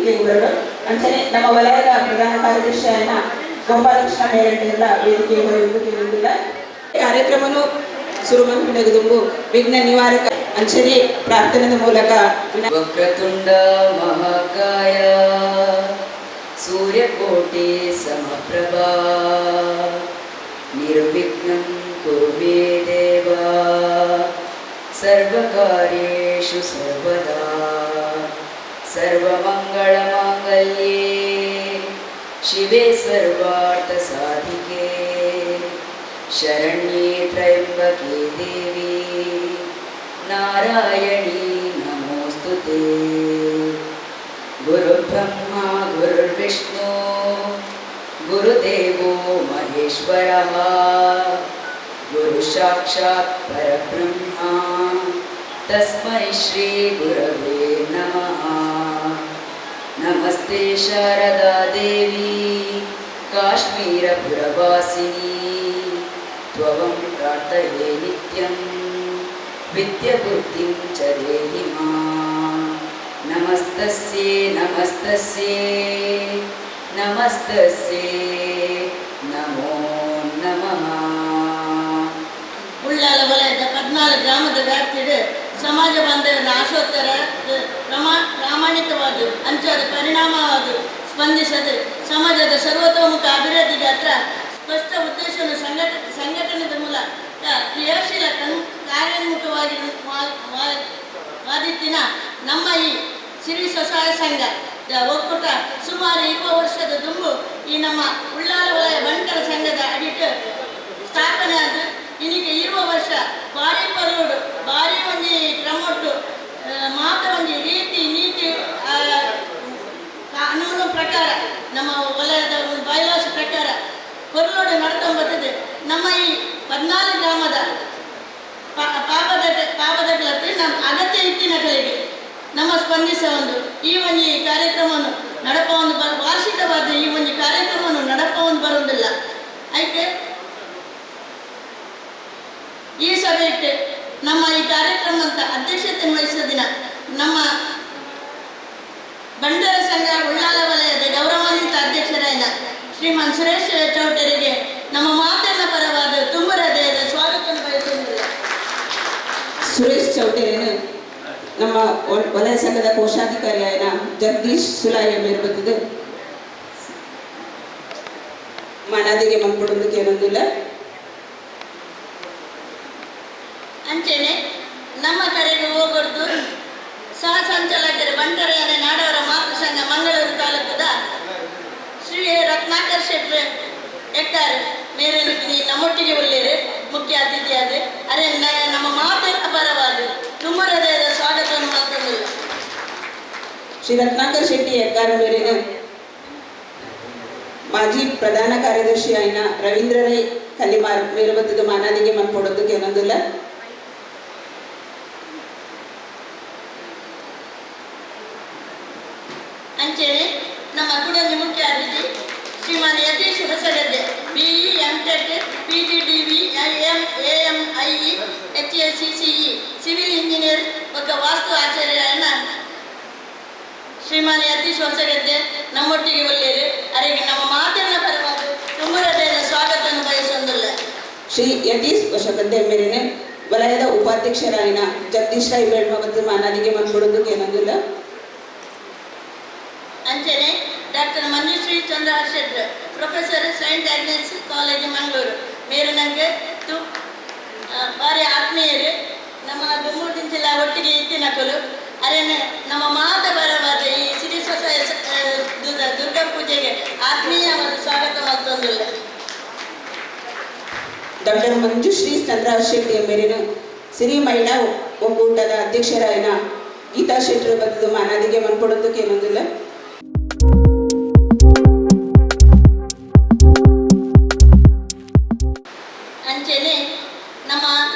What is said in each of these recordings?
ವೇದಿಕೆಗೆ ಬರಲು ಅಂಚನೆ ನಮ್ಮ ವಲಯದ ಪ್ರಧಾನ ಕಾರ್ಯದರ್ಶಿಯಾದ ಗೋಪಾಲಕೃಷ್ಣ ಮೇರಂಟಿಗಳ ವೇದಿಕೆಗೆ ಬರುವುದು ಕೇಳುವುದಿಲ್ಲ. ಕಾರ್ಯಕ್ರಮನು ಸುರುಮನ್ಪಿನಗದುಂಬು ವಿಘ್ನ ನಿವಾರಕ ಅಂಚನೆ ಪ್ರಾರ್ಥನೆದ ಮೂಲಕ ವಕ್ರತುಂಡ ಮಹಾಕಾಯ ಸೂರ್ಯಕೋಟಿ ಸಮಪ್ರಭಾ ನಿರ್ವಿಘ್ನಂ ಕುರು ಮೇ ದೇವ ಸರ್ವಕಾರ್ಯೇಷು ಸರ್ವದಾ. ಸರ್ವಮಂಗಳಮಾಂಗಲ್ಯೇ ಶಿವೆ ಸರ್ವಾರ್ಥ ಸಾಧಿಕೆ ಶರಣ್ಯೇ ತ್ರ್ಯಂಬಕೆ ದೇವಿ ನಾರಾಯಣಿ ನಮೋಸ್ತುತೇ. ಗುರುಬ್ರಹ್ಮ ಗುರುರ್ವಿಷ್ಣು ಗುರುದೇವೋ ಮಹೇಶ್ವರಃ ಗುರು ಸಾಕ್ಷಾತ್ ಪರಬ್ರಹ್ಮ ತಸ್ಮೈ ಶ್ರೀ ಗುರವೇ ನಮಃ. ನಮಸ್ತೆ ಶಾರದಾ ದೇವಿ ಕಾಶ್ಮೀರಪುರವಾಸಿನಿ ತ್ವಂ ಪ್ರಾರ್ಥಯೇ ನಿತ್ಯಂ ವಿದ್ಯಬುದ್ಧಿಂ ಚ ದೇಹಿ ಮಾಂ. ನಮಸ್ತಸ್ಯೇ ನಮಸ್ತಸ್ಯೇ ನಮಸ್ತಸ್ಯೇ ನಮೋ ನಮಃ. ಉಳ್ಳಾಲ ವಲಯದ 14 ಗ್ರಾಮದ ವ್ಯಾಪ್ತಿಡು ಸಮಾಜ ಬಾಂಧವರ ಆಶೋತ್ತರ ಪ್ರಾಮಾಣಿಕವಾದ ಅಂಚಾದ ಪರಿಣಾಮವಾದ ಸ್ಪಂದಿಸದೆ ಸಮಾಜದ ಸರ್ವತೋಮುಖ ಅಭಿವೃದ್ಧಿಗೆ ಹತ್ರ ಸ್ಪಷ್ಟ ಉದ್ದೇಶವನ್ನು ಸಂಘಟನೆದ ಮೂಲಕ ಕ್ರಿಯಾಶೀಲ ಕಾರ್ಯೋನ್ಮುಖವಾಗಿ ವಾದಿತ್ತಿನ ನಮ್ಮ ಈ ಸಿರಿ ಸ್ವಸಹಾಯ ಸಂಘ ಒಕ್ಕೂಟ ಸುಮಾರು 20 ವರ್ಷದ ದುಂಬು ಈ ನಮ್ಮ ಉಳ್ಳಾಲ ವಲಯ ಬಂಟರ ಸಂಘದ ಅಡಿಟ್ ಸ್ಥಾಪನೆ ಆದ ಇನ್ನಿಗೆ 20 ವರ್ಷ ಭಾರಿ ಪರುಡು ಭಾರಿ ಒಂಜಿ ಕ್ರಮೊಟ್ಟು ಮಾತ ಒಂಜಿ ರೀತಿ ನೀತಿ ಕಾನೂನು ಪ್ರಕಾರ ನಮ್ಮ ವಲಯದ ಒಂದು ಬೈಲಾಸ್ ಪ್ರಕಾರ ಹೊರಲೋಡು ನಡ್ಕೊಂಬತ್ತದೆ. ನಮ್ಮ ಈ 14 ಗ್ರಾಮದ ಪಾಪದ ಪಾಪದ ನಮ್ಮ ಅಗತ್ಯ ಇತ್ತಿನಗಳಿಗೆ ನಮ್ಮ ಸ್ಪಂದಿಸ ಒಂದು ಈ ಒಂಜಿ ಕಾರ್ಯಕ್ರಮವನ್ನು ನಡಪ ಒಂದು ವಾರ್ಷಿಕವಾದ ಈ ಒಂಜಿ ಕಾರ್ಯಕ್ರಮವನ್ನು ನಡಪ ಒಂದು ಬರುವುದಿಲ್ಲ. ಐಕೆ ಈ ಸಭೆಗೆ ನಮ್ಮ ಈ ಕಾರ್ಯಕ್ರಮ ಅಂತ ಅಧ್ಯಕ್ಷತೆ ವಹಿಸಿದ ದಿನ ನಮ್ಮ ಬಂಟರ ಸಂಘ ಉಳ್ಳಾಲ ವಲಯದ ಗೌರವಾನ್ವಿತ ಅಧ್ಯಕ್ಷರಾದ ಶ್ರೀಮಾನ್ ಸುರೇಶ್ ಚೌಟರಿಗೆ ನಮ್ಮ ಮಾತಿನ ಪರವಾದ ತುಂಬ ಹೃದಯದ ಸ್ವಾಗತವನ್ನು ಬಯಸುವುದಿಲ್ಲ. ಸುರೇಶ್ ಚೌಟೇರನು ನಮ್ಮ ವಲಯ ಸಂಘದ ಕೋಶಾಧಿಕಾರಿಯಾದ ಜಗದೀಶ್ ಸುಲಾಯ ಮೇರ್ಬತ್ತದೆ ಮನದಿಗೆ ಮನ್ಪಡೊಂದು ಏನೊಂದಿಲ್ಲ. ಅಂಚೆನೆ ನಮ್ಮ ಕರೆಗೆ ಹೋಗೊಡ್ದು ಸಹ ಸಂಚಾಲಕರು ಬಂಟರಯಾನೆ ನಾಡವರ ಮಾತೃ ಸಂಘ ಮಂಗಳೂರು ತಾಲೂಕದ ಶ್ರೀ ರತ್ನಾಕರ್ ಶೆಟ್ರು ಎಕ್ಕಾರ್ ಮೇರೆ ನಮ್ಮೊಟ್ಟಿಗೆ ಒಳ್ಳೆಯರು ಮುಖ್ಯ ಅತಿಥಿಯಾದ ಅರೆ ನಮ್ಮ ಮಾತಿನ ಪರವಾದ ತುಂಬ ಹೃದಯದ ಸ್ವಾಗತವನ್ನು ಮಾಡ್ಕೊಂಡಿಲ್ಲ. ಶ್ರೀ ರತ್ನಾಕರ್ ಶೆಟ್ಟಿ ಎಕ್ಕಾರ್ ಮೇರಿನ ಮಾಜಿ ಪ್ರಧಾನ ಕಾರ್ಯದರ್ಶಿ ಆಯ್ನ ರವೀಂದ್ರ ರೈ ಕಲಿಮಾರ್ ಮೇರುಬತ್ತದ ಮಾನಾದಿಗೆ ಮನ್ಪೊಡೊಂದು ಏನೊಂದಿಲ್ಲ. ಅಂಚೆನೆ ನಮ್ಮ ಕುಡೊಂಜಿ ಮುಖ್ಯ ಅತಿಥಿ ಶ್ರೀಮಾನ್ Yatish Hosagadde BE M Tech PGDV M AMIE HACCE civil engineer ಒಕ್ಕ vastu ಆಚಾರ್ಯನ ಶ್ರೀಮಾನ್ ಯತೀಶ್ ಹೊಸಗದ್ದೆ ನಮ್ಮೊಟ್ಟಿಗೆ ಒಳ್ಳೆಯರು ಅರೆಗೆ ನಮ್ಮ ಮಾತಿನ ಪರವಾಗಿ ತುಂಬ ಹೃದಯದ ಸ್ವಾಗತವನ್ನು ಬಯಸೊಂದಿಲ್ಲ. ಶ್ರೀ ಯತೀಶ್ ಹೊಸಗದ್ದೆ ಮೇರಿನ ವಲಯದ ಉಪಾಧ್ಯಕ್ಷರಾಯಿನ ಜಗದೀಶ್ ರೈ ಬೇಡ್ಮ ಮತ್ತು ಮಾನಾದಿಗೆ ಮನ್ಪೊಡೊಂದು ಏನೊಂದಿಲ್ಲ. ಅಂಚೆನೆ doctor Manjushree Chandra Shettar professor Saint Agnes college Mangaluru ಮೇರು ನಂಗೆ ತು ಭಾರಿ ಆತ್ಮೀಯರು ನಮ್ಮ ದುಮ್ಮೂರು ಒಟ್ಟಿಗೆ ಇತ್ತಿನಕಲು ಅರೇನೆ ನಮ್ಮ ಮಾತ ಬರವಾದ ಈ ಸಿರಿ ಸ್ವಸಹಾಯ ದುರ್ಗಾ ಪೂಜೆಗೆ ಆತ್ಮೀಯವಾದ ಸ್ವಾಗತ ಮತ್ತೊಂದಿಲ್ಲ. ಡಾಕ್ಟರ್ ಮಂಜುಶ್ರೀ ಚಂದ್ರ ಶೆಟ್ಟಿ ಮೇರಿನ ಸಿರಿ ಮಹಿಳಾ ಒಕ್ಕೂಟದ ಅಧ್ಯಕ್ಷರಾಯಿನ ಗೀತಾ ಶೆಟ್ಟರು ಬತ್ತದ ಮಾನಾದಿಗೆ ಮನ್ಪೊಡೊಂದು ಏನೊಂದಿಲ್ಲ. ಅಂಚೆನೆ ನಮ್ಮ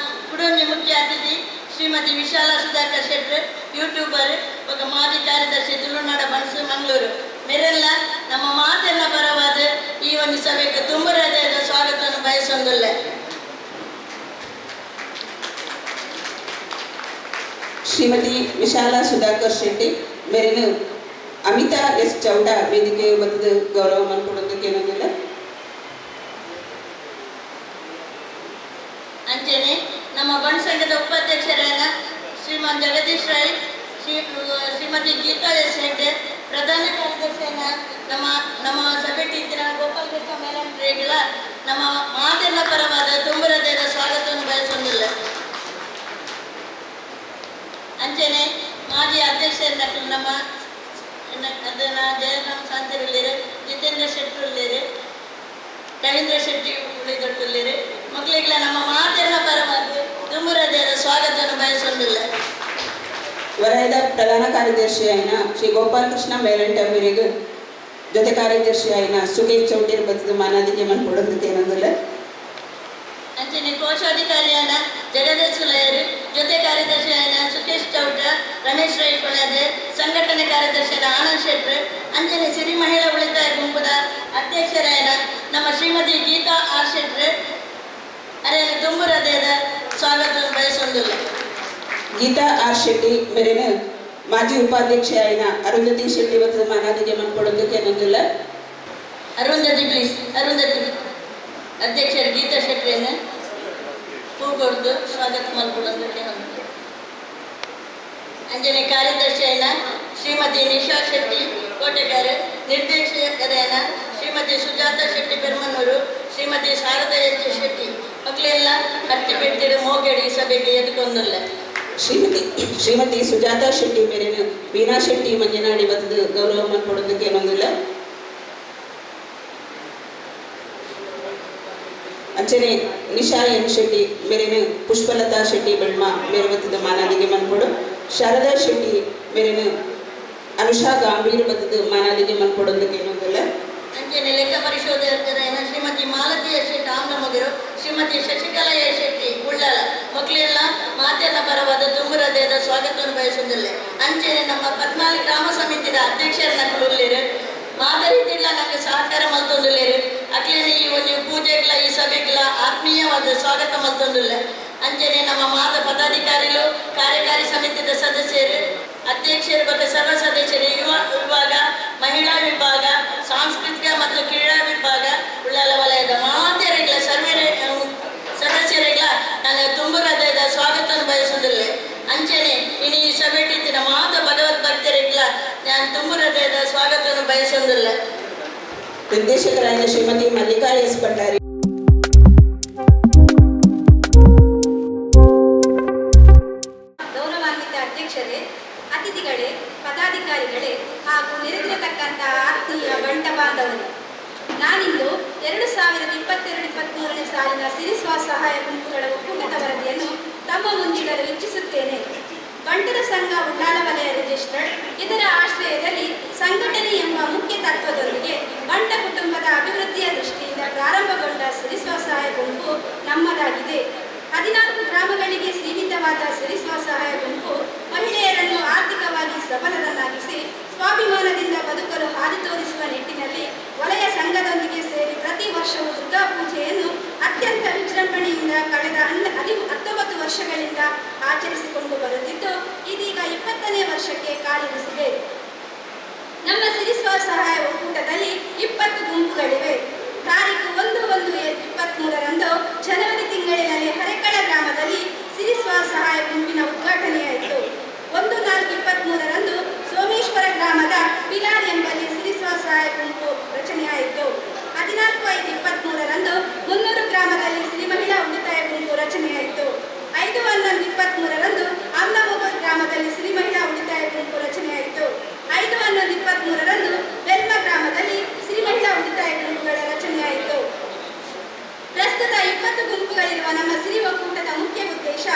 ಕುಡೊಂಜಿ ಮುಖ್ಯ ಅತಿಥಿ ಶ್ರೀಮತಿ ವಿಶಾಲ ಸುಧಾಕರ್ ಶೆಟ್ಟರ್ ಯೂಟ್ಯೂಬರ್ ಒಬ್ಬ ಮಾಜಿ ಕಾರ್ಯದರ್ಶಿ ತುಳುನಾಡ ಬಣಸು ಮಂಗಳೂರು ಮೇರೆಲ್ಲ ನಮ್ಮ ಮಾತೆಲ್ಲ ಪರವಾದ ಈ ಒಂದು ಸಭೆಗೆ ತುಂಬ ಹೃದಯದ ಸ್ವಾಗತವನ್ನು ಬಯಸೊಂದಿಲ್ಲ. ಶ್ರೀಮತಿ ವಿಶಾಲ ಸುಧಾಕರ್ ಶೆಟ್ಟಿ ಮೇರಿನ ಅಮಿತಾ ಎಸ್ ಚೌಟ ವೇದಿಕೆ ಬತ್ತದ ಗೌರವ ಮನ್ಪೊಡೊಂದು ಅಂಚೆನೆ ನಮ್ಮ ಬಂಟ್ ಸಂಘದ ಉಪಾಧ್ಯಕ್ಷರಾದ ಶ್ರೀಮಾನ್ ಜಗದೀಶ್ ರೈ, ಶ್ರೀಮತಿ ಗೀತಾ ಎಸ್ ಹೆಗ್ಡೆ, ಪ್ರಧಾನ ಕಾರ್ಯದರ್ಶಿಯನ್ನ ನಮ್ಮ ನಮ್ಮ ಸಭೆ ಟೀಚರ್ ಗೋಪಾಲಕೃಷ್ಣ ಮೇನನ್ ನಮ್ಮ ಮಾತೆಲ್ಲ ಪರವಾದ ತುಂಬ ಹೃದಯದ ಸ್ವಾಗತವನ್ನು ಬಯಸೊಂದಿಲ್ಲ. ಅಂಚೆನೆ ಮಾಜಿ ಅಧ್ಯಕ್ಷರನ್ನ ನಮ್ಮ ಅದನ್ನ ಜಯರಾಮ್ ಶಾಂತಿರುಳ್ಳೇರು, ಜಿತೇಂದ್ರ ಶೆಟ್ಟರುಳ್ಳೇರು, ರವೀಂದ್ರ ಶೆಟ್ಟಿ ಉಳಿದೊಟ್ಟುಳ್ಳೇರು ಮಕ್ಕಳಿಗೆಲ್ಲ ನಮ್ಮ ಮಾತೆಲ್ಲ ಪರವಾಗಿ ತುಂಬ ಹೃದಯದ ಸ್ವಾಗತವನ್ನು ಬಯಸೊಂದಿಲ್ಲ. ವಲಯದ ಪ್ರಧಾನ ಕಾರ್ಯದರ್ಶಿ అయిన ಶ್ರೀ ಗೋಪಾಲಕೃಷ್ಣ ಮೇಲಂಟ ಮೇರೆಗೆ ಜೊತೆ ಕಾರ್ಯದರ್ಶಿ అయిన ಸುಖೇಶ್ ಚೌಟೇರ್ ಬತ್ತದ ಮಾನಾದಿಗೆ ಮನ್ಪೊಡೊಂದು. ಅಂಚನೆ ಕೋಶಾಧಿಕಾರಿಯಾದ ಜಗದೀಶ್ ಸುಲಯರು, ಜೊತೆ ಕಾರ್ಯದರ್ಶಿಯಾದ ಸುಖೇಶ್ ಚೌಟ, ರಮೇಶ್ ರೈ ಕೊಳದೆ, ಸಂಘಟನೆ ಕಾರ್ಯದರ್ಶಿಯಾದ ಆನಂದ್ ಶೆಟ್ರು, ಅಂಚನೆ ಸಿರಿ ಮಹಿಳಾ ಉಳಿತಾಯ ಗುಂಪುದ ಅಧ್ಯಕ್ಷರಾದ ನಮ್ಮ ಶ್ರೀಮತಿ ಗೀತಾ ಆರ್ ಶೆಟ್ರು ಅರೇನ ತುಂಬು ಹೃದಯದ ಸ್ವಾಗತವನ್ನು ಬಯಸೊಂದಿಲ್ಲ. ಗೀತಾ ಆರ್ ಶೆಟ್ಟಿ ಮೇರೆನ ಮಾಜಿ ಉಪಾಧ್ಯಕ್ಷ అయిన ಅರುಂಧತಿ ಶೆಟ್ಟಿ ಬತ್ತದ ಮಾನಾದಿಗೆ ಮನ್ಪೊಡೊಂದು. ಅರುಂಧತಿ ಪ್ಲೀಸ್, ಅರುಂಧತಿ ಅಧ್ಯಕ್ಷರು ಗೀತಾ ಶೆಟ್ಟರನ್ನು ಹೂ ಕೊಡ್ದು ಸ್ವಾಗತ ಮಲ್ಪೊಡೊಂದು. ಅಂಜನೆ ಕಾರ್ಯದರ್ಶಿಯನ್ನ ಶ್ರೀಮತಿ ನಿಶಾ ಶೆಟ್ಟಿ ಕೋಟೆಕಾರ್, ನಿರ್ದೇಶಕರಾದ ಶ್ರೀಮತಿ ಸುಜಾತ ಶೆಟ್ಟಿ ಪೆರ್ಮನೂರು, ಶ್ರೀಮತಿ ಶಾರದಾ ಎಸ್ ಶೆಟ್ಟಿ ಮಕ್ಕಳೆಲ್ಲ ಹತ್ತಿ ಬೆಟ್ಟಿಡು ಮೋಗೆಡಿ ಸಭೆಗೆ ಎದುಕೊಂದಿಲ್ಲ. ಶ್ರೀಮತಿ ಶ್ರೀಮತಿ ಸುಜಾತಾ ಶೆಟ್ಟಿ ಮೇರೆನ ವೀಣಾ ಶೆಟ್ಟಿ ಮಂಜನಾಡಿ ಬತ್ತದ ಗೌರವ ಮನ್ಪೊಡೊಂದು. ಅಂಚನೆ ನಿಶಾ ಎನ್ ಶೆಟ್ಟಿ ಮೇರೆನ ಪುಷ್ಪಲತಾ ಶೆಟ್ಟಿ ಬೆಳ್ಮ ಮೇರೆ ಬತ್ತದ ಮಾನಾದಿಗೆ ಮನ್ಪೊಡು. ಶಾರದಾ ಶೆಟ್ಟಿ ಮೇರೆನ ಅನುಷಾ ಗಾಂಭೀರ್ ಬತ್ತದ ಮಾನಾದಿಗೆ ಮನ್ಪೊಡೊಂದು. ಅಂಚನೆ ಲೆಕ್ಕ ಪರಿಶೋಧಕರಾದ ಶ್ರೀಮತಿ ಮಾಲತಿ ಎಸ್ ಶೆಟ್ಟಿ ಆಮ್ಲಮೊಗರು, ಶ್ರೀಮತಿ ಶಶಿಕಲಾ ಎಸ್ ಶೆಟ್ಟಿ ಉಳ್ಳಾಲ ಮಕ್ಕಳೆಲ್ಲ ಮಾತೆಲ್ಲ ಪರವಾದ ತುಂಬ ಹೃದಯದ ಸ್ವಾಗತವನ್ನು ಬಯಸುವುದಿಲ್ಲ. ಅಂಚನೆ ನಮ್ಮ 14 ಗ್ರಾಮ ಸಮಿತಿಯ ಅಧ್ಯಕ್ಷರನ್ನ ಕೊಡುಲ್ಲೇರು ಮಾದರಿತಿಲ್ಲ ನಂಗೆ ಸಹಕಾರ ಮಲ್ತೊಂದುಲ್ಲೇರು ಅಕ್ಲೇನೆ ಈ ಒಂದು ಪೂಜೆಗಳ ಈ ಸಭೆಗಳ ಆತ್ಮೀಯವಾದ ಸ್ವಾಗತ ಮಲ್ತೊಂದುಲ್ಲ. ಅಂಚನೆ ನಮ್ಮ ಮಾತ ಪದಾಧಿಕಾರಿಗಳು, ಕಾರ್ಯಕಾರಿ ಸಮಿತಿಯ ಸದಸ್ಯರು, ಅಧ್ಯಕ್ಷರು ಮತ್ತು ಸರ್ವ ಸದಸ್ಯರು, ಯುವ ವಿಭಾಗ, ಮಹಿಳಾ ವಿಭಾಗ, ಸಾಂಸ್ಕೃತಿಕ ಮತ್ತು ಕ್ರೀಡಾ ವಿಭಾಗ, ಉಳ್ಳಾಲ ವಲಯದ ಮಾತೆರೆಗಳ ಸರ್ವೇ ಸದಸ್ಯರಿಗಳ ನಾನು ತುಂಬ ಹೃದಯದ ಸ್ವಾಗತವನ್ನು ಬಯಸುವುದಿಲ್ಲ. ಅಂಚನೆ ಇನ್ನು ಈ ಸಭೆ ಟೀಚಿನ ಮಾತ ಭಗವತ್ ಭಕ್ತರಿಗಳ ನಾನು ತುಂಬ ಹೃದಯದ ಸ್ವಾಗತವನ್ನು ಬಯಸುವುದಿಲ್ಲ. ನಿರ್ದೇಶಕರಾದ ಶ್ರೀಮತಿ ಮಲ್ಲಿಕಾ ಎಸ್ ಭಂಡಾರಿ. ಗೌರವಾನ್ವಿತ ಅಧ್ಯಕ್ಷರೇ, ಅತಿಥಿಗಳೇ, ಪದಾಧಿಕಾರಿಗಳೇ ಹಾಗೂ ನೆರೆದಿರತಕ್ಕಂತಹ ಆತ್ಮೀಯ ಬಂಟ ಬಾಂಧವರು, ನಾನಿಂದು 2022-23 ಸಾಲಿನ ಸಿರಿ ಸ್ವಸಹಾಯ ಗುಂಪುಗಳ ಒಕ್ಕೂಟದ ವರದಿಯನ್ನು ತಮ್ಮ ಮುಂದಿಡಲು ಇಚ್ಛಿಸುತ್ತೇನೆ. ಬಂಟರ ಸಂಘ ಉಳ್ಳಾಲ ವಲಯ ರಿಜಿಸ್ಟರ್ಡ್ ಇದರ ಆಶ್ರಯದಲ್ಲಿ ಸಂಘಟನೆ ಎಂಬ ಮುಖ್ಯ ತತ್ವದೊಂದಿಗೆ ಬಂಟ ಕುಟುಂಬದ ಅಭಿವೃದ್ಧಿಯ ದೃಷ್ಟಿಯಿಂದ ಪ್ರಾರಂಭಗೊಂಡ ಸಿರಿ ಸ್ವಸಹಾಯ ಗುಂಪು ನಮ್ಮದಾಗಿದೆ. 14 ಗ್ರಾಮಗಳಿಗೆ ಸೀಮಿತವಾದ ಸಿರಿ ಸ್ವಸಹಾಯ ಗುಂಪು ಮಹಿಳೆಯರನ್ನು ಆರ್ಥಿಕವಾಗಿ ಸಬಲರನ್ನಾಗಿಸಿ ಸ್ವಾಭಿಮಾನದಿಂದ ಬದುಕಲು ಹಾದಿ ತೋರಿಸುವ ನಿಟ್ಟಿನಲ್ಲಿ ವಲಯ ಸಂಘದೊಂದಿಗೆ ಸೇರಿ ಪ್ರತಿ ವರ್ಷವೂ ದುರ್ಗಾ ಪೂಜೆಯನ್ನು ಅತ್ಯಂತ ವಿಜೃಂಭಣೆಯಿಂದ ಕಳೆದ 19 ವರ್ಷಗಳಿಂದ ಆಚರಿಸಿಕೊಂಡು ಬರುತ್ತಿದ್ದು, ಇದೀಗ 20ನೇ ವರ್ಷಕ್ಕೆ ಕಾಲಿರಿಸಿದೆ. ನಮ್ಮ ಸಿರಿ ಸ್ವಸಹಾಯ ಒಕ್ಕೂಟದಲ್ಲಿ 20 ಗುಂಪುಗಳಿವೆ. ತಾರೀಕು 1/1/23 ಜನವರಿ ತಿಂಗಳಿನಲ್ಲಿ ಹರೇಕಳ ಗ್ರಾಮದಲ್ಲಿ ಸಿರಿ ಸ್ವಸಹಾಯ ಗುಂಪಿನ ಉದ್ಘಾಟನೆಯಾಯಿತು. 1/4/23 ಸೋಮೇಶ್ವರ ಗ್ರಾಮದ ಪಿಲಾರ್ ಎಂಬಲ್ಲಿ ಸಿರಿ ಸ್ವಸಹಾಯ ಗುಂಪು ರಚನೆಯಾಯಿತು. 14/5/23 ಮುನ್ನೂರು ಗ್ರಾಮದಲ್ಲಿ ಸಿರಿ ಮಹಿಳಾ ಉಳಿತಾಯ ಗುಂಪು ರಚನೆಯಾಯಿತು. 5/11/23 ಆಮ್ಲಮೊಗರ್ ಗ್ರಾಮದಲ್ಲಿ ಸಿರಿ ಮಹಿಳಾ ಉಳಿತಾಯ ಗುಂಪು ರಚನೆಯಾಯಿತು. 5/11/23 ಬೆಲ್ಮ ಗ್ರಾಮದಲ್ಲಿ ಸಿರಿ ಮಹಿಳಾ ಉಳಿತಾಯ ಗುಂಪುಗಳ ರಚನೆಯಾಯಿತು. ಪ್ರಸ್ತುತ 20 ಗುಂಪುಗಳಿರುವ ನಮ್ಮ ಸಿರಿ ಒಕ್ಕೂಟದ ಮುಖ್ಯ ಉದ್ದೇಶ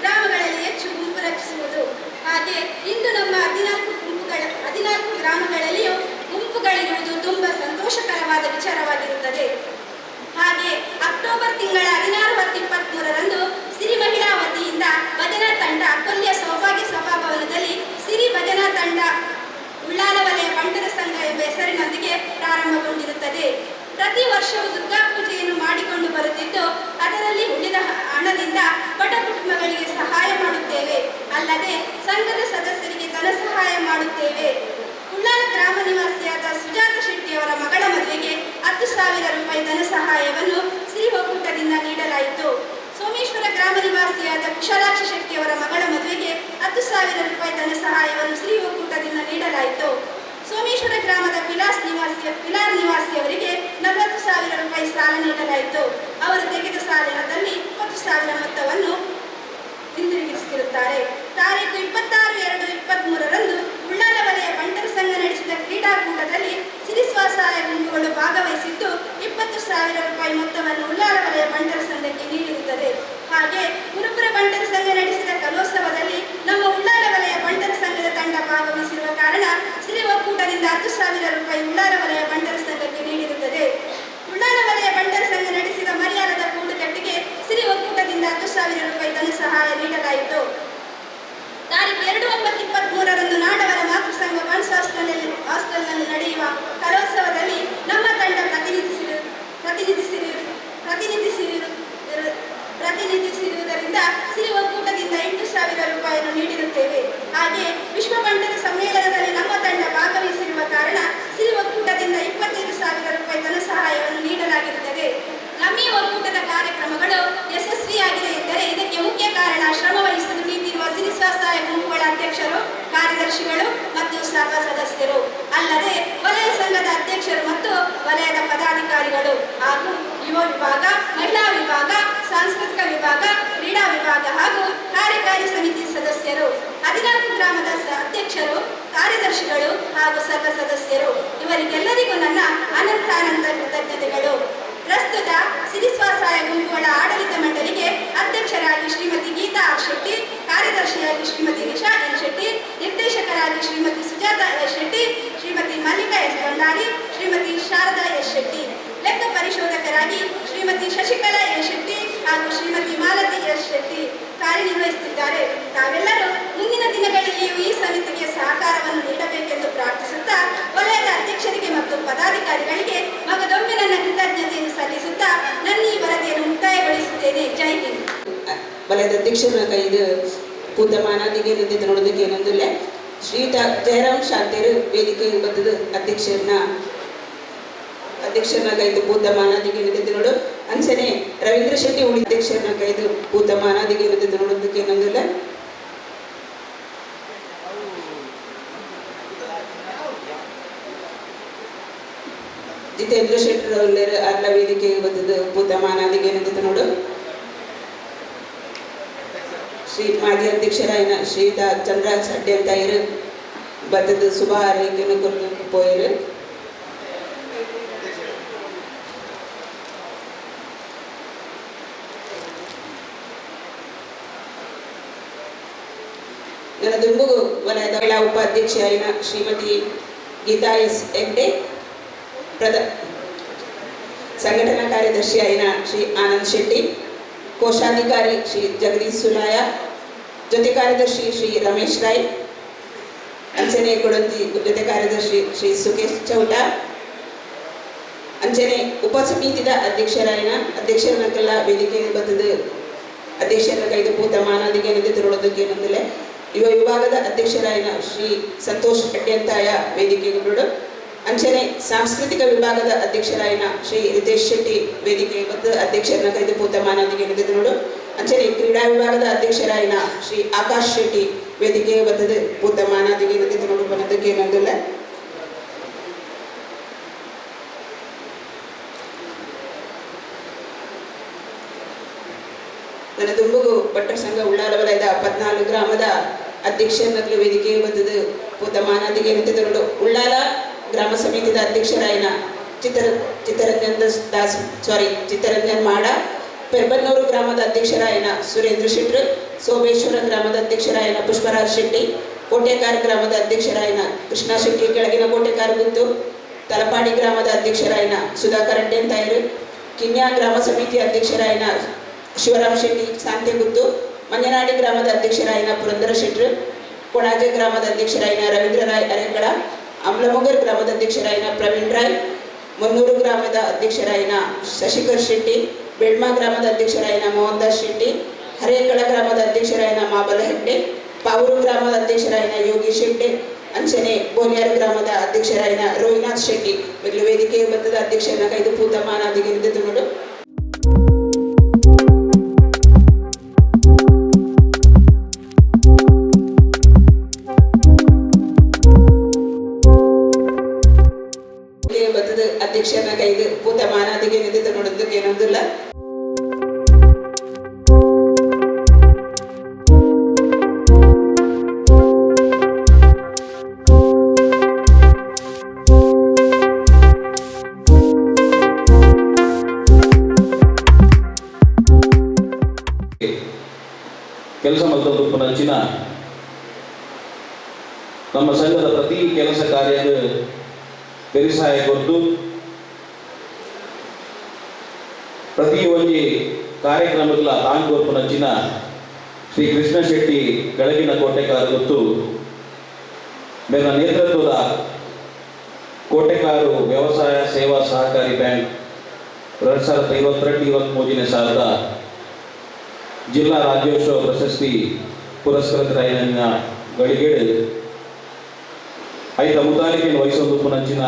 ಗ್ರಾಮಗಳಲ್ಲಿ ಹೆಚ್ಚು ಗುಂಪು ರಚಿಸುವುದು. ಹಾಗೆ ಇಂದು ನಮ್ಮ 14 ಗ್ರಾಮಗಳಲ್ಲಿಯೂ ಗುಂಪುಗಳಿರುವುದು ತುಂಬ ಸಂತೋಷಕರವಾದ ವಿಚಾರವಾಗಿರುತ್ತದೆ. ಹಾಗೆ ಅಕ್ಟೋಬರ್ ತಿಂಗಳ 16/10/23 ಸಿರಿ ಮಹಿಳಾ ವತಿಯಿಂದ ಭಜನಾ ತಂಡ ಕೊಲ್ಯ ಸೌಭಾಗ್ಯ ಸಭಾಭವನದಲ್ಲಿ ಸಿರಿ ಭಜನಾ ತಂಡ ಉಳ್ಳಾಲ ವಲಯ ಬಂಟರ ಸಂಘ ಎಂಬ ಹೆಸರಿನೊಂದಿಗೆ ಪ್ರಾರಂಭಗೊಂಡಿರುತ್ತದೆ. ಪ್ರತಿ ವರ್ಷವೂ ದುರ್ಗಾ ಪೂಜೆಯನ್ನು ಮಾಡಿಕೊಂಡು ಬರುತ್ತಿದ್ದು, ಅದರಲ್ಲಿ ಉಳಿದ ಹಣದಿಂದ ಬಡ ಕುಟುಂಬಗಳಿಗೆ ಸಹಾಯ ಮಾಡುತ್ತೇವೆ. ಅಲ್ಲದೆ ಸಂಘದ ಸದಸ್ಯರಿಗೆ ಧನ ಸಹಾಯ ಮಾಡುತ್ತೇವೆ. ಉಳ್ಳಾಲ ಗ್ರಾಮ ಸುಜಾತ ಶೆಟ್ಟಿಯವರ ಮಗಳ ಮದುವೆಗೆ 10,000 ರೂಪಾಯಿ ಧನ ಸಹಾಯವನ್ನು ಸಿರಿ ಒಕ್ಕೂಟದಿಂದ ನೀಡಲಾಯಿತು. ಸೋಮೇಶ್ವರ ಗ್ರಾಮ ನಿವಾಸಿಯಾದ ಕುಶಲಾಕ್ಷ ಶೆಟ್ಟಿಯವರ ಮಗಳ ಮದುವೆಗೆ 10,000 ರೂಪಾಯಿ ಧನ ಸಹಾಯವನ್ನು ಸಿರಿ ಒಕ್ಕೂಟದಿಂದ ನೀಡಲಾಯಿತು. ಸೋಮೇಶ್ವರ ಗ್ರಾಮದ ಪಿಲಾರ್ ನಿವಾಸಿಯವರಿಗೆ 40,000 ರೂಪಾಯಿ ಸಾಲ ನೀಡಲಾಯಿತು. ಅವರು ತೆಗೆದ ಸಾಲದಲ್ಲಿ 20,000 ಮೊತ್ತವನ್ನು ಹಿಂದಿರುಗಿಸುತ್ತಿರುತ್ತಾರೆ. ತಾರೀಕು 26/2/23 ಉಳ್ಳಾಲ ವಲಯ ಬಂಟರ ಸಂಘ ನಡೆಸಿದ ಕ್ರೀಡಾಕೂಟದಲ್ಲಿ ಸಿರಿ ಸ್ವಸಹಾಯ ಗುಂಪುಗಳು ಭಾಗವಹಿಸಿದ್ದು 20,000 ರೂಪಾಯಿ ಮೊತ್ತವನ್ನು ಉಳ್ಳಾಲ ವಲಯ ಬಂಟರ ಸಂಘಕ್ಕೆ ನೀಡಿರುತ್ತದೆ. ಹಾಗೆ ಗುರುಪುರ ಬಂಟರ ಸಂಘ ನಡೆಸಿದ ಕಲೋತ್ಸವದಲ್ಲಿ ನಮ್ಮ ಉಳ್ಳಾಲ ವಲಯ ಬಂಟರ ಸಂಘದ ತಂಡ ಭಾಗವಹಿಸಿರುವ ಕಾರಣ ಸಿರಿ ಒಕ್ಕೂಟದಿಂದ 10,000 ರೂಪಾಯಿ ಉಳ್ಳಾಲ ವಲಯ ಬಂಟರ ಸಂಘಕ್ಕೆ ನೀಡಿರುತ್ತದೆ. ಉಳ್ಳಾಲ ವಲಯ ಬಂಟರ ಸಂಘ ನಡೆಸಿದ ಮರಿಯಾಲದ ಕೂಡುಕಟ್ಟಿಗೆ ಸಿರಿ ಒಕ್ಕೂಟದಿಂದ 10,000 ರೂಪಾಯಿ ಧನ ಸಹಾಯ ನೀಡಲಾಯಿತು. ತಾರೀಕು 2/9/23 ನಾಡವರ ಮಾತೃ ಸಂಘ ಬನ್ಸ್ ಹಾಸ್ಟೆಲ್ನಲ್ಲಿ ನಡೆಯುವ ಕಲೋತ್ಸವದಲ್ಲಿ ನಮ್ಮ ತಂಡ ಪ್ರತಿನಿಧಿಸಿರುವುದರಿಂದ ಸಿರಿ ಒಕ್ಕೂಟದಿಂದ 8,000 ರೂಪಾಯಿಯನ್ನು ನೀಡಿರುತ್ತೇವೆ. ಹಾಗೆ ವಿಶ್ವ ಬಂಟರ ಸಮ್ಮೇಳನದಲ್ಲಿ ನಮ್ಮ ತಂಡ ಭಾಗವಹಿಸಿರುವ ಕಾರಣ ಸಿರಿ ಒಕ್ಕೂಟದಿಂದ 25,000 ರೂಪಾಯಿ ಧನ ಸಹಾಯವನ್ನು ನೀಡಲಾಗಿರುತ್ತದೆ. ನಮ್ಮ ಈ ಒಕ್ಕೂಟದ ಕಾರ್ಯಕ್ರಮಗಳು ಯಶಸ್ವಿಯಾಗಿದೆ ಎಂದರೆ ಇದಕ್ಕೆ ಮುಖ್ಯ ಕಾರಣ ಶ್ರಮವಹಿಸಲು ನಿಂತಿರುವ ಸಿರಿ ಸ್ವಸಹಾಯ ಗುಂಪುಗಳ ಅಧ್ಯಕ್ಷರು, ಕಾರ್ಯದರ್ಶಿಗಳು ಮತ್ತು ಸರ್ವ ಸದಸ್ಯರು, ಅಲ್ಲದೆ ವಲಯ ಸಂಘದ ಅಧ್ಯಕ್ಷರು ಮತ್ತು ವಲಯದ ಪದಾಧಿಕಾರಿಗಳು ಹಾಗೂ ಯುವ ವಿಭಾಗ, ಮಹಿಳಾ ವಿಭಾಗ, ಸಾಂಸ್ಕೃತಿಕ ವಿಭಾಗ, ಕ್ರೀಡಾ ವಿಭಾಗ ಹಾಗೂ ಕಾರ್ಯಕಾರಿ ಸಮಿತಿ ಸದಸ್ಯರು, 14 ಗ್ರಾಮದ ಅಧ್ಯಕ್ಷರು, ಕಾರ್ಯದರ್ಶಿಗಳು ಹಾಗೂ ಸರ್ವ ಸದಸ್ಯರು, ಇವರಿಗೆಲ್ಲರಿಗೂ ನನ್ನ ಅನಂತಾನಂತ ಕೃತಜ್ಞತೆಗಳು. ಪ್ರಸ್ತುತ ಸಿರಿ ಸ್ವಸಹಾಯ ಗುಂಪುಗಳ ಆಡಳಿತ ಮಂಡಳಿಗೆ ಅಧ್ಯಕ್ಷರಾಗಿ ಶ್ರೀಮತಿ ಗೀತಾ ಆರ್ ಶೆಟ್ಟಿ, ಕಾರ್ಯದರ್ಶಿಯಾಗಿ ಶ್ರೀಮತಿ ನಿಶಾ ಎನ್ ಶೆಟ್ಟಿ, ನಿರ್ದೇಶಕರಾಗಿ ಶ್ರೀಮತಿ ಸುಜಾತ ಎಸ್ ಶೆಟ್ಟಿ, ಶ್ರೀಮತಿ ಮಲ್ಲಿಕಾ ಎಸ್ ಭಂಡಾರಿ, ಶ್ರೀಮತಿ ಶಾರದಾ ಎಸ್ ಶೆಟ್ಟಿ, ಲೆಕ್ಕ ಪರಿಶೋಧಕರಾಗಿ ಶ್ರೀಮತಿ ಶಶಿಕಲಾ ಎಸ್ ಶೆಟ್ಟಿ ಹಾಗೂ ಶ್ರೀಮತಿ ಮಾಲತಿ ಎಸ್ ಶೆಟ್ಟಿ ಕಾರ್ಯನಿರ್ವಹಿಸುತ್ತಿದ್ದಾರೆ. ತಾವೆಲ್ಲರೂ ಮುಂದಿನ ದಿನಗಳಲ್ಲಿಯೂ ಈ ಸಮಿತಿಗೆ ಸಹಕಾರವನ್ನು ನೀಡಬೇಕೆಂದು ಪ್ರಾರ್ಥಿಸುತ್ತಾ ವಲಯದ ಅಧ್ಯಕ್ಷರಿಗೆ ಮತ್ತು ಪದಾಧಿಕಾರಿಗಳಿಗೆ ಮಗದೊಮ್ಮೆ ನನ್ನ ಕೃತಜ್ಞತೆಯನ್ನು ಸಲ್ಲಿಸುತ್ತಾ ನನ್ನ ಈ ವರದಿಯನ್ನು ಮುಕ್ತಾಯಗೊಳಿಸುತ್ತೇನೆ. ಜೈ ಹಿಂದ್. ವಲಯದ ಅಧ್ಯಕ್ಷರ ಕೈದು ಪೂತ ಮಾನಾದಿಗೆ ನೋಡೋದಕ್ಕೆ ಏನೊಂದಿಲ್ಲ. ಶ್ರೀಯುತ ಜಯರಾಮ್ ಶಾಂತೇರು ವೇದಿಕೆ ಬತ್ತದ ಅಧ್ಯಕ್ಷರನ್ನ ಕೈದು ಪೂತ ಮಾನಾದಿಗೆ ನೋಡು. ಅಂಚನೆ ರವೀಂದ್ರ ಶೆಟ್ಟಿ ಉಳಿ ಅಧ್ಯಕ್ಷರನ್ನ ಕೈದು ಪೂತ ಮಾನಾದಿಗೆ ನೋಡೋದಕ್ಕೆ ಏನೊಂದಿಲ್ಲ. ಜಿತೇಂದ್ರ ಶೆಟ್ಟರ್ ಅರ್ಲ ವೇದಿಕೆ ಬತ್ತದ ಪೂತ ಮಾನಾದಿಗೆ ನೋಡು. ಶ್ರೀ ಮಾಜಿ ಅಧ್ಯಕ್ಷರಾಯನ ಶ್ರೀಯುತ ಚಂದ್ರರಾಜ್ ಅಡ್ಡೆ ಅಂತ ಇರು ಬತ್ತದ ಶುಭ ಹಾರೈಕೆಯನ್ನು ಕೊಟ್ಟು ಪೋಯರು. ನನ್ನ ದುಂಬುಗು ವಲಯದ ಮಹಿಳಾ ಉಪಾಧ್ಯಕ್ಷೆಯಾಯಿನ ಶ್ರೀಮತಿ ಗೀತಾ ಎಸ್ ಹೆಗ್ಡೆ, ಸಂಘಟನಾ ಕಾರ್ಯದರ್ಶಿ ಆಯಿನ ಶ್ರೀ ಆನಂದ್ ಶೆಟ್ಟಿ, ಕೋಶಾಧಿಕಾರಿ ಶ್ರೀ ಜಗದೀಶ್ ಸುಲಾಯ, ಜೊತೆ ಕಾರ್ಯದರ್ಶಿ ಶ್ರೀ ರಮೇಶ್ ರಾಯ್, ಅಂಚನೆ ಕೊಡಂತಿ ಜೊತೆ ಕಾರ್ಯದರ್ಶಿ ಶ್ರೀ ಸುಕೇಶ್ ಚೌಟ, ಅಂಚನೆ ಉಪಸಮಿತಿದ ಅಧ್ಯಕ್ಷರಾಯನ ಅಧ್ಯಕ್ಷರನ್ನಕ್ಕೆಲ್ಲ ವೇದಿಕೆ ಬತ್ತದ ಅಧ್ಯಕ್ಷರ ಕೈದು ಪೂತ ಮಾನಾದಿಗೆ ತಿರುಳೋದಕ್ಕೆ ಏನಂದಲೇ ಯುವ ವಿಭಾಗದ ಅಧ್ಯಕ್ಷರಾಯನ ಶ್ರೀ ಸಂತೋಷ್ ಅಡ್ಯಂತಾಯ ವೇದಿಕೆಗೆ, ಅಂಚನೆ ಸಾಂಸ್ಕೃತಿಕ ವಿಭಾಗದ ಅಧ್ಯಕ್ಷರಾಯನ ಶ್ರೀ ರಿತೇಶ್ ಶೆಟ್ಟಿ ವೇದಿಕೆ ಮತ್ತು ಅಧ್ಯಕ್ಷರನ್ನ ಕೈದು ಪೂತ ಮಾನಾದಿಗೆ ನೋಡು. ಅಂಚನೆ ಕ್ರೀಡಾ ವಿಭಾಗದ ಅಧ್ಯಕ್ಷರಾಯನ ಶ್ರೀ ಆಕಾಶ್ ಶೆಟ್ಟಿ ವೇದಿಕೆ ಬತ್ತದ ಪೂತ ಮಾನಾದಿಗೆ ನೋಡು ಬನ್ನದಕ್ಕೆ ಏನಂದಿಲ್ಲ. ನನ್ನ ದುಂಬುಗು ಭಟ್ಟ ಸಂಘ ಉಳ್ಳಾಲ ವಲಯದ 14 ಗ್ರಾಮದ ಅಧ್ಯಕ್ಷರನ್ನಲು ವೇದಿಕೆ ಬತ್ತದ ಪೂತ ಮಾನಾದಿಗೆ ನೋಡು. ಉಳ್ಳಾಲ ಗ್ರಾಮ ಸಮಿತಿದ ಅಧ್ಯಕ್ಷರಾಯನ ಚಿತ್ತರಂಜನ್ ದಾಸ್ ಸಾರಿ ಚಿತ್ತರಂಜನ್ ಮಾಡ, ಪೆರ್ಬನ್ನೂರು ಗ್ರಾಮದ ಅಧ್ಯಕ್ಷರಾಯನ ಸುರೇಂದ್ರ ಶೆಟ್ಟರು, ಸೋಮೇಶ್ವರ ಗ್ರಾಮದ ಅಧ್ಯಕ್ಷರಾಯನ ಪುಷ್ಪರಾಜ್ ಶೆಟ್ಟಿ, ಕೋಟೆಕಾರ್ ಗ್ರಾಮದ ಅಧ್ಯಕ್ಷರಾಯನ ಕೃಷ್ಣ ಶೆಟ್ಟಿ ಕೆಳಗಿನ ಕೋಟೆಕಾರ್ ಗುತ್ತು, ತಲಪಾಡಿ ಗ್ರಾಮದ ಅಧ್ಯಕ್ಷರಾಯನ ಸುಧಾಕರ್ ಅಡ್ಡೆಂತಾಯರು, ಕಿನ್ಯಾ ಗ್ರಾಮ ಸಮಿತಿ ಅಧ್ಯಕ್ಷರಾಯನ ಶಿವರಾಮ್ ಶೆಟ್ಟಿ ಸಾಂತೆಗುತ್ತು, ಮಂಜನಾಡಿ ಗ್ರಾಮದ ಅಧ್ಯಕ್ಷರಾಯನ ಪುರಂದರ ಶೆಟ್ಟರು, ಕೊಣಾಜೆ ಗ್ರಾಮದ ಅಧ್ಯಕ್ಷರಾಯನ ರವೀಂದ್ರ ರಾಯ್ ಅರೆಕಳ, ಅಮ್ಲಮೊಗರ್ ಗ್ರಾಮದ ಅಧ್ಯಕ್ಷರಾಯನ ಪ್ರವೀಣ್ ರಾಯ್, ಮುನ್ನೂರು ಗ್ರಾಮದ ಅಧ್ಯಕ್ಷರಾಯನ ಶಶಿಕರ್ ಶೆಟ್ಟಿ, ಬೆಳ್ಮಾ ಗ್ರಾಮದ ಅಧ್ಯಕ್ಷರಾಯನ ಮೋಹನ್ ದಾಸ್ ಶೆಟ್ಟಿ, ಹರೇಕಳ ಗ್ರಾಮದ ಅಧ್ಯಕ್ಷರಾಯನ ಮಾಬಲ ಹೆಗ್ಡೆ, ಪಾವೂರು ಗ್ರಾಮದ ಅಧ್ಯಕ್ಷರಾಯನ ಯೋಗೀಶ್ ಹೆಗ್ಡೆ, ಅಂಚನೆ ಬೋಲಿಯಾರು ಗ್ರಾಮದ ಅಧ್ಯಕ್ಷರಾಯಿನ ರೋಹಿನಾಥ್ ಶೆಟ್ಟಿ ಮೊದಲು ವೇದಿಕೆ ಬತ್ತದ ಅಧ್ಯಕ್ಷರನ್ನ ಕೈದು ಪೂತ ಮಾನಾದಿಗೆ ನಿಂತು. ಬತ್ತದ ಅಧ್ಯಕ್ಷರನ್ನ ಕೈದು ಪೂತ ಮಾನಾದಿಗೆ ನಿಂತು ನೋಡೋದಕ್ಕೆ ಏನೊಂದಿಲ್ಲ. ಕೆಲಸ ಮಲ್ತೊಂದು ನಂಚಿನ ನಮ್ಮ ಸಂಘದ ಪ್ರತಿ ಕೆಲಸ ಕಾರ್ಯದ ಬೆರಿಸಹಾಯ ಕೊಟ್ಟು ಪ್ರತಿ ಒಂಜಿ ಕಾರ್ಯಕ್ರಮಗಳ ತಾಂಗ್ ನಂಚಿನ ಶ್ರೀ ಕೃಷ್ಣ ಶೆಟ್ಟಿ ಕೆಳಗಿನ ಕೋಟೆಕಾರ ಗೊತ್ತು ಮೇಲಿನ ನೇತೃತ್ವದ ಕೋಟೆಕಾರು ವ್ಯವಸಾಯ ಸೇವಾ ಸಹಕಾರಿ ಬ್ಯಾಂಕ್ 2022-23ನೇ ಸಾಲದ ಜಿಲ್ಲಾ ರಾಜ್ಯೋತ್ಸವ ಪ್ರಶಸ್ತಿ ಪುರಸ್ಕೃತರಾಯಿನ ಗಳಿಗೇಡು ಐತ ಮುತಾಲಿಕೆಯನ್ನು ವಹಿಸೊಂದು ಪುನಂಚಿನ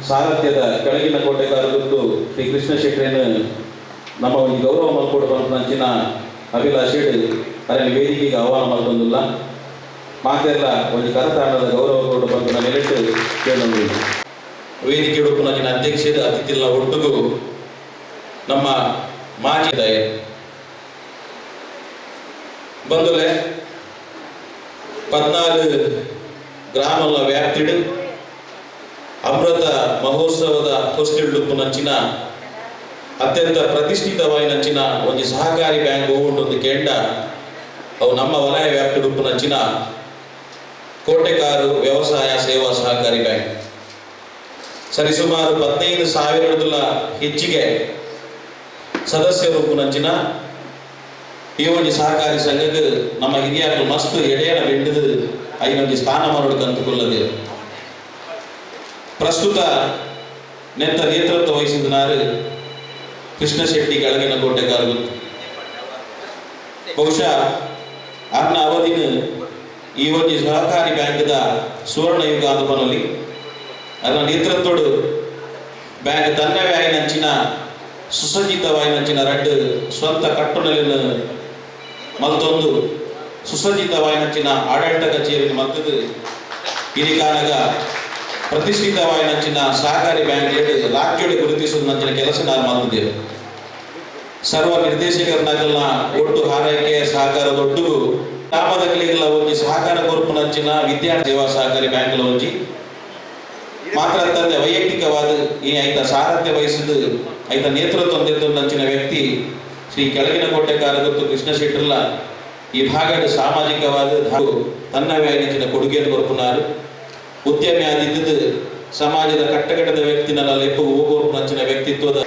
ಸಾರಥ್ಯದ ಕೆಳಗಿನ ಕೋಟೆಗಾರ ಗೊತ್ತು ಶ್ರೀ ಕೃಷ್ಣ ಶೆಟ್ಟರೆಯನ್ನು ನಮ್ಮ ಒಂದು ಗೌರವ ಮಲ್ಕೊಡು ಪಂಚಿನ ಅಭಿಲಾಷೆಡ್ ಅದನ್ನು ವೇದಿಕೆಗೆ ಆಹ್ವಾನ ಮಲ್ತೊಂದಿಲ್ಲ. ಮಾತೆಲ್ಲ ಒಂದು ಕರತಾಣದ ಗೌರವ ಕೊಡು ಬಂದು ನೆಲೆಟ್ಟು ಕೇಳೊಂದು ವೇದಿಕೆ ಉಡುಪುನಂಚಿನ ಅಧ್ಯಕ್ಷರು ಅತಿಥಿಗಳ ಒಟ್ಟಿಗೂ ನಮ್ಮ ಮಾಜಿ ಬಂಧುಲೆ 14 ಗ್ರಾಮಗಳ ವ್ಯಾಪ್ತಿಡು ಅಮೃತ ಮಹೋತ್ಸವದ ಹೊಸ್ತಿಳುಪ್ಪುನಂಚಿನ ಅತ್ಯಂತ ಪ್ರತಿಷ್ಠಿತವಾಯಿನಂಚಿನ ಒಂದು ಸಹಕಾರಿ ಬ್ಯಾಂಕ್ ಉಂಟೊಂದು ಕೇಂದ್ರ ಅವು ನಮ್ಮ ವಲಯ ವ್ಯಾಪ್ತಿಡುಪ್ಪುನಂಚಿನ ಕೋಟೆಕಾರು ವ್ಯವಸಾಯ ಸೇವಾ ಸಹಕಾರಿ ಬ್ಯಾಂಕ್ ಸರಿಸುಮಾರು 15,000 ಹೆಚ್ಚಿಗೆ ಸದಸ್ಯರು ಉಪ್ಪುನಂಚಿನ ಈ ಒಂದು ಸಹಕಾರಿ ಸಂಘಕ್ಕೆ ನಮ್ಮ ಹಿರಿಯರು ಮಸ್ತ್ ಎಡೆಯನ ಬೆಂಡಿದು ಐನೊಂದು ಸ್ಥಾನಮಾನ ಕಂತುಕೊಳ್ಳದೆ. ಪ್ರಸ್ತುತ ನೆತ್ತ ನೇತೃತ್ವ ವಹಿಸಿದನಾರು ಕೃಷ್ಣ ಶೆಟ್ಟಿ ಕೆಳಗಿನ ಕೋಟೆಗಾರ ಗೊತ್ತು. ಬಹುಶಃ ಅನ್ನ ಅವಧಿನ ಈ ಒಂದು ಸಹಕಾರಿ ಬ್ಯಾಂಕ್ದ ಸುವರ್ಣ ಯುಗ ಅಂದಪನಲ್ಲಿ ಅದರ ನೇತೃತ್ವಡು ಬ್ಯಾಂಕ್ ತನ್ನವೇ ಆಯಿನಂಚಿನ ಸುಸಜ್ಜಿತವಾಯಿನಂಚಿನ ರಡ್ಡು ಸ್ವಂತ ಕಟ್ಟುನಲಿನ ಮತ್ತೊಂದು ಸುಸಜ್ಜಿತವಾಯಿನಂಚಿನ ಆಡಳಿತ ಕಚೇರಿಯನ್ನು ಮತ್ತದು ಇನಿಕಾನಗ ಪ್ರತಿಷ್ಠಿತವಾಯಿನಂಚಿನ ಸಹಕಾರಿ ಬ್ಯಾಂಕ್ ರಾಜ್ಯಡೆ ಗುರುತಿಸುವಂಚಿನ ಕೆಲಸ ನಾನು ಮಾಡಿದ್ದೇವೆ. ಸರ್ವ ನಿರ್ದೇಶಕರನ್ನಾಗಲ್ಲ ಒಟ್ಟು ಹಾರೈಕೆ ಸಹಕಾರದ ಒಟ್ಟಿಗೂ ಗ್ರಾಮದ ಕಲಿಗಳ ಒಂಜಿ ಸಹಕಾರ ಕೊರ್ಪುನಂಚಿನ ವಿದ್ಯಾರ್ಥಿ ಸೇವಾ ಸಹಕಾರಿ ಬ್ಯಾಂಕ್ಲ ಒಂಜಿ ಮಾತ್ರ ತಂದೆ ವೈಯಕ್ತಿಕವಾದ ಈ ಐತ ಸಾರಥ್ಯ ವಹಿಸಿದ ಐತ ನೇತೃತ್ವ ಹೊಂದಿದ್ದಂಚಿನ ವ್ಯಕ್ತಿ ಶ್ರೀ ಕೆಳಗಿನ ಕೋಟೆಕಾರ ಗೊತ್ತು ಕೃಷ್ಣ ಶೆಟ್ಟರ್ಲ ಈ ಭಾಗದ ಸಾಮಾಜಿಕವಾದ ಹಾಗೂ ತನ್ನವೇ ಐನಂಚಿನ ಕೊಡುಗೆಯನ್ನು ಕೊರ್ಪುನಾರು. ಉದ್ಯಮಿ ಆದಿದ್ದದ್ದು ಸಮಾಜದ ಕಟ್ಟಕಟ್ಟದ ವ್ಯಕ್ತಿನಲ್ಲ ಲೆಪ್ಪು ಹೋಗೋರ್ಪುನಂಚಿನ ವ್ಯಕ್ತಿತ್ವದ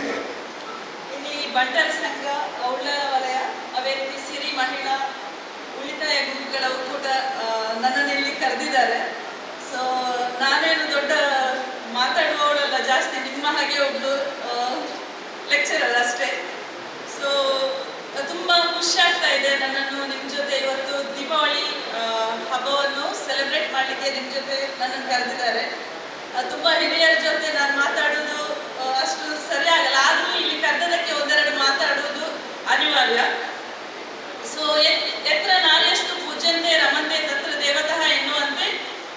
ಇಲ್ಲಿ ಬಂಟರ ಸಂಘ ಉಳ್ಳಾಲ ವಲಯ ಅದೇ ರೀತಿ ಸಿರಿ ಮಹಿಳಾ ಉಳಿತಾಯ ಗುಂಪುಗಳ ಒಕ್ಕೂಟ ನನ್ನನ್ನು ಇಲ್ಲಿ ಕರೆದಿದ್ದಾರೆ. ಸೊ ನಾನೇನು ದೊಡ್ಡ ಮಾತಾಡುವವಳಲ್ಲ, ಜಾಸ್ತಿ ನಿಮ್ಮ ಹಾಗೆ ಒಬ್ಳು ಲೆಕ್ಚರರ್ ಅಷ್ಟೇ. ಸೊ ತುಂಬ ಖುಷಿ ಆಗ್ತಾ ಇದೆ ನನ್ನನ್ನು ನಿಮ್ಮ ಜೊತೆ ಇವತ್ತು ದೀಪಾವಳಿ ಹಬ್ಬವನ್ನು ಸೆಲೆಬ್ರೇಟ್ ಮಾಡಲಿಕ್ಕೆ ನಿಮ್ಮ ಜೊತೆ ನನ್ನನ್ನು ಕರೆದಿದ್ದಾರೆ. ತುಂಬ ಹಿರಿಯರ ಜೊತೆ ನಾನು ಮಾತಾಡೋದು ಅಷ್ಟು ಸರಿ ಆಗಲ್ಲ, ಆದರೂ ಇಲ್ಲಿ ಕರೆದದಕ್ಕೆ ಒಂದೆರಡು ಮಾತಾಡುವುದು ಅನಿವಾರ್ಯ. ಸೊ ಎತ್ರ ನಾರ್ಯಸ್ತು ಪೂಜ್ಯಂತೆ ರಮಂತೆ ತತ್ರ ದೇವತಃ ಎನ್ನುವಂತೆ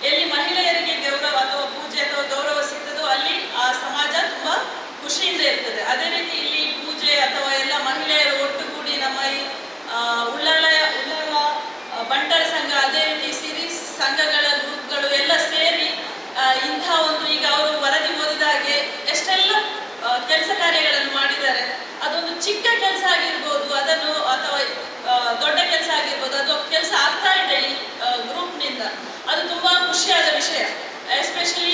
ಎಲ್ಲಿ ಮಹಿಳೆಯರಿಗೆ ಗೌರವ ಅಥವಾ ಪೂಜೆ ಅಥವಾ ಗೌರವ ಸಿಗ್ತದೋ ಅಲ್ಲಿ ಆ ಸಮಾಜ ತುಂಬ ಖುಷಿಯಿಂದ ಇರ್ತದೆ. ಅದೇ ರೀತಿ ಇಲ್ಲಿ ಪೂಜೆ ಅಥವಾ ಎಲ್ಲ ಮಹಿಳೆಯರು ಒಟ್ಟುಗೂಡಿ ನಮ್ಮ ಈ ಉಳ್ಳಾಲ ಬಂಟರ ಸಂಘ ಅದೇ ರೀತಿ ಸಿರಿ ಸಂಘಗಳ ಗ್ರೂಪ್ಗಳು ಎಲ್ಲ ಸೇರಿ ಇಂಥ ಒಂದು ಈಗ ಅವರು ವರದಿ ಓದಿದ ಹಾಗೆ ಎಷ್ಟೆಲ್ಲ ಕೆಲಸ ಕಾರ್ಯಗಳನ್ನು ಮಾಡಿದ್ದಾರೆ. ಅದೊಂದು ಚಿಕ್ಕ ಕೆಲಸ ಆಗಿರ್ಬೋದು ಅದನ್ನು ಅಥವಾ ದೊಡ್ಡ ಕೆಲಸ ಆಗಿರ್ಬೋದು, ಅದು ಕೆಲಸ ಆಗ್ತಾ ಇದೆ ಈ ಗ್ರೂಪ್ನಿಂದ. ಅದು ತುಂಬ ಖುಷಿಯಾದ ವಿಷಯ. ಎಸ್ಪೆಷಲಿ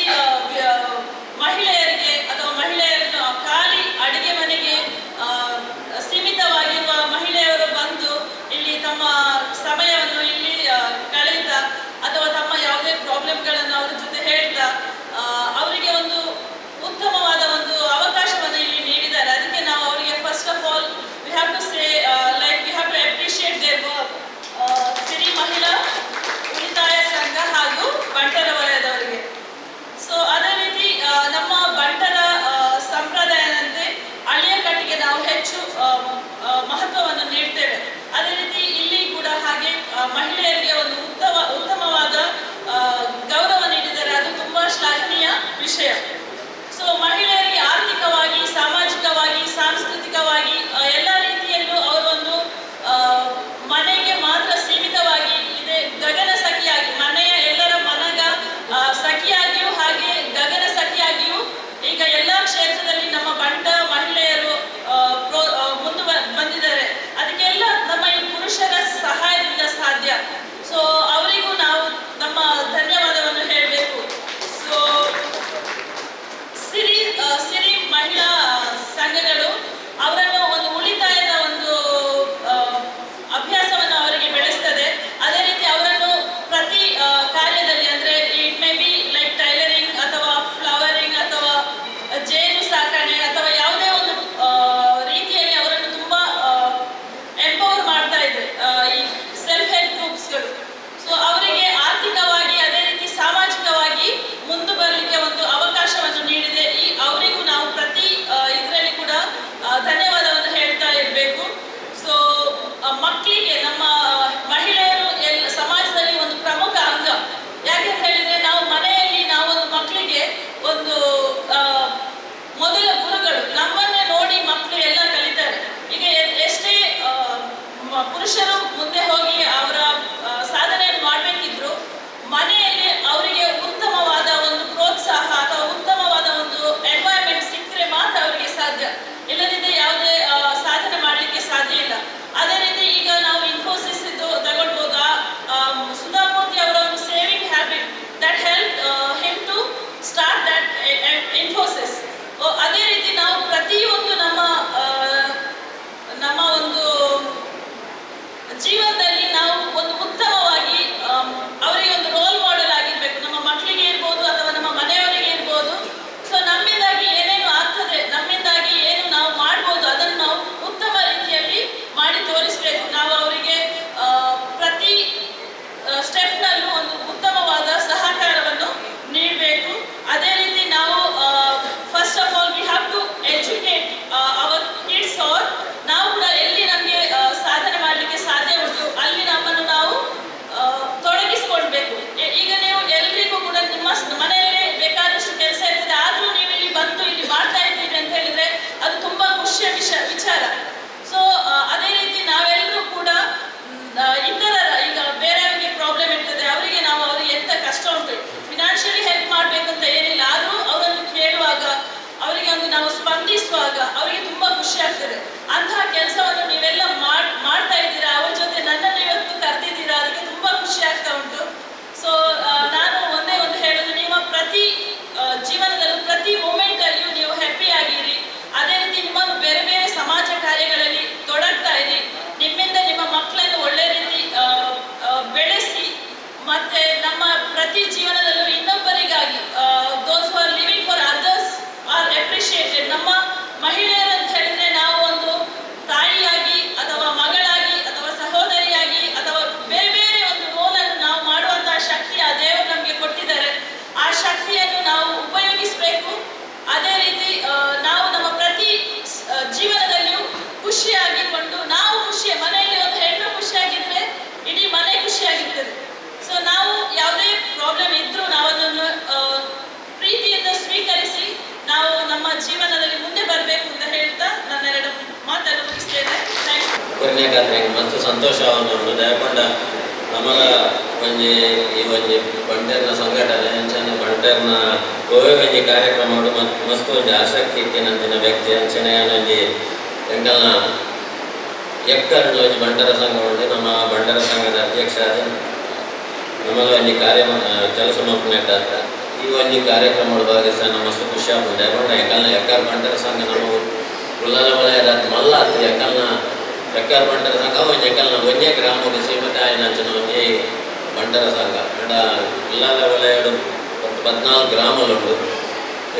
ಮಹಿಳೆಯರಿಗೆ ಅಥವಾ ಮಹಿಳೆಯರನ್ನು ಖಾಲಿ ಅಡುಗೆ ಮನೆಗೆ ಸೀಮಿತವಾಗಿರುವ ಮಹಿಳೆಯರು ಬಂದು ಇಲ್ಲಿ ತಮ್ಮ ಸಮಯವನ್ನು ಇಲ್ಲಿ ಕಳೆಯುತ್ತಾ ಅಥವಾ ತಮ್ಮ ಯಾವುದೇ ಪ್ರಾಬ್ಲಮ್ಗಳನ್ನು ಅವರ ಜೊತೆ ಹೇಳ್ತಾ ಅವರಿಗೆ ಒಂದು ಉತ್ತಮವಾದ ಒಂದು ಅವಕಾಶವನ್ನು ಇಲ್ಲಿ ನೀಡಿದ್ದಾರೆ. ಅದಕ್ಕೆ ನಾವು ಅವರಿಗೆ first of all we have to say like we have to appreciate their work. Siri Mahila Ulitaya Sangha ಹಾಗೂ ಬಂಟರ ವಲಯದವರಿಗೆ. ಮಹತ್ವವನ್ನು ನೀಡ್ತೇವೆ. ಅದೇ ರೀತಿ ಇಲ್ಲಿ ಕೂಡ ಹಾಗೆ ಮಹಿಳೆಯರಿಗೆ ಒಂದು ಉತ್ತಮವಾದ ಗೌರವ ನೀಡಿದ್ದಾರೆ. ಅದು ತುಂಬಾ ಶ್ಲಾಘನೀಯ ವಿಷಯ. ಸೊ ಮಹಿಳೆಯರಿಗೆ ಆರ್ಥಿಕವಾಗಿ, ಸಾಮಾಜಿಕವಾಗಿ, ಸಾಂಸ್ಕೃತಿಕವಾಗಿ ಎಲ್ಲ ರೀತಿಯಲ್ಲೂ ಅವರೊಂದು ಮನೆಗೆ ಮಾತ್ರ ಸೀಮಿತವಾಗಿ ಇದೆ, ಗಗನ ಸಖಿಯಾಗಿ, ಮನೆಯ ಎಲ್ಲರ ಮನಗ ಸಖಿಯಾಗಿಯೂ ಹಾಗೆ ಗಗನ ಸಖಿಯಾಗಿಯೂ ಈಗ ಎಲ್ಲ ಕ್ಷೇತ್ರದಲ್ಲಿ ನಮ್ಮ ಬಂಟ ಮಹಿಳೆಯರು ಮುಂದೆ ಬಂದಿದ್ದಾರೆ. ಅದಕ್ಕೆಲ್ಲ ನಮ್ಮ ಈ ಪುರುಷರ ಸಹಾಯದಿಂದ ಸಾಧ್ಯ. ಸೊ ಅವರಿಗೂ ನಾವು ನಮ್ಮ ಧನ್ಯವಾದವನ್ನು ಹೇಳಬೇಕು. ಸೊ ಸಿರಿ ಸಿರಿ ಮಹಿಳಾ ಸಂಘಗಳು ಅವರನ್ನು ಒಂದು ಉಳಿತಾಯದ ಒಂದು ಅಭ್ಯಾಸವನ್ನು ಅವರಿಗೆ ಬೆಳೆಸ್ತದೆ. ಅದೇ ರೀತಿ ಅವರನ್ನು ಪ್ರತಿ ಕಾರ್ಯದಲ್ಲಿ, ಅಂದ್ರೆ it may be like tailoring ಅಥವಾ ಫ್ಲವರಿಂಗ್ ಅಥವಾ ಜೇನು ಸಾಕಣೆ ಅಥವಾ ಯಾವುದೇ ಒಂದು ರೀತಿಯಲ್ಲಿ ಅವರನ್ನು ತುಂಬಾ ಎಂಪವರ್ ಮಾಡ್ತಾ ಇದೆ ಈ ಸೆಲ್ಫ್ ಹೆಲ್ಪ್ ಗ್ರೂಪ್ಸ್ಗಳು. ಸೊ ಅವರಿಗೆ ಆರ್ಥಿಕವಾಗಿ, ಅದೇ ರೀತಿ ಸಾಮಾಜಿಕವಾಗಿ ಮುಂದೆ ಬರಲಿಕ್ಕೆ ಒಂದು ಅವಕಾಶವನ್ನು ನೀಡಿದೆ. ಈ ಅವರಿಗೂ ನಾವು ಪ್ರತಿ ಇದರಲ್ಲಿ ಕೂಡ ಧನ್ಯವಾದವನ್ನು ಹೇಳ್ತಾ ಇರಬೇಕು. ಸೊ ಮಕ್ಕಳಿಗೆ, ನಮ್ಮ ಮಹಿಳೆಯರು ಸಮಾಜದಲ್ಲಿ ಒಂದು ಪ್ರಮುಖ ಅಂಗ. ಯಾಕೆಂತ ಹೇಳಿದ್ರೆ, ನಾವು ಮನೆಯಲ್ಲಿ ನಾವೊಂದು ಮಕ್ಕಳಿಗೆ ಒಂದು ಮೊದಲ ಗುರುಗಳು. ನಮ್ಮನ್ನೇ ನೋಡಿ ಮಕ್ಕಳು ಎಲ್ಲ ಕಲಿತಾರೆ. ಈಗ ಎಷ್ಟೇ ಪುರುಷರು ಮುಂದೆ ಹೋಗಿ ಅವರ ಸಾಧನೆಯನ್ನು ಮಾಡಬೇಕಿದ್ರು, ಮನೆಯಲ್ಲಿ ಅವರಿಗೆ ಉತ್ತಮವಾದ ಒಂದು ಪ್ರೋತ್ಸಾಹ ಅಥವಾ ಉತ್ತಮವಾದ ಒಂದು ಎನ್ವೈರನ್ಮೆಂಟ್ ಸಿಕ್ಕರೆ ಮಾತ್ರ ಅವರಿಗೆ ಸಾಧ್ಯ. ಇಲ್ಲದಿದ್ದರೆ ಯಾವುದೇ ಸಾಧನೆ ಮಾಡಲಿಕ್ಕೆ ಸಾಧ್ಯ ಇಲ್ಲ. ಅದೇ ರೀತಿ ಈಗ ನಾವು ಇನ್ಫೋಸಿಸ್ ಇದ್ದು ತಗೊಳ್ಬೋದು. ಸುಧಾಮೂರ್ತಿ ಅವರ ಒಂದು saving habit that help him to start that Infosys. ಅದೇ ರೀತಿ ನಾವು ಪ್ರತಿಯೊಂದು ನಮ್ಮ ನಮ್ಮ ಒಂದು ಜೀವನದಲ್ಲಿ ನಾವು ಒಂದು ಉತ್ತಮವಾಗಿ ಅವರಿಗೆ ಒಂದು ರೋಲ್ ಮಾಡೆಲ್ ಆಗಿರ್ಬೇಕು. ನಮ್ಮ ಮಕ್ಕಳಿಗೆ ಇರ್ಬೋದು ಅಥವಾ ನಮ್ಮ ಮನೆಯವರಿಗೆ ಇರ್ಬೋದು. ಸೊ ನಮ್ಮಿಂದಾಗಿ ಏನೇನು ಆಗ್ತದೆ, ನಮ್ಮಿಂದಾಗಿ ಏನು ನಾವು ಮಾಡ್ಬೋದು, ಅದನ್ನು ನಾವು ಉತ್ತಮ ರೀತಿಯಲ್ಲಿ ಮಾಡಿ ತೋರಿಸ್ಬೇಕು. ನಾವು ಅವರಿಗೆ ಪ್ರತಿ ಸ್ಟೆಪ್ನಲ್ಲೂ ಒಂದು ಉತ್ತಮವಾದ ಸಹಕಾರವನ್ನು ನೀಡಬೇಕು. ಅದೇ ರೀತಿ ನಾವು first of all we have to educate our kids or ನಾವು ಕೂಡ ಎಲ್ಲಿ ನಮಗೆ ಸಾಧನೆ ಮಾಡಲಿಕ್ಕೆ ಸಾಧ್ಯ ಉಂಟು, ಅಲ್ಲಿ ನಮ್ಮನ್ನು ನಾವು ತೊಡಗಿಸಿಕೊಳ್ಬೇಕು. ಈಗ ನೀವು ಎಲ್ರಿಗೂ ಕೂಡ ನಿಮ್ಮ ಮನೆಯಲ್ಲೇ ಬೇಕಾದಷ್ಟು ಕೆಲಸ ಇರ್ತದೆ. ಆದ್ರೂ ನೀವು ಇಲ್ಲಿ ಬಂದು ಇಲ್ಲಿ ಮಾಡ್ತಾ ಇದ್ದೀರಿ ಅಂತ ಹೇಳಿದ್ರೆ ಅದು ತುಂಬಾ ಖುಷಿಯ ವಿಚಾರ. ಸೊ ಅದೇ ರೀತಿ ನಾವೆಲ್ಲರೂ ಕೂಡ ಇತರರ, ಈಗ ಬೇರೆಯವರಿಗೆ ಪ್ರಾಬ್ಲಮ್ ಇರ್ತದೆ, ಅವರಿಗೆ ನಾವು ಅವರಿಗೆ ಎಂತ ಕಷ್ಟ ಉಂಟು, ಫಿನಾನ್ಷಿಯಲಿ ಹೆಲ್ಪ್ ಮಾಡಬೇಕು ಅಂತ ಏನಿಲ್ಲ. ಆದ್ರೂ ಅವರನ್ನು ಕೇಳುವಾಗ, ಅವರಿಗೆ ಒಂದು ನಾವು ಸ್ಪಂದಿಸುವಾಗ ಅವರಿಗೆ ತುಂಬಾ ಖುಷಿ ಆಗ್ತದೆ. ಅಂತಹ ಕೆಲಸವನ್ನು ನೀವೆಲ್ಲ ಮಾಡ್ತಾ ಇದ್ದೀರಾ. ಅವ್ರ ಜೊತೆ ನನ್ನನ್ನು ಇವತ್ತು ಕರೆದಿದ್ದೀರಾ, ಅದಕ್ಕೆ ತುಂಬಾ ಖುಷಿ ಆಗ್ತಾ ಉಂಟು. ಸೊ ನಾನು ಒಂದೇ ಒಂದು ಹೇಳುದು, ನಿಮ್ಮ ಪ್ರತಿ ಜೀವನದಲ್ಲೂ ಪ್ರತಿ ಮೂಮೆಂಟ್ ಅಲ್ಲಿಯೂ ನೀವು ಹ್ಯಾಪಿ ಆಗಿರಿ. ಅದೇ ರೀತಿ ನಿಮ್ಮನ್ನು ಬೇರೆ ಬೇರೆ ಸಮಾಜ ಕಾರ್ಯಗಳಲ್ಲಿ ತೊಡಗ್ತಾ ಇರಿ. ನಿಮ್ಮಿಂದ ನಿಮ್ಮ ಮಕ್ಕಳನ್ನು ಒಳ್ಳೆ ರೀತಿ ಬೆಳೆಸಿ. ಮತ್ತೆ ನಮ್ಮ ಪ್ರತಿ ಜೀವನದಲ್ಲೂ ಇನ್ನೊಬ್ಬರಿಗಾಗಿ, those who are living for others are appreciated. ನಮ್ಮ ಮಹಿಳೆಯರು ಅಂತ ಹೇಳಿದ್ರೆ ನಾವು ಒಂದು ತಾಯಿಯಾಗಿ ಅಥವಾ ಮಗಳಾಗಿ ಅಥವಾ ಸಹೋದರಿಯಾಗಿ ಅಥವಾ ಬೇರೆ ಬೇರೆ ಒಂದು ರೋಲನ್ನು ನಾವು ಮಾಡುವಂತಹ ಶಕ್ತಿ ಆ ದೇವರು ನಮಗೆ ಕೊಟ್ಟಿದ್ದಾರೆ. ಆ ಶಕ್ತಿಯನ್ನು ನಾವು ಉಪಯೋಗಿಸಬೇಕು. ಅದೇ ರೀತಿ ನಾವು ನಮ್ಮ ಪ್ರತಿ ಜೀವನದಲ್ಲಿಯೂ ಖುಷಿಯಾಗಿಕೊಂಡು, ನಾವು ಖುಷಿ, ಮನೆಯಲ್ಲಿ ಒಂದು ಹೆಣ್ಣು ಖುಷಿಯಾಗಿದ್ರೆ ಇಡೀ ಮನೆ ಖುಷಿಯಾಗಿರ್ತದೆ. ಸೊ ನಾವು ಯಾವುದೇ ಪ್ರಾಬ್ಲಮ್ ಇದ್ರೂ ನಾವು ಅದನ್ನು ಪ್ರೀತಿಯಿಂದ ಸ್ವೀಕರಿಸಿ ನಾವು ನಮ್ಮ ಜೀವನದಲ್ಲಿ ಮುಂದೆ ಬರಬೇಕು ಅಂತ ಹೇಳ್ತಾ ನನ್ನ ಎರಡು ಮಾತನ್ನು ಮುಗಿಸ್ತೇನೆ. Thank you. ಕೊನೆಗಾದ್ರೆ ಮಸ್ತ್ ಸಂತೋಷ ಉಂಟು. ದಯಪಂಡ ನಮಗ ಒಂಜಿ ಈ ಒಂಜಿ ಬಂಟೆರ್ನ ಸಂಘಟನೆ, ಅಂಚನೆ ಬಂಟೆರ್ನ ಒವ್ವೇ ಒಂಜಿ ಕಾರ್ಯಕ್ರಮ ಮಸ್ತ್ ಒಂಜಿ ಆಸಕ್ತಿ ಇತ್ತಿನಂಚಿನ ವ್ಯಕ್ತಿ. ಅಂಚನೆ ಒಂಜಿ ಎಂಕಲ್ನ ಎಕ್ಕರ್ಡ್ ಒಂಜಿ ಬಂಟರ ಸಂಘ ಉಂಟು. ನಮ್ಮ ಬಂಟರ ಸಂಘದ ಅಧ್ಯಕ್ಷ ಆದ ನಮಗ ಒಂಜಿ ಕಾರ್ಯ ಕೆಲಸ ಮಲ್ಪುನೆಟ್ಟಾತ್ರ ಈ ಒಂಜಿ ಕಾರ್ಯಕ್ರಮ ಭಾಗವಹಿಸ ಮಸ್ತ್ ಖುಷಿ ಆಪುಂಡು. ದಯಪಂಡ ಎಂಕಲ್ನ ಎಕ್ಕರ್ ಬಂಟರ ಸಂಘ ನಮ್ಮ ಉಳ್ಳಾಲ ವಲಯದ ಮಲ್ಲ ಅತ್ತ್. ಎಂಕಲ್ನ ಎಕ್ಕರ್ ಬಂಟರ ಸಂಘ ಒಂಜಿ ಎಂಕಲ್ನ ಒಂಜೇ ಗ್ರಾಮಕ್ಕೆ ಸೀಮಿತ ಆಯಿನಂಚಿನ ಒಂಜಿ ಬಂಟರ ಸಂಘ. ಅಂಡ ಉಳ್ಳಾಲ ವಲಯಡು 10-14 ಗ್ರಾಮಲುಂಡು.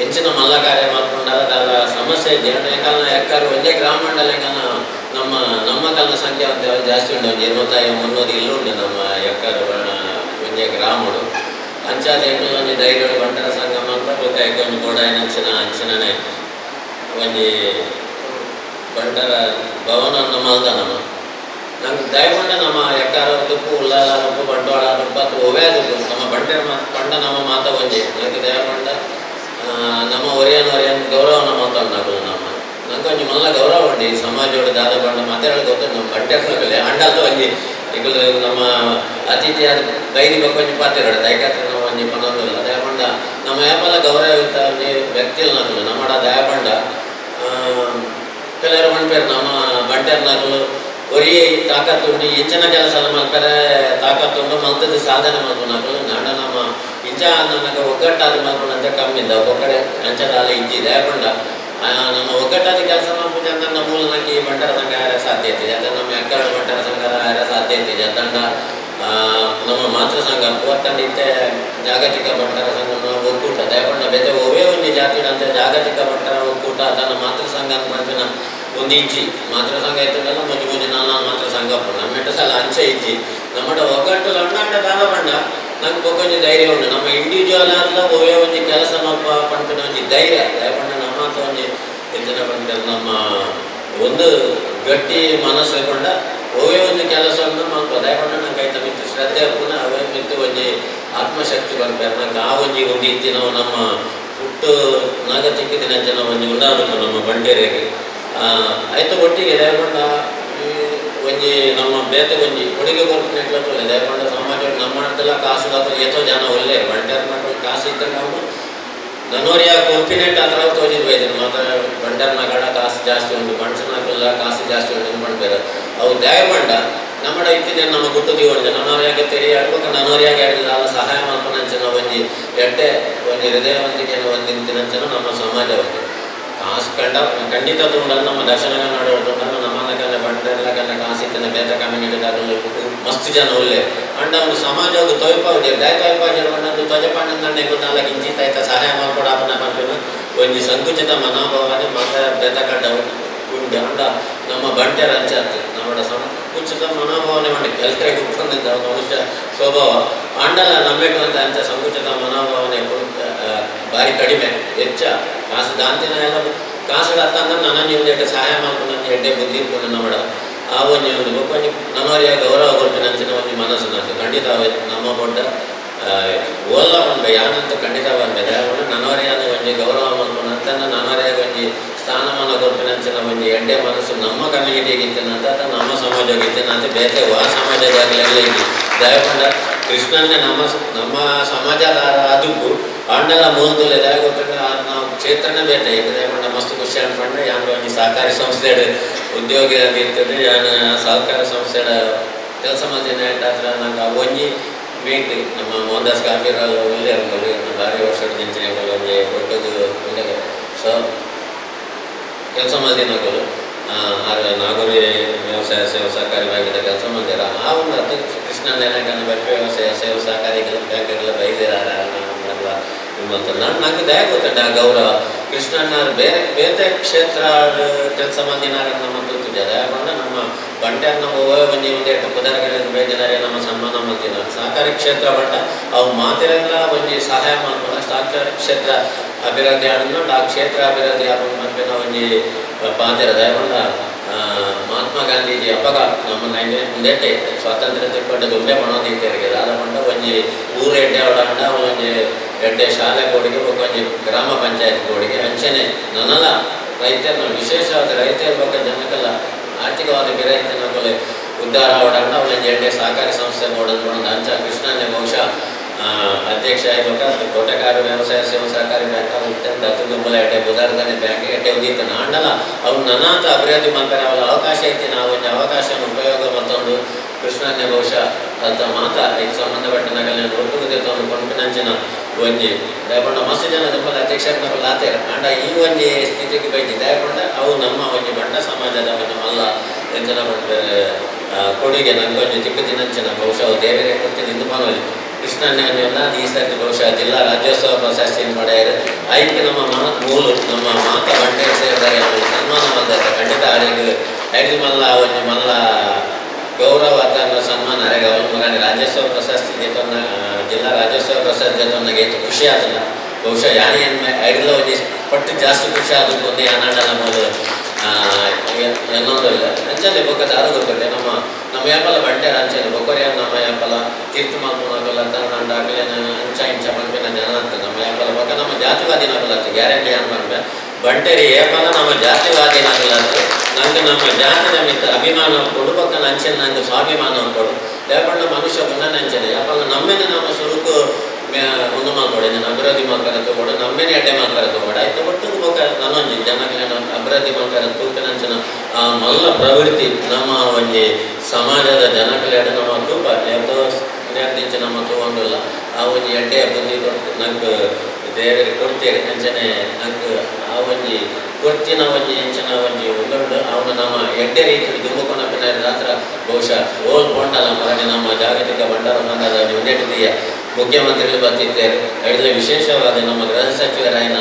ಎಂಚಿನ ಮಲ್ಲ ಕಾರ್ಯ ಮಲ್ಪುಂಡಲ ದಾಲ ಸಮಸ್ಯೆ ಇಜ್ಜಿ. ಅಂಡ ಎಂಕಲ್ನ ಎಕ್ಕರ್ ಒಂಜೇ ಗ್ರಾಮ ಮಂಡಲ ಎಂಕಲ್ನ ನಮ್ಮ ನಮ್ಮ ಕಲ್ನ ಸಂಖ್ಯೆ ಅಂತ ಜಾಸ್ತಿ ಉಂಟು. ಒಂಜಿ 250-300 ಇಲ್ಲು ಉಂಟು ನಮ್ಮ ಎಕ್ಕರ್ ಒಂಜೇ ಗ್ರಾಮಡು. ಅಂಚಾದ ಎಂಕಲ್ನ ಒಂಜಿ ಧೈರ್ಯ ಬಂಟರ ಸಂಘ ಮಲ್ಪ ಬೊಕ್ಕ ಐಕ್ ಒಂಜಿ ಬೋಡಾಯಿನಂಚಿನ ಅಂಚಿನನೆ ಒಂಜಿ ಬಂಟ ಬಂಟರ ಭವನ ಮಲ್ದ ನಮ್ಮ ನಂಗೆ ದಯಗೊಂಡ ನಮ್ಮ ಎಕ್ಕಾರ ತುಪ್ಪು ಉಲ್ಲಾಲ ಉಪ್ಪು ಬಂಡವಾಳ ತುಪ್ಪ ಅಥವಾ ಒವೇ ತುಪ್ಪು ನಮ್ಮ ಬಂಟರ ಪಂಡ ನಮ್ಮ ಮಾತ ಒಂಜಿ ನಂಗೆ ದಯಗೊಂಡ ನಮ್ಮ ಒರಿಯನ್ ಒರಿಯನ್ ಗೌರವ ನಮ್ಮ ಅಂತ ನಮ್ಮ ನಂಗೆ ಒಂಜಿ ಮಲ್ಲ ಗೌರವ ಉಂಟು ಈ ಸಮಾಜೋಡು ದಾದ ಬಂಡ ಮಾತಾಡೋದು ಗೊತ್ತು ನಮ್ಮ ಬಂಟೆ ಅಂಡಾದ ಒಂಜಿ ಈಗ ನಮ್ಮ ಅತಿಥಿಯಾದ ಬೈದಿ ಬಕ್ಕೊಂಜಿ ಪಾತಿರೋಡು ದಯಕಾತ್ರ ನಮ್ಮ ಒಂಜಿ ಪನೊಂದಿಲ್ಲ ದಯಪಂಡ ನಮ್ಮ ಯಾಪಲ ಗೌರವಯುತ ಒಂಜಿ ವ್ಯಕ್ತಿಲ್ ನಕಲು ನಮ್ಮಡ ದಯಪಂಡ ಕೆಲವರು ಪನ್ಪೇರು ನಮ್ಮ ಬಂಟೆರ್ನಕುಲು ಒರಿ ತಾಕತ್ತುಂಡು ಇಂಚಿನ ಕೆಲಸ ಮಲ್ಪರೆ ತಾಕತ್ತುಂಡು ಮಲ್ತದ ಸಾಧನೆ ಮಲ್ಪುನಕುಲು ನಾಡ ನಮ್ಮ ಇಂಚ ನನಗೆ ಒಗ್ಗಟ್ಟಾದ ಮಲ್ಪುನಂತೆ ಕಮ್ಮಿಂದ ಒಕ್ಕಡೆ ಅಂಚದಾಲ ಇಜ್ಜಿ ದಯಪಂಡ ನಮ್ಮ ಒಗ್ಗಟ್ಟಾದ ಕೆಲಸ ಮಲ್ಪುಜ ನನ್ನ ಮೂಲ ನಂಗೆ ಈ ಬಂಟರ ಸಂಘ ಆರ ಸಾಧ್ಯ ಇತ್ತು ಜತ ನಮ್ಮ ಎಕ್ಕಡ ಬಂಟರ ಸಂಘ ಆರ ಸಾಧ್ಯ ಇತ್ತು ಜತಂಡ ನಮ್ಮ ಮಾತೃ ಸಂಘ ಪೂವತ್ತಂಡ ಇತ್ತೆ ಜಾಗತಿಕ ಬಂಟರ ಸಂಘ ಒಕ್ಕೂಟ ದಯಪಂಡ ಬೇತೆ ಒವೇ ಒಂಜಿ ಜಾತಿಡಂತೆ ಜಾಗತಿಕ ಬಂಟರ ಒಕ್ಕೂಟ ತನ್ನ ಮಾತೃ ಸಂಘ ಅಂತ ಪನ್ಪಿನ ಒಂದು ಇಜ್ಜಿ ಮಾತೃ ಸಂಘ ಇತ್ತಂಡಲ್ಲ ಮೊಜಿ ಮೊಜಿ ನಾಲ್ ಮಾತೃ ಸಂಘ ನಮ್ಮೆಟ್ಟ ಸಲ ಅಂಚೆ ಇಜ್ಜಿ ನಮ್ಮಡ ಒಗ್ಗಟ್ಟು ಲಂಡಂಡ ದಾದ ಪಂಡ ನಂಗೆ ಬೊಕ್ಕೊಂಜಿ ಧೈರ್ಯ ಉಂಟು ನಮ್ಮ ಇಂಡಿವಿಜುವಲ್ ಆದ್ಲ ಒವೇ ಒಂಜಿ ಕೆಲಸ ಮಲ್ಪ ಪನ್ಪಿನ ಒಂಜಿ ಧೈರ್ಯ ದಯಪಂಡ ನಮ್ಮ ಒಂಜಿ ಎಂಚಿನ ಪಂಡ ನಮ್ಮ ಒಂದು ಗಟ್ಟಿ ಮನಸ್ಸು ಪಂಡ ಒವೇ ಒಂದು ಕೆಲಸವನ್ನು ಮಲ್ಪ ದಯಪಂಡ ನಂಗೆ ಐತ ಮಿತ್ತು ಶ್ರದ್ಧೆ ಪುನಃ ಅವೇ ಮಿತ್ತು ಒಂಜಿ ಆತ್ಮಶಕ್ತಿ ಬರ್ಬೇಕು ನಂಗೆ ಆ ಒಂಜಿ ಒಂದು ಇತ್ತಿ ನಾವು ನಮ್ಮ ಹುಟ್ಟು ನಾಗ ತಿಕ್ಕಿದಿನ ಜನ ಒಂಜಿ ಉಂಡಾದಕ್ಕೆ ನಮ್ಮ ಬಂಡೇರಿಗೆ ಆಯ್ತು ಒಟ್ಟಿಗೆ ದಯಪಂಡ ಒಂಜಿ ನಮ್ಮ ಬೇತೆ ಒಂಜಿ ಕೊಡುಗೆ ಕೊರ್ಪಿನ ಎಟ್ಲ ದಯಪಂಡ ಸಮಾಜ ನಮ್ಮ ಕಾಸು ದಾತು ಏತೋ ಜನ ಒಳ್ಳೆ ಬಂಡೇರ್ ಮಕ್ಕಳು ಕಾಸು ಇದ್ದ ನಾವು ನನೋರಿಯ ಕೊರ್ಪಿನೆಟ್ ಆತರ ತೋಜಿದ್ ಬೈದಿನ ಮಾತ್ರ ಬಂಡರ್ನ ಗಡ ಕಾಸು ಜಾಸ್ತಿ ಉಂಟು ಬಂಡ್ಸನಕಲ್ಲ ಕಾಸು ಜಾಸ್ತಿ ಉಂಟು ಪಣ್ಪೇರು ಅವು ದಯಪಂಡ ನಮ್ಮಡ ಇತ್ತಿನ ನಮ್ಮ ಗುಟ್ಟು ದಿವೊಂಡು ನನೋರಿಯಾಗೆ ತೆರಿಯಾಡ್ಬೇಕು ನನೋರಿಯಾಗೆ ಆಡಿದ ಸಹಾಯ ಮಲ್ಪನಂಚನ ಒಂಜಿ ಎಡ್ಡೆ ಒಂಜಿ ಹೃದಯವಂತಿಕೆಯನ್ನು ಹೊಂದಿನ ನಮ್ಮ ಸಮಾಜ ಒಂದು ಕಾಸು ಕಂಡ ಖಂಡಿತ ತುಂಡಲ್ಲ ನಮ್ಮ ದಕ್ಷಿಣ ಕನ್ನಡ ತುಂಡಲ್ಲ ನಮ್ಮನ್ನ ಕನ್ನ ಬಂಡೆಲ್ಲ ಕನ್ನ ಕಾಸು ಇತ್ತಿನ ಬೇತ ಕಮ್ಯುನಿಟಿ ಮಸ್ತ್ ಜನ ಒಳ್ಳೆ ಅಂಡ ಒಂದು ಸಮಾಜ ತೊಯ್ಪಾವುಜೆ ದಾಯ ತೊಯ್ಪಾಜೆ ಪಂಡ ತೊಜಪಂಡ ನಾಲ್ಕು ಇಂಚಿ ತಾಯ್ತ ಸಹಾಯ ಮಲ್ಪಡ ಪನ್ಪಿನ ಒಂಜಿ ಸಂಕುಚಿತ ಮನೋಭಾವನೆ ಮಾತ ಬೇತ ಕಂಡ ಉಂಡು ಅಂಡ ನಮ್ಮ ಬಂಟೆರ ಅಂಚಾತ್ ನಮ್ಮಡ ಸಂಕುಚಿತ ಮನೋಭಾವನೆ ಮಾಡಿ ಕೆಲಸಕ್ಕೆ ಉಪ್ಪಂದ ಮನುಷ್ಯ ಸ್ವಭಾವ ಅಂಡಲ ನಮ್ಮೆಟ್ಟು ಅಂತ ಅಂಚ ಸಂಕುಚಿತ ಮನೋಭಾವನೆ ಬಾರಿ ಕಡಿಮೆ ಹೆಚ್ಚ ಕಾಸು ದಾಂತಿನ ಎಲ್ಲ ಕಾಸು ಅತ್ತಂದ್ರೆ ನನ್ನ ನೀವು ಸಹಾಯ ಮಾಡ್ಕೊಂಡು ನನ್ನ ಎಡ್ಡೆ ಬುದ್ಧಿ ಇಟ್ಕೊಂಡು ನಮ್ಮಡ ಆ ಒಂಜಿ ಒಂದು ಬೊಕ್ಕೊಂಜಿ ನನ್ನವರಿಗೆ ಗೌರವ ಕೊಡ್ಪಿನಂಚಿನ ಒಂಜಿ ಮನಸ್ಸು ನಂದು ಖಂಡಿತ ನಮ್ಮ ಬೊಡ್ಡ ಓಲ್ಲ ಪನ್ಪೆ ಯಾನಂತ ಖಂಡಿತ ಪನ್ಪೆ ದಯಪಂಡ ನನ್ನವರಿಯಾದ ಒಂಜಿ ಗೌರವ ಮಲ್ಪುನಂತ ನನ್ನವರಿಯಾಗ ಒಂಜಿ ಸ್ಥಾನಮಾನ ಕೊರ್ಪಿನಂಚಿನ ಒಂಜಿ ಎಡ್ಡೆ ಮನಸ್ಸು ನಮ್ಮ ಕಮ್ಯುನಿಟಿಗೆ ಇತ್ತಿನಂತ ಅಥವಾ ನಮ್ಮ ಸಮಾಜಕ್ಕೆ ಇತ್ತಿನಂತ ಬೇತೆ ವಾ ಸಮಾಜದಾಗಲೆಲ್ಲ ಇದ್ದಿ ದಯಪಂಡ ಕೃಷ್ಣನ್ನೇ ನಮ್ಮ ನಮ್ಮ ಸಮಾಜದ ಅದಕ್ಕೂ ಆಂಡಲ ಮೂಲದಲ್ಲಿ ದಯ ಗೊತ್ತಂಡ ನಾವು ಕ್ಷೇತ್ರನೇ ಬೇತೆ ಈಗ ದಯಪಂಡ ಮಸ್ತ್ ಖುಷಿ ಅನ್ಪಂಡ ಯಾನ್ ಒಂಜಿ ಸಹಕಾರಿ ಸಂಸ್ಥೆ ಉದ್ಯೋಗಿ ಆಗಿರ್ತದೆ ಯಾನ್ ಸಹಕಾರ ಸಂಸ್ಥೆ ಕೆಲಸ ಮಲ್ದಿನ ಹತ್ರ ನಂಗೆ ಒಂಜಿ ಮೀಟ್ ನಮ್ಮ ಮೋಹನ್ದಾಸ್ ಗಾಂಧೀರಾವ್ ಒಳ್ಳೆ ಇರ್ಬೋದು ಭಾರಿ ವರ್ಷದ ನಿಂಚಿನ ಒಂಜಿ ಒಟ್ಟದು ಒಳ್ಳೆ ಸೊ ಕೆಲಸ ಮಲ್ದಿನಕುಲು ಆರ್ ನಾಗರಿ ವ್ಯವಸಾಯ ಸೇವಾ ಸಹಕಾರಿ ಬ್ಯಾಂಕಿನ ಕೆಲಸ ಮಾಡ್ತೀರ ಆ ಒಂದು ಅದು ಕೃಷ್ಣ ನೆನಕನ್ನು ಬೆಟ್ಟ ವ್ಯವಸಾಯ ಸೇವಾ ಸಹಕಾರಿ ಬ್ಯಾಂಕ್ಗಳ ಬೈದಿರ ನಿಮ್ಮಂತ ನಾನು ನಂಗೆ ದಯ ಗೊತ್ತುಂಟು ಆ ಗೌರವ ಕೃಷ್ಣಣ್ಣವ್ರು ಬೇರೆ ಬೇತೆ ಕ್ಷೇತ್ರ ಕೆಲಸ ಮಂದಿನಾರ ನಮ್ಮ ದಯಪಂಡ ನಮ್ಮ ಬಂಟ್ಯಾರ ನಮ್ಮ ಒಂಜಿ ಒಂದು ಎಟ್ಟು ಪುದರ್ಗಳ ಬೈದಿನಾರೆ ನಮ್ಮ ಸನ್ಮಾನ ಮಂದಿನ ಸಹಕಾರಿ ಕ್ಷೇತ್ರ ಬಂಟ ಅವು ಮಾತಿರೆಲ್ಲ ಒಂಜಿ ಸಹಾಯ ಮಾಡ್ಕೊಂಡ ಸಹಕಾರಿ ಕ್ಷೇತ್ರ ಅಭಿವೃದ್ಧಿ ಆಡೋದು ಆ ಕ್ಷೇತ್ರ ಅಭಿವೃದ್ಧಿ ಆಗೋದು ಮನ್ಪಿನ ಒಂಜಿ ಪಾತೆರ ದಯಪಂಡ ಮಹಾತ್ಮ ಗಾಂಧೀಜಿ ಅಪ್ಪಗ ನಮ್ಮ 1908 ಸ್ವಾತಂತ್ರ್ಯ ತಿಕ್ಕೊಂಡು ದುಂಬೆ ಪಣೋದಿತ್ತೇರಿಗೆ ದಾದ ಪಂಡ ಒಂಜಿ ಊರು ಎಡ್ಡೆ ಅವಡಂಡ ಒಂಜಿ ಎಡ್ಡೆ ಶಾಲೆ ಕೊಡುಗೆ ಒಂಜಿ ಗ್ರಾಮ ಪಂಚಾಯತ್ ಕೊಡುಗೆ ಅಂಚನೆ ನನಲ ರೈತರನ್ನ ವಿಶೇಷವಾದ ರೈತರ ಬಗ್ಗೆ ಜನಕ್ಕೆಲ್ಲ ಆರ್ಥಿಕವಾದ ಬಿರೈತನ ಉದ್ಧಾರ ಅವಡಂಡ ಒಂಜಿ ಎಡ್ಡೆ ಸಹಕಾರಿ ಸಂಸ್ಥೆ ಮಾಡೋದು ಒಂದು ಅಂಚ ಕೃಷ್ಣನೇ ಬಹುಶಃ ಅಧ್ಯಕ್ಷ ಆಯ್ಬೇಕ ತೋಟಗಾರ ವ್ಯವಸಾಯ ಸೇವಾ ಸಹಕಾರಿ ಬ್ಯಾಂಕ್ ಅತ್ಯಂತ ಅತಿ ಎಡ್ಡೆ ಬುಧಾರದಾನೆ ಬ್ಯಾಂಕ್ ಎಡ್ಡೆ ಉದೀತನ ಅಂಡಲ ಅವು ನನಾತ ಅಭಿವೃದ್ಧಿ ಮಾಡ್ತಾರೆ ಅವಳ ಅವಕಾಶ ಐತಿ ನಾವು ಒಂದು ಅವಕಾಶವನ್ನು ಉಪಯೋಗ ಮತ್ತೊಂದು ಕೃಷ್ಣನೇ ಬಹುಶಃ ಅಂತ ಮಾತ ಇದಕ್ಕೆ ಸಂಬಂಧಪಟ್ಟ ನಗಲ ಒಟ್ಟು ಕೊಂಪಿನಂಚಿನ ಒಂಜಿ ದಯಪಂಡ ಮಸ್ತ್ ಜನ ದುಂಬಲ ಅಧ್ಯಕ್ಷರನ್ನ ಲಾತೇರ ಅಂಡ ಈ ಒಂಜಿ ಸ್ಥಿತಿಗೆ ಬೈತಿ ದಯಪಂಡ ಅವು ನಮ್ಮ ಒಂಜಿ ಬಂಡ ಸಮಾಜದ ಒಂದು ಮಲ್ಲ ಎಂಚನ ಪಂಡ ಕೊಡುಗೆ ನಂಗೊಂಜಿ ಚಿಕ್ಕ ದಿನಂಚಿನ ಬಹುಶಃ ದೇವರೇ ಕೊಡ್ತೀನಿ ಇಂದು ಪನೋಲಿ ಕೃಷ್ಣಣ್ಣ ಈ ಸರ್ತಿ ಬಹುಶಃ ಜಿಲ್ಲಾ ರಾಜ್ಯೋತ್ಸವ ಪ್ರಶಸ್ತಿಯನ್ನು ಪಡೆಯರು ಐಕ್ಕೆ ನಮ್ಮ ಮೂಲು ನಮ್ಮ ಮಾತ ಬಂಟೆ ಸೇರಿದರೆ ಸನ್ಮಾನ ಬಂದ ಖಂಡಿತ ಅರೆಗೆ ಐದು ಮಲ್ಲ ಒಂಜಿ ಮಲ್ಲ ಗೌರವ ತನ್ನ ಸನ್ಮಾನ ಅರೆಗೆ ಅವನು ಮಗನ ರಾಜ್ಯೋತ್ಸವ ಪ್ರಶಸ್ತಿ ಜೊತೆ ಜಿಲ್ಲಾ ರಾಜ್ಯೋತ್ಸವ ಪ್ರಶಸ್ತಿ ಜೊತೆ ನನಗೆ ಹೆಚ್ಚು ಖುಷಿ ಆತಲ್ಲ ಬಹುಶಃ ಯಾನೇ ಐಡ್ಲ ಒಂಜಿ ಪಟ್ಟು ಜಾಸ್ತಿ ಖುಷಿ ಆದದ್ದು ಒಂದೇ ಯಾನಾಡಲ ಮೂಲು ಎನ್ನೊಂದಿಲ್ಲ. ಅಂಚನೆ ಬೊಕ್ಕ ದಾದ ಗೊತ್ತುಂಡೆ, ನಮ್ಮ ನಮ್ಮ ಯಾಪಲ ಬಂಟೆರ್ ಅಂಚನೆ ಬೊಕ್ಕರಿಯ ನಮ್ಮ ಯಾಪಲ ತೀರ್ಥ ಮಲ್ಪುನಕುಲ ತನ್ನಂಡ ಅಕಲೆನ ಅಂಚ ಇಂಚ ಪನ್ಪಿನ ಜನ ಅಂತ ನಮ್ಮ ಯಾಪಲ. ಬೊಕ್ಕ ನಮ್ಮ ಜಾತಿವಾದಿನಕುಲತ್ತು, ಗ್ಯಾರಂಟಿ ಅನ್ ಪನ್ಪೆ. ಬಂಟೆರಿ ಏಪಲ ನಮ್ಮ ಜಾತಿವಾದಿನಕುಲತ್ತು. ನಂಗೆ ನಮ್ಮ ಜಾತಿದ ಮಿತ್ತ ಅಭಿಮಾನ ಕೊಡು, ಬೊಕ್ಕ ಅಂಚನೆ ನಂಗೆ ಸ್ವಾಭಿಮಾನ ಕೊಡು. ದಾಯೆಪಂಡ ಮನುಷ್ಯ ಗುಣನ ಅಂಚನೆ. ಯಾಪಲ ನಮ್ಮೆನೆ ನಮ್ಮ ಸುರುಕು ಉಂದು ಮಲ್ಪೊಡು, ಇಂದೆನ್ ಅಭಿವೃದ್ಧಿ ಮಲ್ಪೆರೆ ತೂವೊಡು, ನಮ್ಮೆನೆ ಎಡ್ಡೆ ಮಲ್ಪೆರೆ ತೂವೊಡು. ಐತ ಒಟ್ಟುಗು ಬೊಕ್ಕ ನನೊಂಜಿ ಜನಕ್ಲೆನ ಅಭಿವೃದ್ಧಿ ಮಲ್ಪೆರೆ ತೂಪಿನಂಚಿನ ಆ ಮಲ್ಲ ಪ್ರವೃತ್ತಿ ನಮ್ಮ ಒಂಜಿ ಸಮಾಜದ ಜನಕ್ಲೆಡ ನಮ್ಮ ತೂಪ ಏತೋ ಇಂಚ ನಮ್ಮ ತೂವೊಂದುಲ್ಲ. ಆ ಒಂಜಿ ಎಡ್ಡೆ ಬುದ್ಧಿ ಕೊಡ್ತು ನಂಕ್ ದೇವೆರ್ ಕೊಡ್ತೇರ್. ಅಂಚನೆ ನಂಕ್ ಆ ಒಂಜಿ ಕೊರ್ತಿನ ಒಂಜಿ ಎಂಚಿನ ಒಂಜಿ ಉಂದುಂಡು, ಅವನು ನಮ್ಮ ಎಡ್ಡೆ ರೀತಿಯಲ್ಲಿ ದುಂಬು ಕೊನಪಿನ ರಾತ್ರ ಬಹುಶಃ ಓಲ್ ಪೋಂಡಲ ಮರಣಿ ನಮ್ಮ ಜಾಗತಿಕ ಬಂಟರ ಸಂಘದ ಒಂಜಿ ಉಂದೆಟ್ ಮುಖ್ಯಮಂತ್ರಿಗಳು ಬತ್ತಿತ್ತೇರು. ಐಡ್ಲೆ ವಿಶೇಷವಾದ ನಮ್ಮ ಗೃಹ ಸಚಿವರಾಯಿನ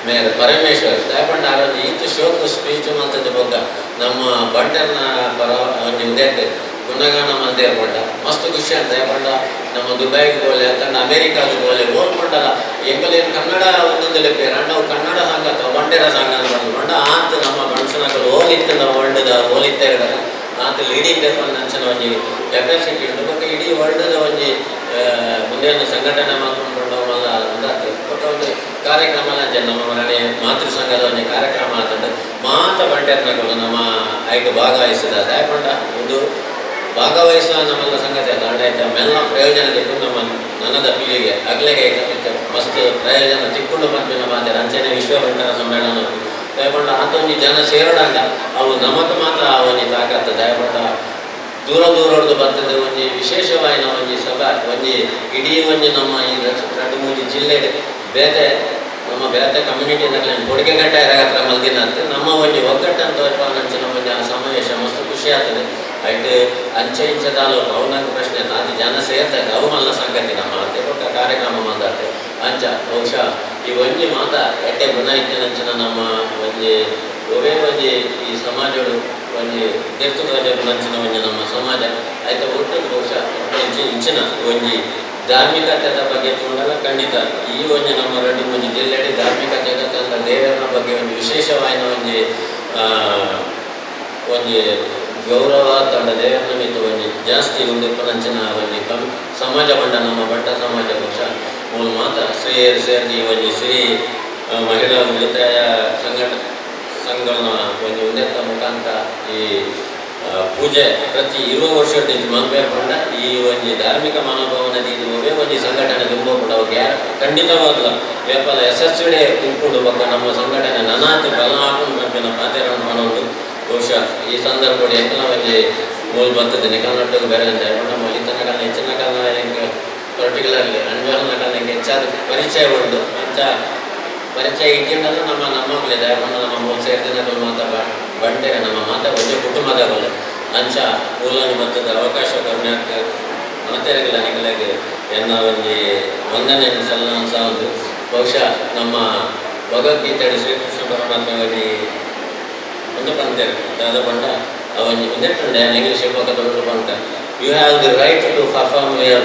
ಮೇಯರ್ ಪರಮೇಶ್ವರ್ ದಾಯೆಪಂಡ ಆರೊಂಜಿ ಈತ್ ಶೋಕು ಸ್ಪೀಚ್ ಮಲ್ತದ ಬೊಕ್ಕ ನಮ್ಮ ಬಂಟರ್ನ ಪರ ಒಂಜಿ ಉಂದೆಟ್ ಗುಣಗಾನ ಮಲ್ದೇರ್ ಪಂಡ ಮಸ್ತ್ ಖುಷಿ ಅಂತ. ದಾಯೆಪಂಡ ನಮ್ಮ ದುಬೈಗೆ ಪೋಲೆ ಅತ್ತಂಡ ಅಮೆರಿಕಾಗ್ ಪೋಲೆ, ಓಲ್ ಪಂಡಲ ಎಂಕುಲೇನ್ ಕನ್ನಡ ಒಂದೊಂದು ಲೆಪ್ಪೇರ್ ಅಂಡ ಅವು ಕನ್ನಡ ಸಂಘ ಅಥವಾ ಬಂಟೆರ ಸಂಘ ಅಂತ ಪಂಡ ಪಂಡ ಆತ್ ನಮ್ಮ ಬಣಸನಕುಲು ಓಲಿತ್ತಂಡ ವರ್ಲ್ಡ್ದ ಓಲಿತ್ತೇರ್ಡ ಆತ್ ಲೀಡಿಂಗ್ ಅಂಚಿನ ಒಂಜಿ ಕೆಪಾಸಿಟಿ ಉಂಡು. ಬೊಕ್ಕ ಇಡೀ ವರ್ಲ್ಡ್ದ ಒಂಜಿ ಮುಂದೆ ಸಂಘಟನೆ ಮಲ್ಕೊಂಡು ಮಲ್ಲ ಉಂದಾತು. ಬೊಕ್ಕ ಒಂಜಿ ಕಾರ್ಯಕ್ರಮ ಅಂಚೆ ನಮ್ಮ ಮರಣೆ ಮಾತೃ ಸಂಘದ ಒಂಜಿ ಕಾರ್ಯಕ್ರಮ ಆತಂಡ ಮಾತ ಬಂಟೆರ್ನಕುಲು ನಮ್ಮ ಐಟ್ ಭಾಗವಹಿಸಿದ. ದಾಯೆಪಂಡ ಒಂದು ಭಾಗವಹಿಸುವ ನಮ್ಮೆಲ್ಲ ಸಂಗತಿ ಅಲ್ಲ, ಅಂಡ ಐತ ಮೆಲ್ಲ ಪ್ರಯೋಜನ ತಿಕ್ಕು ನಮ್ಮ ನನದ ಪೀಳಿಗೆ ಅಗ್ಲೆಗೆ ಐತ ಮಿತ್ತ ಮಸ್ತ್ ಪ್ರಯೋಜನ ತಿಕ್ಕೊಂಡು ಪನ್ಪಿನ ಮಾತೆರ್. ಅಂಚನೆ ವಿಶ್ವ ಬಂಟರ ಸಮ್ಮೇಳನ. ದಾಯೆಪಂಡ ಆತೊಂಜಿ ಜನ ಸೇರೋಡಂಡ ಅವು ನಮಕ್ ಮಾತ್ರ ಆ ಒಂಜಿ ತಾಕತ್ತು. ದಾಯೆಪಂಡ ದೂರ ದೂರಡ್ದು ಬರ್ತದೆ. ಒಂಜಿ ವಿಶೇಷವಾಯಿನ ಒಂಜಿ ಸಭಾ, ಒಂಜಿ ಇಡೀ ಒಂಜಿ ನಮ್ಮ ಈ ರಡ್ಡ್ ಮೂಜಿ ಜಿಲ್ಲೆ ಬೇತೆ ನಮ್ಮ ಬೇತೆ ಕಮ್ಯುನಿಟಿ ಕೊಡುಗೆ ಗಟ್ಟ ಇರಗತ್ರ ಮಲ್ದಿನ ಅಂತ ನಮ್ಮ ಒಂಜಿ ಒಗ್ಗಟ್ಟಂತ ಅಂಚಿನ ಒಂಜಿ ಆ ಸಮಾವೇಶ ಮಸ್ತ್ ಖುಷಿ ಆಗ್ತದೆ. ಐಟ್ ಅಂಚೆ ಇಂಚ ತಾಲೂಕು ಅವು ನಂಗೆ ಪ್ರಶ್ನೆ. ಆತಿ ಜನ ಸೇರ್ತದೆ, ಅವು ಮಲ್ಲ ಸಂಗತಿ ನಮ್ಮ ಅತ್ತೆ ಬೊಕ್ಕ ಕಾರ್ಯಕ್ರಮ ಮಂದಾತೆ. ಅಂಚ ಬಹುಶಃ ಈ ಒಂಜಿ ಮಾತ ಎಡ್ಡೆ ಗುಣ ಇತ್ತಿನಂಚಿನ ನಮ್ಮ ಒಂಜಿ ಒವೇ ಒಂಜಿ ಈ ಸಮಾಜಡು ಒಂಜಿ ದೆರ್ತು ನಂಚಿನ ಒಂಜಿ ನಮ್ಮ ಸಮಾಜ ಐತ ಒಟ್ಟು ಬಹುಶಃ ಇಂಚಿನ ಒಂಜಿ ಧಾರ್ಮಿಕತೆದ ಬಗ್ಗೆ ತೂಂಡಲ ಖಂಡಿತ ಈ ಒಂಜಿ ನಮ್ಮ ರಡ್ಡ್ ಒಂಜಿ ಜಿಲ್ಲೆಡ್ ಧಾರ್ಮಿಕ ಜಗತ್ತಂದ ದೇವರ ಬಗ್ಗೆ ಒಂಜಿ ವಿಶೇಷವಾಯಿನ ಒಂಜಿ ಒಂಜಿ ಗೌರವ ತಂಡ ದೇವರ ಮಿತ್ತ್ ಒಂಜಿ ಜಾಸ್ತಿ ಒಂದು ಇಪ್ಪನಂಚಿನ ಒಂಜಿ ಕಮ್ ಸಮಾಜ ಬಂಡ ನಮ್ಮ ಬಂಟ ಸಮಾಜ. ಬಹುಶಃ ಮೂಲು ಮಾತ ಸ್ತ್ರೀಯರು ಸೇರಿ ಈ ಒಂಜಿ ಶ್ರೀ ಮಹಿಳಾ ಉಳಿತಾಯ ಸಂಘನ ಒಂಜಿ ಉನ್ನತ ಮುಖಾಂತರ ಈ ಪೂಜೆ ಪ್ರತಿ 20 ವರ್ಷದ ಮಲ್ಪೆ ಪಂಡ ಈ ಒಂಜಿ ಧಾರ್ಮಿಕ ಮನೋಭಾವನೆ ದೀದ್ ಒವ್ವೇ ಒಂಜಿ ಸಂಘಟನೆ ದುಂಬು ಅವು ಗ್ಯಾರ ಖಂಡಿತವಾಗ್ಲ ವ್ಯಾಪಾರ ಯಶಸ್ವಿಡೇ ಉಂಟುಂಡು. ಬೊಕ್ಕ ನಮ್ಮ ಸಂಘಟನೆ ನನಾತ್ ಬಲ ಆಪುಂಡು ಪನ್ಪಿನ ಪಾತೆರವನ್ನು ಪನೊಂದು ಬಹುಶಃ ಈ ಸಂದರ್ಭಡ್ ಎಂಕಲ್ನ ಒಂಜಿ ಮೂಲು ಬರ್ತದೆ ನಿಕಲ್ನೊಟ್ಟುಗು ಬೇರೆ ಅಂತ ನಮ್ಮ ಇತ್ತನ ಹೆಚ್ಚಿನ ಕಾಲ ಎಂಕ್ ಪರ್ಟಿಕ್ಯುಲರ್ಲಿ ಅನ್ವರ್ನ ಕಾಲ ಎಂಕ್ ಹೆಚ್ಚಾದ ಪರಿಚಯ ಉಂಡು. ಅಂಚ ಪರಿಚಯ ಇಟ್ಟಿಂಡಲ ನಮ್ಮ ನಮ್ಮಗುಲೆ ದಾಯೆಪಂಡ ನಮ್ಮ ಮೂಲು ಸೇರ್ದಿನಕುಲು ಮಾತ ಬಂಟೆರೆ, ನಮ್ಮ ಮಾತ ಒಂಜಿ ಕುಟುಂಬದಕುಲು. ಅಂಚ ಮೂಲೊಂಜಿ ಬತ್ತದ ಅವಕಾಶ ಕೊರ್ನಾಕ್ ಮಾತೆರೆಗ್ಲ ನಿಕಲೆಗ್ ಎನ್ನ ಒಂಜಿ ವಂದನೆ ಸಲ್ಲುನ ಉಂಡು. ಬಹುಶಃ ನಮ್ಮ ಭಗವದ್ಗೀತೆಡ್ ಶ್ರೀಕೃಷ್ಣ ಪರಮಾತ್ಮ ಒಂಜಿ ಒಂದು ಪಂತೇರ್ ದಾದ ಪಂಡ ಅವಂಜಿ ಉಂದೆಟ್ಟುಂಡೆ ಇಂಗ್ಲೀಷ್ ಬೊಕ್ಕ ತುಳುಟು ಪಂತ, "You have the right to perform your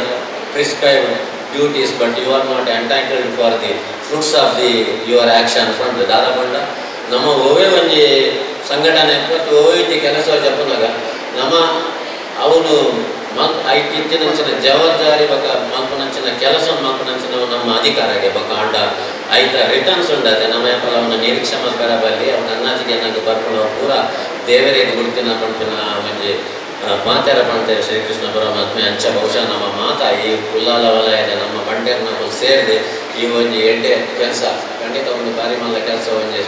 prescribed duties, but you are not entitled for the fruits of the your action" ಪಂಡ್. ದಾದ ಪಂಡ ನಮ್ಮ ಒವ್ವೇ ಒಂಜಿ ಸಂಘಟನೆ ಮತ್ತು ಒವ್ವೇ ಒಂಜಿ ಕೆಲಸ ಜಪ್ಪುನಗ ನಮ್ಮ ಅವನು ಮಲ್ ಐಟ್ ಇತ್ತಿನಂಚಿನ ಜವಾಬ್ದಾರಿ ಬೊಕ್ಕ ಮಲ್ಪುನಂಚಿನ ಕೆಲಸ ಮಲ್ಪುನಂಚಿನ ನಮ್ಮ ಅಧಿಕಾರಕ್ಕೆ ಬೊಕ್ಕ ಅಂಡ ಐತ ರಿಟರ್ನ್ಸ್ ಉಂಡತೆ ನಮ್ಮ ಯಾಪಲ ಅವನ ನಿರೀಕ್ಷೆ ಮಲ್ಪೆರ ಬಲ್ಲಿ. ಅವನ ಅನ್ನಾಜಿಗೆ ನಂಗೆ ಬರ್ಪುನ ಪೂರ ದೇವರಿಗೆ ಗುರುತಿನ ಪನ್ಪಿನ ಒಂಜಿ ಪಾತೆರ ಪಂತೆ ಶ್ರೀಕೃಷ್ಣ ಪರಮಾತ್ಮೆ. ಅಂಚ ಬಹುಶಃ ನಮ್ಮ ಮಾತ ಈ ಉಲ್ಲಾಲ ವಲಯದ ನಮ್ಮ ಬಂಟೆರ್ನಕುಲು ಸೇರಿದೆ ಈ ಒಂಜಿ ಎಡ್ಡೆ ಕೆಲಸ, ಖಂಡಿತ ಒಂದು ಬಾರಿ ಮಲ್ಲ ಕೆಲಸ. ಒಂಜಿ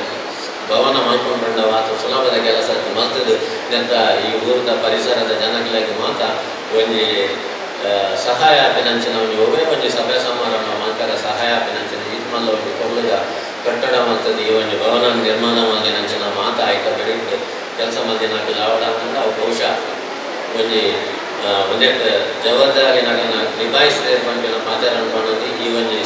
ಭವನ ಮಲ್ಕೊಂಡ್ರಂಡ ಆತ ಸುಲಭದ ಕೆಲಸ ಆತು. ಮಲ್ತದು ನೆತ್ತ ಈ ಊರದ ಪರಿಸರದ ಜನಗಳಿಗೆ ಮಾತ ಒಂಜಿ ಸಹಾಯ ಆಪಿನಂಚಿನ ಒಂಜಿ ಒವ್ವೇ ಒಂಜಿ ಸಭೆ ಸಮಾರಂಭ ಮಲ್ಪೆರ ಸಹಾಯ ಆಪಿನಂಚಿನ ಈತ್ ಮಲ್ಲ ಒಂಜಿ ಪೊರ್ಲುದ ಕಟ್ಟಡ ಮಲ್ತದು ಈ ಒಂಜಿ ಭವನ ನಿರ್ಮಾಣ ಮಲ್ದಿನಂಚಿನ ಮಾತ ಆಯ್ತ ಬೆಳಿಗ್ಗೆ ಕೆಲಸ ಮಲ್ದಿನಕುಲು ಆವಡ ಅಂತಂಡ ಅವು ಬಹುಶಃ ಒಂಜಿ ಒಂದೆಟ್ ಜವಾಬ್ದಾರಿ ನಗನ ನಿಭಾಯಿಸದೆ ಪನ್ಪಿನ ಪಾತೆರನ್ ಪನೊಂದು ಈ ಒಂಜಿ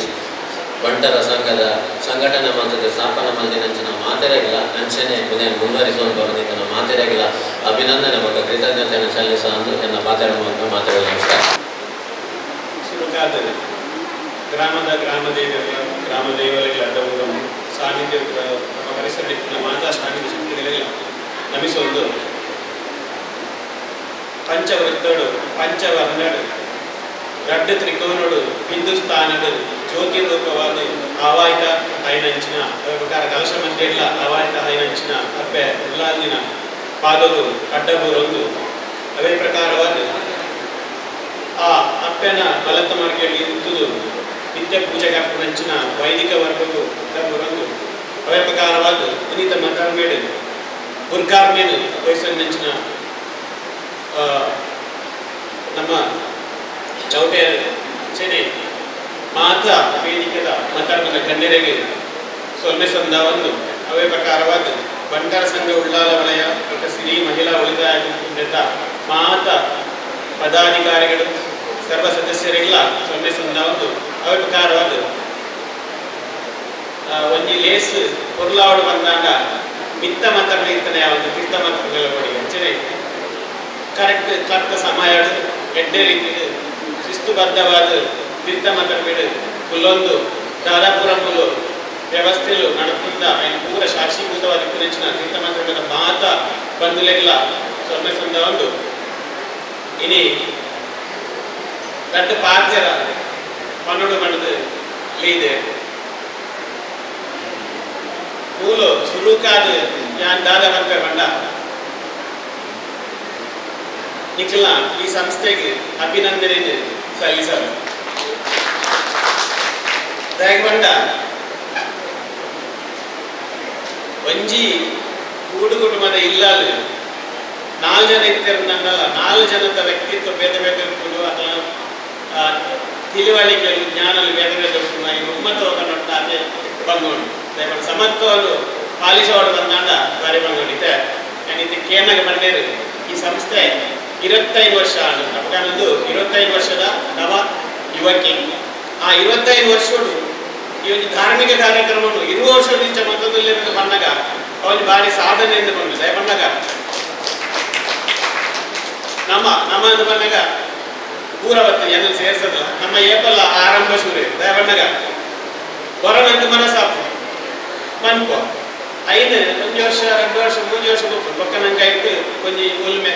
ಬಂಟರ ಸಂಘದ ಸಂಘಟನೆ ಮಲ್ತದೆ ಸ್ಥಾಪನೆ ಮಲ್ದಿನಂಚಿನ ಮಾತೆರೆಗ್ಲ ಅಂಚನೆ ಉದಯನ್ ಮುಂದುವರಿಸುವಂತ ಬರೋದಿತ್ತಿನ ಮಾತೆರೆಗ್ಲ ಅಭಿನಂದನೆ ಬೊಕ್ಕ ಕೃತಜ್ಞತೆಯನ್ನು ಸಲ್ಲಿಸ ಅಂದು ಎನ್ನ ಪಾತೆರ ಮೂಲಕ ಮಾತೆರೆಗ್ ನಮಸ್ಕಾರ. ಸುರುಕಾದ ಗ್ರಾಮದ ಗ್ರಾಮ ದೇವರ ಗ್ರಾಮ ದೇವರುಗಳ ಅಡ್ಡವನ್ನು ಸಾನ್ನಿಧ್ಯ ಕ್ರಮ ಪರಿಸರ ಮಾತಾ ಶ್ರಾಮಿಕ ಶಕ್ತಿಗಳೆಲ್ಲ ನಮಿಸೊಂದು ಪಂಚವೃತ್ತಡು ಪಂಚವರ್ಣಡು ರಡ್ಡು ತ್ರಿಕೋನಡು ಹಿಂದೂಸ್ತಾನಡು ಜ್ಯೋತಿ ರೂಪವಾದ ಆವಾಯಿತ ಐನಂಚಿನ ಪ್ರಕಾರ ಕಲಶ ಮಧ್ಯೆಲ್ಲ ಆವಾಯಿತ ಐನಂಚಿನ ಅಪ್ಪೆ ಉಲ್ಲಾಲ್ದಿನ ಪಾದದು ಅಡ್ಡಬೂರೊಂದು ಅವೇ ಪ್ರಕಾರವಾದ ಆ ಅಪ್ಪೆನ ಬಲತ್ತ ಮಾರ್ಗೆಯಲ್ಲಿ ಇದ್ದುದು ನಿತ್ಯ ಪೂಜೆಗೆ ಅಪ್ಪನಂಚಿನ ವೈದಿಕ ವರ್ಗವು ಅಡ್ಡಬೂರೊಂದು ಅವೇ ಪ್ರಕಾರವಾದ ಪುನೀತ ಮತಾರ್ಮೇಡು ಬುರ್ಕಾರ್ಮೇನು ವಯಸ್ಸನ್ನಂಚಿನ ನಮ್ಮ ಚೌಟೆ ಅಂಚನೆ ಮಾತಾ ವೇದಿಕೆದ ಮತರ್ಮದ ಗಣ್ಯರಿಗೆ ಸೊಲ್ಮೆ ಸಂದವನ್ನು ಅವೇ ಪ್ರಕಾರವಾದ ಬಂಟರ ಸಂಘ ಉಳ್ಳಾಲ ವಲಯ ಮತ್ತು ಸಿರಿ ಮಹಿಳಾ ಉಳಿತಾಯ ಗುಂಪಿನ ಮಾತಾ ಪದಾಧಿಕಾರಿಗಳು ಸರ್ವ ಸದಸ್ಯರಿಗೆಲ್ಲ ಸೊಲ್ಮೆ ಸಂದವನ್ನು ಅವೇ ಪ್ರಕಾರವಾದ ಒಂಜಿ ಲೇಸ್ ಪೊರ್ಲಾವಡು ಬಂದಾಗ ಮಿತ್ತ ಮತರ್ನ ಇತ್ತನೆ ಒಂದು ತೀರ್ಥ ಮತರ್ನೆಲ್ಲ ಕೊಡಿ ಅಂಚನೆ ಕರೆಕ್ಟ್ ಕ್ಲಪ್ತ ಸಮಯ ಎಡ್ಡೆ ರೀತಿ ಶಿಸ್ತುಬದ್ಧವಾದ ತೀರ್ಥ ಮತರ್ಬೇಡು ಕುಲ್ಲೊಂದು ದಾದಾಪುರ ಮೂಲು ವ್ಯವಸ್ಥೆಲು ನಡಪುಂದ ఆయన ಪೂರ ಸಾಕ್ಷೀಭೂತವಾದ ಇತ್ತಿನಂಚಿನ ತೀರ್ಥ ಮತರ್ಬೇಡ ಮಾತ ಬಂಧುಲೆಗ್ಲ ಸೊನ್ನೆ ಸಂದ ಒಂದು ಇನಿ ರಡ್ಡು ಪಾತ್ಯರ ಪನ್ನುಡು ಮಣದು ಲೀದೆ ಮೂಲು ಸುರುಕಾದ ಯಾನ್ ದಾದ ಪನ್ಪೆ ಪಂಡ ನಿಖಿಲ ಈ ಸಂಸ್ಥೆಗೆ ಅಭಿನಂದನೆ ಸಲ್ಲಿಸಲು ದಾಯಕ ಒಂಜಿ ಕೂಡು ಕುಟುಂಬದ ಇಲ್ಲಾಲು ನಾಲ್ ಜನ ಇತ್ತಿರನಲ್ಲ ನಾಲ್ ಜನದ ವ್ಯಕ್ತಿತ್ವ ಬೇರೆ ಬೇರೆ ಇರ್ಬೋದು ಅಥವಾ ತಿಳಿವಳಿಕೆಗಳು ಜ್ಞಾನలు ಬೇರೆ ಬೇರೆ ಇರ್ಬೋದು ಈ ಒಮ್ಮತ ಕನ್ನಡ ಅದೇ ಬಂಗೋಡು ದಯಮಾಡಿ ಸಮತ್ವನು ಪಾಲಿಸೋಡು ಬಂದಾಂಡ ಬಾರಿ ಬಂಗೋಡಿತೆ ನಾನು ಇದು ಕೇನಾಗ ಬಂಡೇರು ಈ ಸಂಸ್ಥೆ 25 ವರ್ಷ ನಮಗಾನೊಂದು 25 ವರ್ಷದ ನವ ಯುವಕಿ. ಆ 25 ವರ್ಷಡು ಈ ಒಂದು ಧಾರ್ಮಿಕ ಕಾರ್ಯಕ್ರಮವನ್ನು 20 ವರ್ಷದ ಮತ್ತೊಂದು ಬಂದಾಗ ಅವನು ಭಾರಿ ಸಾಧನೆಯಿಂದ ಬಂದು ದಯಪಣ್ಣಾಗ ನಮ್ಮ ನಮ್ಮ ಅಂತ ಬಂದಾಗ ಪೂರವತ್ತು ಎಲ್ಲ ಸೇರ್ಸದಲ್ಲ ನಮ್ಮ ಏಪಲ್ಲ ಆರಂಭ ಶುರು ದಯಪಣ್ಣಾಗ ಹೊರನಂದು ಮನಸ್ಸಾಪು ಮನ್ಪು 5 1 ವರ್ಷ 2 ವರ್ಷ 3 ವರ್ಷ ಬೊಕ್ಕ ನಂಗೆ ಆಯ್ತು ಒಂಜಿ ಉಲ್ಮೆ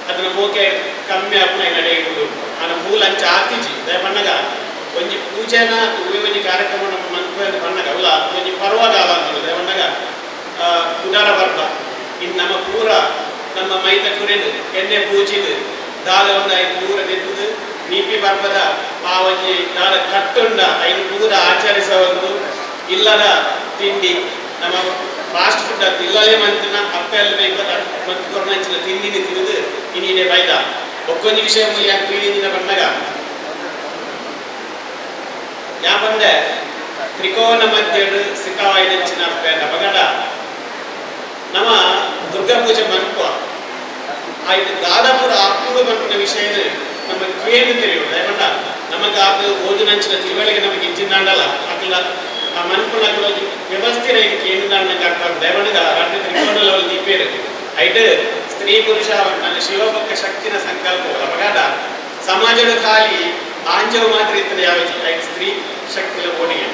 ಅದನ್ನ ಮೂಕೆ ಕಮ್ಮಿ ಅಪ್ಪನ ನಡೆಯುವುದು ಆನ ಮೂಲ ಅಂಚ ಆತಿಜಿ ದಯಪಣ್ಣಗ ಒಂಜಿ ಪೂಜೆನ ಒಂಜಿ ಕಾರ್ಯಕ್ರಮ ನಮ್ಮ ಮನ್ಪು ಬಣ್ಣಗ ಅಲ್ಲ ಒಂಜಿ ಪರ್ವಗಾಲ ಅಂತ ದಯಪಣ್ಣಗ ಉದಾರ ಪರ್ವ ಇನ್ನು ನಮ್ಮ ಪೂರ ನಮ್ಮ ಮೈತ ಕುರಿನು ಎಣ್ಣೆ ಪೂಜಿದು ದಾದ ಒಂದು 5 ಪೂರ ತೆಗೆದು ನೀಪಿ ಪರ್ವದ ಆ ಒಂಜಿ ದಾದ ಕಟ್ಟುಂಡ 5 ಪೂರ ಆಚರಿಸ ಒಂದು ಇಲ್ಲದ ತಿಂಡಿ ನಮ್ಮ ಫಾಸ್ಟ್ ಫುಡ್ ಅದು ಇಲ್ಲಲೇ ಮಂತಿನ ಅಪ್ಪೆಲ್ಲ ಬೇಕು ಮತ್ತು ಕೊರನಂಚಿನ ತಿಂಡಿని ತಿಂದು ಇನ್ನೀಡೆ ಬೈದ ಒಕ್ಕೊಂದು ವಿಷಯ ಮೂಲ ಪ್ರೀತಿನ ಬಂದಾಗ ಯಾಪಂದೆ ತ್ರಿಕೋನ ಮಧ್ಯಡು ಸಿಕ್ಕವಾಯಿದಂಚಿನ ಅಪ್ಪೆ ನಮಗಡ ನಮ್ಮ ದುರ್ಗಾ ಪೂಜೆ ಮನ್ಪು ಆಯ್ತು ದಾದಾಪುರ ಅಪ್ಪುಡು ಮನ್ಪಿನ ವಿಷಯ ನಮ್ಮ ಕೇಳು ತಿಳಿಯೋದು ದಯಮಂಡ ನಮಗೆ ಆಗ ಓದಿನಂಚಿನ ತಿಳುವಳಿಕೆ ನಮಗೆ ಇಜ್ಜಿಂದಾಂಡಲ್ಲ ಅಕ್ಲ ಆ ಮನ್ಪುನ ವ್ಯವಸ್ಥೆ ಕೇಳು ದಾಂಡಂಗೆ ಆಗ್ತದೆ ದಯಮಂಡಗ రెండు ತ್ರಿಕೋಣల ದೀಪೇರು ಐಟ್ ಸ್ತ್ರೀ ಪುರುಷ ನನ್ನ ಶಿವಭಕ್ತ ಶಕ್ತಿನ ಸಂಕಲ್ಪ ಅಪಗಾದ ಸಮಾಜದ ಖಾಲಿ ಆಂಜವ್ ಮಾತ್ರ ಇರ್ತದೆ ಯಾವ ಐಟ್ ಸ್ತ್ರೀ ಶಕ್ತಿಲ ಓಡಿಗೆ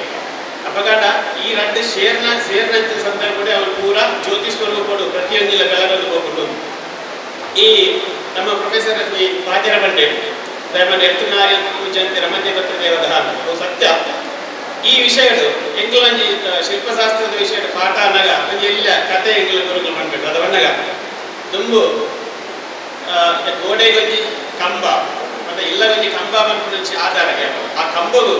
ಅಪಗಾಡ ಈ రెండు ಶೇರ್ನ ಸೇರ್ನಂತ ಸಂದರ್ಭ ಅವರು ಪೂರ ಜ್ಯೋತಿ ಸ್ವರೂಪಡು ಪ್ರತಿಯೊಂದಿಲ್ಲ ಬೆಳಗಲು ಹೋಗ್ಬಿಟ್ಟು ಈ ನಮ್ಮ ಪ್ರೊಫೆಸರ್ ಈ ಪಾತ್ಯರ ಬಂಡೆ ದಯಮಾಡಿ ಎತ್ತುನಾರಿ ಪೂಜಂತೆ ರಮತೆ ಪತ್ರ ದೇವದ ಸತ್ಯ ಈ ವಿಷಯಗಳು ಎಂಗ್ಲಂಜಿ ಶಿಲ್ಪಶಾಸ್ತ್ರದ ವಿಷಯ ಪಾಠ ಅನ್ನಗ ಒಂಜಿ ಎಲ್ಲ ಕತೆ ಎಂಗ್ಲ ಗುರುಗಳು ಬಂದ್ಬಿಟ್ಟು ಅದು ಬಣ್ಣಗ ದುಂಬು ಗೋಡೆಗೊಂಜಿ ಕಂಬ ಮತ್ತೆ ಇಲ್ಲಗೊಂಜಿ ಕಂಬ ಬಂದ್ಬಿಟ್ಟು ಆಧಾರ ಆ ಕಂಬಗು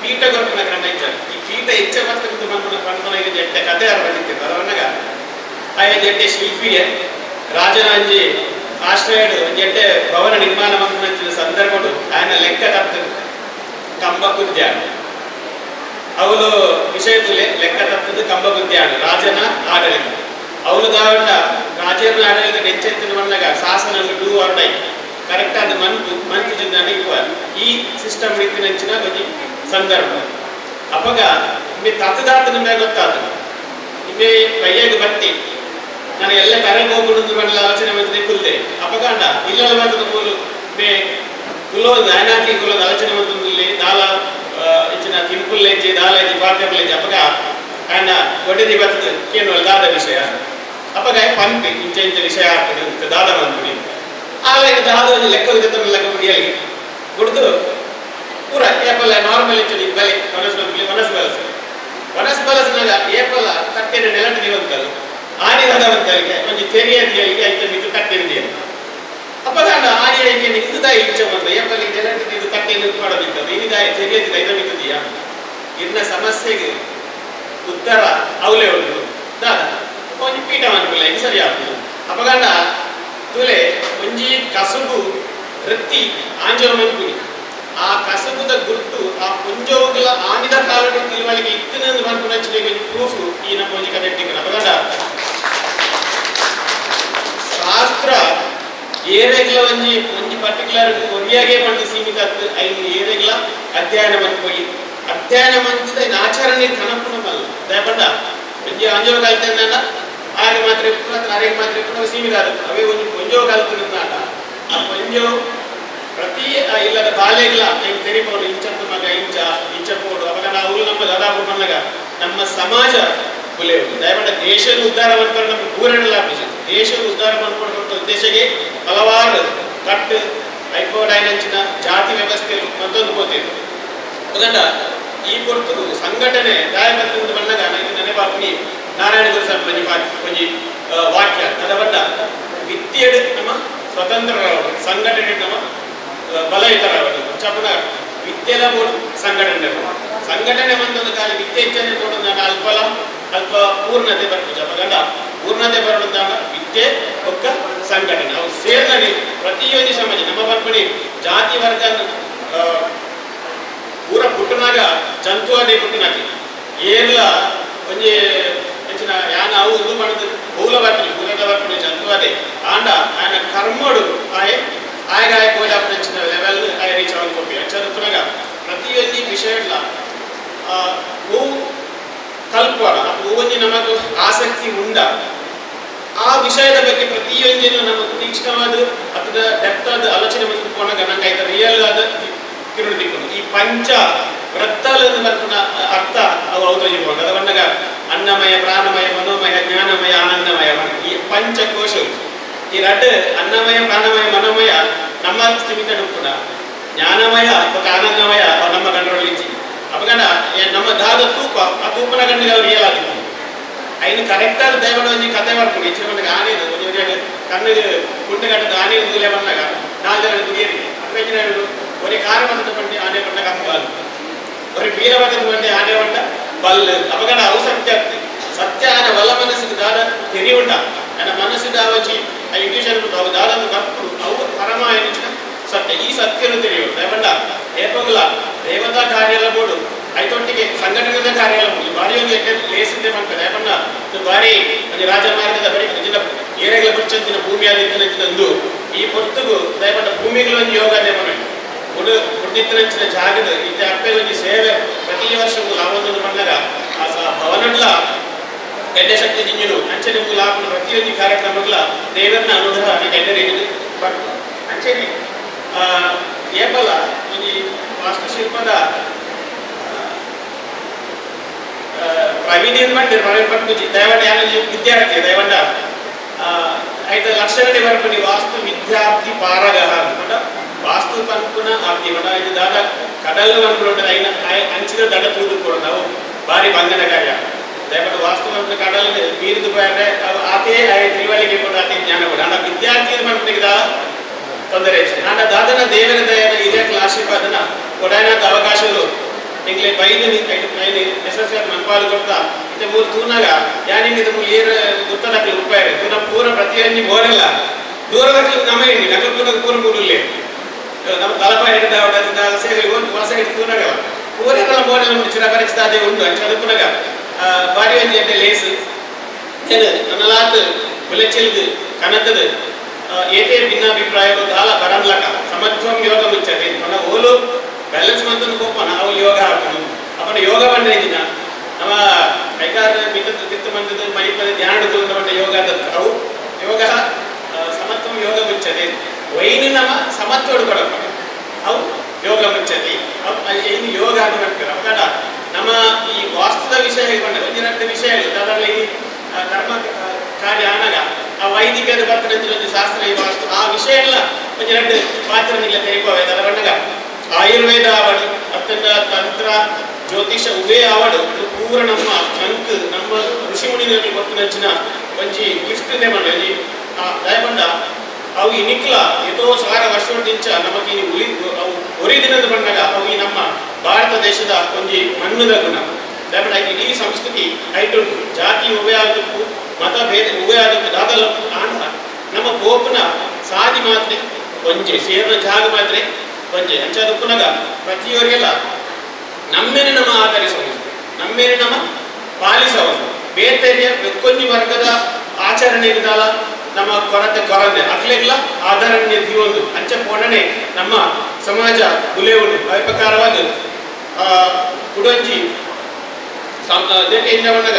ಪೀಠ ಕೊರ್ಪುನ ಕ್ರಮ ಇಜ್ಜ ಈ ಪೀಠ ಹೆಚ್ಚ ಬರ್ತಕ್ಕಂಥ ಬಂದ್ಬಿಟ್ಟು ಪಂಪನ ಜಡ್ಡೆ ಕತೆ ಯಾರು ಬಂದಿತ್ತು ಅದು ಬಣ್ಣಗ ಆ ಜಡ್ಡೆ ಶಿಲ್ಪಿಗೆ ರಾಜನಾಂಜಿ ಆಶ್ರಯಡು ಜಡ್ಡೆ ಭವನ ನಿರ್ಮಾಣ ಮಂಪಿನ ಸಂದರ್ಭಡು ఆయన ಲೆಕ್ಕ ತಪ್ಪು ಕಂಬ ಕುದ್ಯಾನ ಅವಳು ವಿಷಯದಲ್ಲಿ ಲೆಕ್ಕ ತಪ್ಪದು ಕಂಬ ಕುದ್ಯಾನ ರಾಜನ ಆಡಳಿತ ಅವಳು ದಾವಂಡ ರಾಜನ ಆಡಳಿತ ನೆಚ್ಚೆತ್ತಿನ ಬಂದಾಗ ಶಾಸನ do or die correct ಆದ ಮಂತು ಮಂತು ಜಿಂದಾನೆ ಈ ಸಿಸ್ಟಮ್ ರೀತಿ ನೆಂಚಿನ ಒಂಜಿ ಸಂದರ್ಭ ಅಪಗ ನಿಮಗೆ ತತ್ತದಾತ ನಿಮಗೆ ಗೊತ್ತಾದ ನಿಮಗೆ ಬಯ್ಯಾಗ ಬತ್ತಿ ನಾನು ಎಲ್ಲ ಕರೆಗೆ ಹೋಗುದು ಬಂಡಲ ಆಲೋಚನೆ ಮಾಡಿದ್ರೆ ಕುಲ್ದೆ ಅಪಗಾಂಡ ಇಲ್ಲೆಲ್ಲ ಬರ್ತದ ಮೂಲು ಬೇ ಕುಲೋದು ಆನಾತಿ ಕುಲೋದು ಆಲೋಚನೆ ಮಾಡ್ತಂದಿಲ್ಲಿ ದಾಲ ಇಚ್ಚಿನ ತಿನ್ಕುಲ್ಲೆಜ್ಜಿ ದಾಲ ಇಜ್ಜಿ ಪಾತ್ರೆಜ್ಜಿ ಅಪಗ ಆಯನ ಒಡೆದಿ ಬತ್ತದ ಕೇನುವಲ್ ದಾದ ವಿಷಯ ಅಪಗ ಪನ್ಪಿ ಇಂಚ ಇಂಚ ವಿಷಯ ಆಗ್ತದೆ ಇಂಚ ದಾದ ಮನ್ಪುನಿ ಆಗ ದಾದ ಒಂಜಿ ಲೆಕ್ಕ ಲೆಕ್ಕ ಮುಡಿಯಲಿಗೆ ಗುಡ್ದು ಪೂರ ಏಪಲ್ಲ ನಾರ್ಮಲ್ ಇಂಚ ಬಲೆ ಮನಸ್ಸು ಮನ್ಪುಲಿ ಮನಸ್ಸು ಬಲಸ ಮನಸ್ಸು ಬಲಸನಾಗ ಏಪಲ್ಲ ತಟ್ಟೆನ ನೆಲಟ ದಿವಂತಲ್ಲ ಆನಿ ದಾದ ಒಂಜಿ ತೆರಿಯದಿಯಲ್ಲಿಗೆ ಐತ ಮಿತ್ತು ತಟ್ಟೆನ ದಿಯ ಅಪಗಾಂಡ ಆನಿ ಐಕೆ ಇಂದುದಾಯಿ ಇಂಚ ಬಂದ ಏಪಲ್ಲಿ ನೆಲಟ ಇದು ತಟ್ಟೆನ ಮಾಡೋದಿತ್ತದ ಇನಿದಾಯಿ ತೆರಿಯದಿ ಐತ ಮಿತ್ತದಿಯ ಇನ್ನ ಸಮಸ್ಯೆಗೆ ಉತ್ತರ ಅವಲೇ ಉಂಟು ದಾದ ಒಂಜಿ ಪೀಠ ಮನ್ಪುಲ್ಲ ಇದು ಸರಿ ಆಗ್ತದೆ ಅಪಗಂಡ ತುಲೆ ಒಂಜಿ ಕಸುಬು ವೃತ್ತಿ ಆಂಜೋ ಮನ್ಪುನಿ ಆ ಕಸುಬುದ ಗುರ್ತು ಆ ಪುಂಜೋಗುಲ ಆನಿದ ಕಾಲಡಿ ತಿಳುವಳಿಕೆ ಇತ್ತಿನ ಮನ್ಪುನಂಚಿನ ಪ್ರೂಫ್ ಈ ನಮ್ಮ ಒಂಜಿ ಕತೆ ಇಟ್ಟಿಕ್ಕನ. ಅಪಗಂಡ ಶಾಸ್ತ್ರ ಏರೆಗ್ಲ ಒಂಜಿ ಒಂಜಿ ಪರ್ಟಿಕ್ಯುಲರ್ ಒರಿಯಾಗೆ ಪಂಡ ಸೀಮಿತ ಐದು ಏರೆಗ್ಲ ಅಧ್ಯಯನ ಮನ್ಪೊಲಿ ಅಧ್ಯಯನ ಮಂತಿದ ಆಚರಣೆ ಕನಪುನ ಮಲ್ಲ ದಯಪಂಡ ಒಂಜಿ ಅಂಜೋ ಕಲ್ತಂದ ಆರೆ ಮಾತ್ರ ಇಪ್ಪು ಅರೆಗೆ ಮಾತ್ರ ಇಪ್ಪು ಸೀಮಿತ ಆಗುತ್ತೆ ಅವೇ ಒಂಜಿ ಪೊಂಜೋ ಕಲ್ತಂದಾಟ ಆ ಪೊಂಜೋ ಪ್ರತಿ ಇಲ್ಲದ ಬಾಲೆಗ್ಲ ಹೆಂಗ್ ತೆರಿಪೋಡು ಇಂಚಂತ ಮಗ ಇಂಚ ಇಂಚ ಪೋಡು ಅವಾಗ ನಾವು ನಮ್ಮ ದಾದಾಪು ಬಂದಾಗ ನಮ್ಮ ಸಮಾಜ ಬುಲೆಯುವುದು. ದಯಮಾಡಿ ದೇಶದ ಉದ್ಧಾರ ಮಾಡ್ಕೊಂಡು ನಮ್ಮ ಊರನ್ನೆಲ್ಲ ದೇಶದ ಉದ್ಧಾರ ಮಾಡ್ಕೊಂಡು ಉದ್ದೇಶಕ್ಕೆ ಹಲವಾರು ಕಟ್ಟು ಐಕೋಡೈನಂಚಿನ ಜಾತಿ ವ್ಯವಸ್ಥೆಯಲ್ಲಿ ಮತ್ತೊಂದು ಪೋತಿದ್ರು. ಅದನ್ನ ಈ ಪೊರ್ತುಗು ಸಂಘಟನೆ ದಾಯಬತ್ತಿಂದ ಬಂದಾಗ ಇದು ನೆನಪಾಪುನಿ ನಾರಾಯಣ ಗುರು ಸಾಹೇಬ್ ಒಂಜಿ ಒಂಜಿ ವಾಕ್ಯ ಅದ ಬಂಡ ವಿದ್ಯೆಡು ನಮ್ಮ ಸ್ವತಂತ್ರರಾವಡು ಸಂಘಟನೆ ನಮ್ಮ ಬಲಯುತರಾವಡು ಚಪನ ವಿದ್ಯೆಲ ಬೋಡು ಸಂಘಟನೆ ಸಂಘಟನೆ ಬಂದೊಂದು ಕಾಲ ವಿದ್ಯೆ ಇಚ್ಛನೆ ಬೋಡು ಅಲ್ಪಲ ಅಲ್ಪ ಪೂರ್ಣತೆ ಬರ್ಪುಜ ಅಪಗಂಡ ಪೂರ್ಣತೆ ಬರೋದಂದಾಗ ವಿದ್ಯೆ ಒಕ್ಕ ಸಂಘಟನೆ ಅವು ಸೇರ್ನಡಿ ಪ್ರತಿಯೊಂದು ಸಮಾಜ ನಮ್ಮ ಬರ್ಪಡಿ ಜಾತಿ ವರ್ಗ ಪೂರ ಪುಟ್ಟನಾಗ ಜಂತುವಾದಿ ಪುಟ್ಟನಾಕಿ ಏರ್ಲ ಒಂಜಿ ಅಂಚಿನ ಯಾನ ಅವು ಉಂದು ಪಂಡದು ಬೌಲ ಬರ್ಪುನಿ ಪೂರದ ಬರ್ಪುನಿ ಜಂತುವಾದಿ ಆಂಡ ಆಯನ ಕರ್ಮಡು ಆಯೆ ಆಯಗ ಆಯ ಪೋಯಿಡಾಪುನಂಚಿನ ಲೆವೆಲ್ ಆಯ ರೀಚ್ ಆವೊಂದು ಪೋಪಿ ಅಂಚಾದ ಉಪ್ಪುನಗ ಪ್ರತಿಯೊಂಜಿ ವಿಷಯಡ್ಲ ಹೂ ಕಲ್ಪುವಡ ಒಂಜಿ ನಮಗ್ ಆಸಕ್ತಿ ಉಂಡ ಆ ವಿಷಯದ ಬಗ್ಗೆ ಪ್ರತಿಯೊಂಜಿನ ನಮಗ್ ತೀಕ್ಷ್ಣವಾದ ಅಥವಾ ಡೆಪ್ತ್ ಆದ ಆಲೋಚನೆ ಮಂತ್ ಪೋನಗ ನಂಗೆ ಐತ ರಿಯಲ್ ಆದ ಕಿರುಡು ದಿಕ್ಕುಂಡು. ಈ ಪಂಚ ವೃತ್ತಲ ಬರ್ಪುನ ಅರ್ಥ ಅವು ಔತೋಜಿ ಪೋಂಡು ಅದ ಪಂಡಗ ಅನ್ನಮಯ ಪ್ರಾಣಮಯ ಮನೋಮಯ ಜ್ಞಾನಮಯ ಆನಂದಮಯ ಈ ಪಂಚಕೋಶ ಈ ರಡ್ಡ್ ಅನ್ನಮಯ ಪ್ರಾಣಮಯ ಮನೋಮಯ ನಮ್ಮ ಸ್ಥಿಮಿತ ಉಪ್ಪುನ ಜ್ಞಾನಮಯ ಬೊಕ ಆನಂದಮಯ ಅವು ನಮ್ಮ ಕಂಟ್ರೋಲ್ ಇಜ್ಜಿ ಅಪಗಂಡ ನಮ್ಮ ದಾದ ತೂಪ ಆ ತೂಪನ ಕಣ್ಣಿಗೆ ಅವ್ರು ರಿಯಲ್ ಆದಿಪ್ಪು ಐನು ಕರೆಕ್ಟ್ ಆದ ದಯಮಾಡಿ ಒಂಜಿ ಕತೆ ಬರ್ಪುಂಡು ಇಂಚಿನ ಪಂಡಗ ಆನೇದು ಒಂಜಿ ಒಂಜಿ ಕಣ್ಣಿಗೆ ಕುಂಟೆ ಕಟ್ಟದ ಆನೆ ದೂಲೆ ಬಂದಾಗ ನಾಲ್ ಜನ ದುಗಿಯರಿ ಅಪ್ಪ ಒರಿ ಕಾರ ಬಂದದ ಬಂಡಿ ಆನೆ ಬಂಡ ಕಪ್ಪು ಒರಿ ಬೀರ ಬಂದದ ಬಂಡಿ ಆನೆ ಬಂಡ ಬಲ್ ಅಪಗಂಡ ಅವು ಸತ್ಯ ಆಗ್ತದೆ ಸತ್ಯ ಆನೆ ವಲ್ಲ ಮನಸ್ಸಿಗೆ ದಾದ ತೆರಿ ಉಂಡ ನನ್ನ ಮನಸ್ಸಿದ ಒಂಜಿ ಆ ಇಂಟ್ಯೂಷನ್ ಉಂಟು ಅವು ದಾದ ಬರ್ಪುಡು ಅವು ಪರಮ ಎನಿಚಿನ ಸತ್ಯ ಈ ಸತ್ಯನು ತಿಳಿಯುವುದು ದಯಮಂಡ ಏಪಗುಲ ದೇವತಾ ಕಾರ್ಯಲ ಬೋಡು ಐತೊಟ್ಟಿಗೆ ಸಂಘಟನೆದ ಕಾರ್ಯಲ ಬೋಡು ಬಾರಿ ಒಂದು ಎಡ್ಡೆ ಲೇಸಿಂದೆ ಮಾಡ್ತಾರೆ ದಯಮಂಡ ಇದು ಬಾರಿ ಒಂಜಿ ರಾಜಮಾರ್ಗದ ಬರಿ ಅಂಚಿನ ಏರೆಗ್ಲ ಬುಡ್ಚಂತಿನ ಭೂಮಿ ಆದಿತ್ತಿನಂಚಿನಂದು ಈ ಪೊರ್ತುಗು ದಯಮಂಡ ಭೂಮಿಗಳ ಒಂಜಿ ಯೋಗ ನೇಮನ ಉಡು ಉಡ್ದಿತ್ತಿನಂಚಿನ ಜಾಗದ ಇತ್ತೆ ಅಪ್ಪೆ ಒಂಜಿ ಸೇವೆ ಪ್ರತಿ ವರ್ಷ ಲಾಭೊಂದು ಬಂದಾಗ ಆ ಭವನಡ್ಲ ಎಡ್ಡೆ ಶಕ್ತಿ ಜಿಂಜುನು ಅಂಚನೆ ಲಾಭ ಪ್ರತಿಯೊಂದು ಕಾರ್ಯಕ್ರಮಗಳ ದೇವರನ್ನ ಅನುಗ್ರಹ ಎಡ್ಡೆ ರೀತಿ ಬರ್ತದೆ. ಅಂಚನೆ ಏಪಲ ಒಂಜಿ ವಾಸ್ತುಶಿಲ್ಪದ ಪ್ರವೀಣ್ ಪಂಡಿರ್ ಪ್ರವೀಣ್ ಪಟ್ಪುಜಿ ದಯವಂಡ ಯಾನ ವಿದ್ಯಾರ್ಥಿ ದಯವಂಡ ಐತ ಲಕ್ಷಣಡೆ ಬರ್ಪುನಿ ವಾಸ್ತು ವಿದ್ಯಾಬ್ಧಿ ಪಾರಗಹ ಪಂಡ ವಾಸ್ತು ಪನ್ಪುನ ಅಬ್ಧಿ ಪಂಡ ಇದು ದಾದ ಕಡಲ್ ಪನ್ಪುನ ಐನ ಅಂಚಿನ ದಡ ತೂದು ಕೊಡು ನಾವು ಬಾರಿ ಬಂಧನ ಕಾರ್ಯ ದಯಪಟ್ಟು ವಾಸ್ತು ಪನ್ಪುನ ಕಡಲ್ ಮೀರಿದು ಪೋಯರೆ ಆತೇ ತಿಳುವಳಿಕೆ ಕೊಡು ಆತೇ ಜ್ಞಾನ ಕೊಡು ಅಂಡ ವಿದ್ಯಾರ್ಥಿ ಪನ್ಪುನಿಗೆ ದಾದ ತೊಂದರೆ ಹೆಚ್ಚು ಆಂಡ ದಾದನ ದೇವರ ದಯನ ಇದೇ ಆಶೀರ್ವಾದನ ಕೊಡಾಯನಾಥ ಅವಕಾಶಗಳು ಎಂಗ್ಲೆ ಬೈದು ಐದು ಯಶಸ್ವಿ ಮನ್ಪಾಲು ಕೊಡ್ತಾ ಇತ್ತೆ ಮೂರು ತೂನಾಗ ಯಾನಿಂದ ಮೂಲು ಏರು ಗುರ್ತದಕ್ಲು ಉಪ್ಪಾಯರು ತೂನ ಪೂರ ಪ್ರತಿಯೊಂಜಿ ಬೋರೆಲ್ಲ ದೂರದಕ್ಲು ನಮ ಎಣ್ಣಿ ನಕಲು ಪೂರ ಪೂರ ಮೂಡುಲ್ಲೆ ನಮ್ಮ ತಲಪಾಯ ಹಿಡಿದ ಸೇರಿ ವಲಸೆ ಹಿಡಿದು ತೂನಾಗ ಪೂರೆಲ್ಲ ಬೋರೆಲ್ಲ ಉಂಟು ಚಿರ ಪರಿಚಿತ ಅದೇ ಉಂಟು ಅಂಚ ಅದು ಪುನಗ ಬಾರಿ ಒಂಜಿ ಎಡ್ಡೆ ಲೇಸು ಏನು ನನ್ನಲಾತ್ ಬುಲೆಚಿಲ್ದು ಕನತದು ಏತೇ ಭಿನ್ನಾಭಿಪ್ರಾಯಗಳು ದಾಲ ಬರನ್ಲಕ ಸಮತ್ವಂ ಯೋಗ ಮುಚ್ಚತೆ ಪಂಡ ಓಲು ಬ್ಯಾಲೆನ್ಸ್ ಮಂತನ ಕೋಪನ ಅವ್ಲು ಯೋಗ ಹಾಕುನು ಅಪನ ಯೋಗ ಬಂಡ ಇಜ್ಜಿನ ನಮ್ಮ ಕೈಕಾರ ಮಿತ್ತ ತಿತ್ತ ಮಂತದ ಮಣಿಪದ ಧ್ಯಾನ ಬಂಡ ಯೋಗ ಅವು ಯೋಗ ಸಮತ್ವಂ ಯೋಗ ಮುಚ್ಚತೆ ವೈನು ನಮ್ಮ ಸಮತ್ವಡು ಕೊಡಪ್ಪ ಅವು ಯೋಗ ಮುಚ್ಚತೆ ಇನ್ನು ಯೋಗ ಅಂತ ಮಾಡ್ತಾರೆ ಅಪಗಡ ನಮ್ಮ ಈ ವಾಸ್ತುದ ವಿಷಯ ಪಂಡ ಒಂಜಿ ರಡ್ಡ್ ವಿಷಯಲು ದಾದಾಂಡಲ ಈ ಧರ್ಮ ಕಾರ್ಯ ಆನಗ ಆ ವೈದಿಕದ ಬರ್ತನಂಚಿನ ಒಂಜಿ ಶಾಸ್ತ್ರ ಈ ವಾಸ್ತು ಆ ವಿಷಯ ಎಲ್ಲ ಒಂಜಿ ರಡ್ಡ್ ಪಾತ್ರ ನಿಲ್ಲ ತೆರಿಪವೆ. ದಾದ ಪನ್ನಗ ಆಯುರ್ವೇದ ಆವಡ್ ಅತ್ಯಂತ ತಂತ್ರ ಜ್ಯೋತಿಷ ಉವೇ ಆವಡ್ ಪೂರ ನಮ್ಮ ನಂಕ್ ನಮ್ಮ ಋಷಿ ಮುನಿನಕುಲು ಕೊರ್ಪಿನಂಚಿನ ಒಂಜಿ ಗಿಫ್ಟ್ ನೇ ಪಂಡ ಒಂಜಿ ದಾಯೆ ಪಂಡ ಅವು ಇನಿಕ್ಲ ಏತೋ ಸಾವಿರ ವರ್ಷದಿಂಚ ನಮಕ್ ಇನಿ ಉಳಿ ಅವು ಒರಿದಿನದ ಪನ್ನಗ ಅವು ಈ ನಮ್ಮ ಭಾರತ ದೇಶದ ಒಂಜಿ ಮಣ್ಣುದ ಗುಣ. ದಾಯೆ ಪಂಡ ಇಡೀ ಸಂಸ್ಕೃತಿ ಐಟುಂಡು. ಜಾತಿ ಉವೇ ಆದುಪ್ಪು, ಮತ ಭೇದ ಉವೇ ಆದುಪ್ಪು, ದಾದಲ ಆಂಡ ನಮ್ಮ ಪೋಪುನ ಸಾದಿ ಮಾತ್ರೆ ಒಂಜೆ, ಸೇರಿನ ಜಾಗ ಮಾತ್ರೆ ಒಂಜೆ. ಅಂಚಾದ್ ಉಪ್ಪುನಗ ಪ್ರತಿಯೊರಿಯಲ ನಮ್ಮೇನೆ ನಮ್ಮ ಆಧರಿಸಬಹುದು, ನಮ್ಮೇನೆ ನಮ್ಮ ಪಾಲಿಸಬಹುದು. ಬೇತೆರಿಯ ಬೆಕ್ಕೊಂಜಿ ವರ್ಗದ ಆಚರಣೆ ದಾಲ ನಮ್ಮ ಕೊರತೆ ಕೊರಂದೆ ಅಕ್ಲೆಗ್ಲ ಆಧರಣ್ಯ ದೀವೊಂದು ಅಂಚ ಪೋಣನೆ ನಮ್ಮ ಸಮಾಜ ಬುಲೆವುಂಡು. ಅವೆ ಪ್ರಕಾರವಾದ ಕುಡೊಂಜಿ ಪನ್ನಗ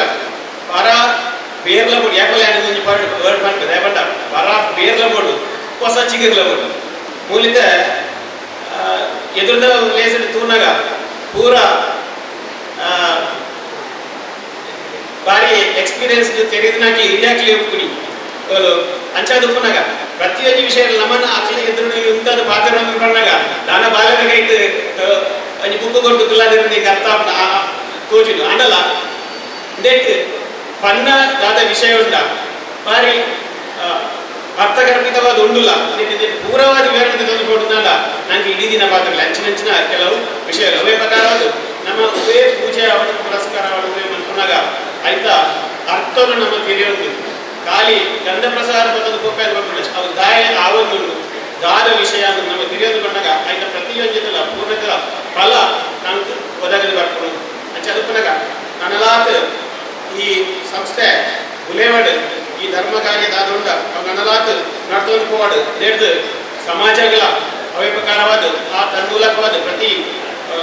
ಪರ ಬೇರ್ಲ ಬೋಡು ಯಾಕಲ್ಲ ಒಂಜಿ ಪಾಡ್ ವರ್ಡ್ ಪನ್ಪೆ. ದಾಯೆ ಪಂಡ ಪರ ಬೇರ್ಲ ಬೋಡು ಹೊಸ ಚಿಗುರ್ಲ ಬೋಡು ಮೂಲಿತ ಎದುರುದ ಲೇಸಡ್ ತೂನಗ ಪೂರ ಬಾರಿ ಎಕ್ಸ್ಪೀರಿಯನ್ಸ್ ತೆರೆದಿನಾಕ್ಲಿ ಹಿರಿಯಾಕ್ಲಿ ಉಪ್ಪುನಿ ಅಂಚಾದ್ ಉಪ್ಪುನಗ ಪ್ರತಿಯೊಂಜಿ ವಿಷಯ ನಮನ ಅಕ್ಲೆ ಎದುರು ಉಂತಾದ ಪಾತ್ರ ಪನ್ನಗ ದಾನ ಬಾಲ್ಯದ ಕೈಟ್ ಒಂಜಿ ಬುಕ್ ಕೊಟ್ಟು ಕುಲ್ಲಾದಿರಂದು ಅರ್ಥ ತೋಜುಂಡು. ಆಂಡಲ ಉಂದೆಟ್ ಪನ್ನ ದಾದ ವಿಷಯ ಉಂಡ ಬಾರಿ ಅರ್ಥಗರ್ಭಿತವಾದ ಉಂಡುಲ ಪೂರವಾದ ವಿವರಣೆ ತಂದು ನಂಗೆ ಇಡೀ ದಿನ ಪಾತ್ರ ಅಂಚಿನಂಚಿನ ಕೆಲವು ವಿಷಯಗಳು ಅವೇ ಪ್ರಕಾರವಾದ ನಮ್ಮ ಉವೇ ಪೂಜೆ ಅವಳು ಪುರಸ್ಕಾರ ಅವಳು ಉವೇ ಮನ್ಪುನಗ ಐತ ಅರ್ಥನು ನಮ್ಮ ತೆರೆಯುಂಡು. ಖಾಲಿ ಗಂಧ ಪ್ರಸಾದ ಪದದ ಕೋಪ ಅವು ದಾಯ ಆವೊಂದುಂಡು ದಾದ ವಿಷಯ ನಮ್ಮ ತೆರೆಯೋದು ಬಂದಾಗ ಐತ ಪ್ರತಿಯೊಂಜಿತಲ ಪೂರ್ಣತರ ಫಲ ನಮ್ಗೆ ಒದಗದು ಬರ್ಕೊಂಡು ಅಂಚ ಅದುಪನಗ ನನಲಾತ್ ಈ ಸಂಸ್ಥೆ ಬುಲೆವಡ್ ಈ ಧರ್ಮ ಕಾರ್ಯ ದಾದುಂಡ ಅವು ನನಲಾತ್ ನಡ್ತೊಂದು ಪೋವಡ್ ನೇಡ್ದು ಸಮಾಜಗಳ ಅವೇ ಪ್ರಕಾರವಾದ ಆ ತನ್ಮೂಲಕವಾದ ಪ್ರತಿ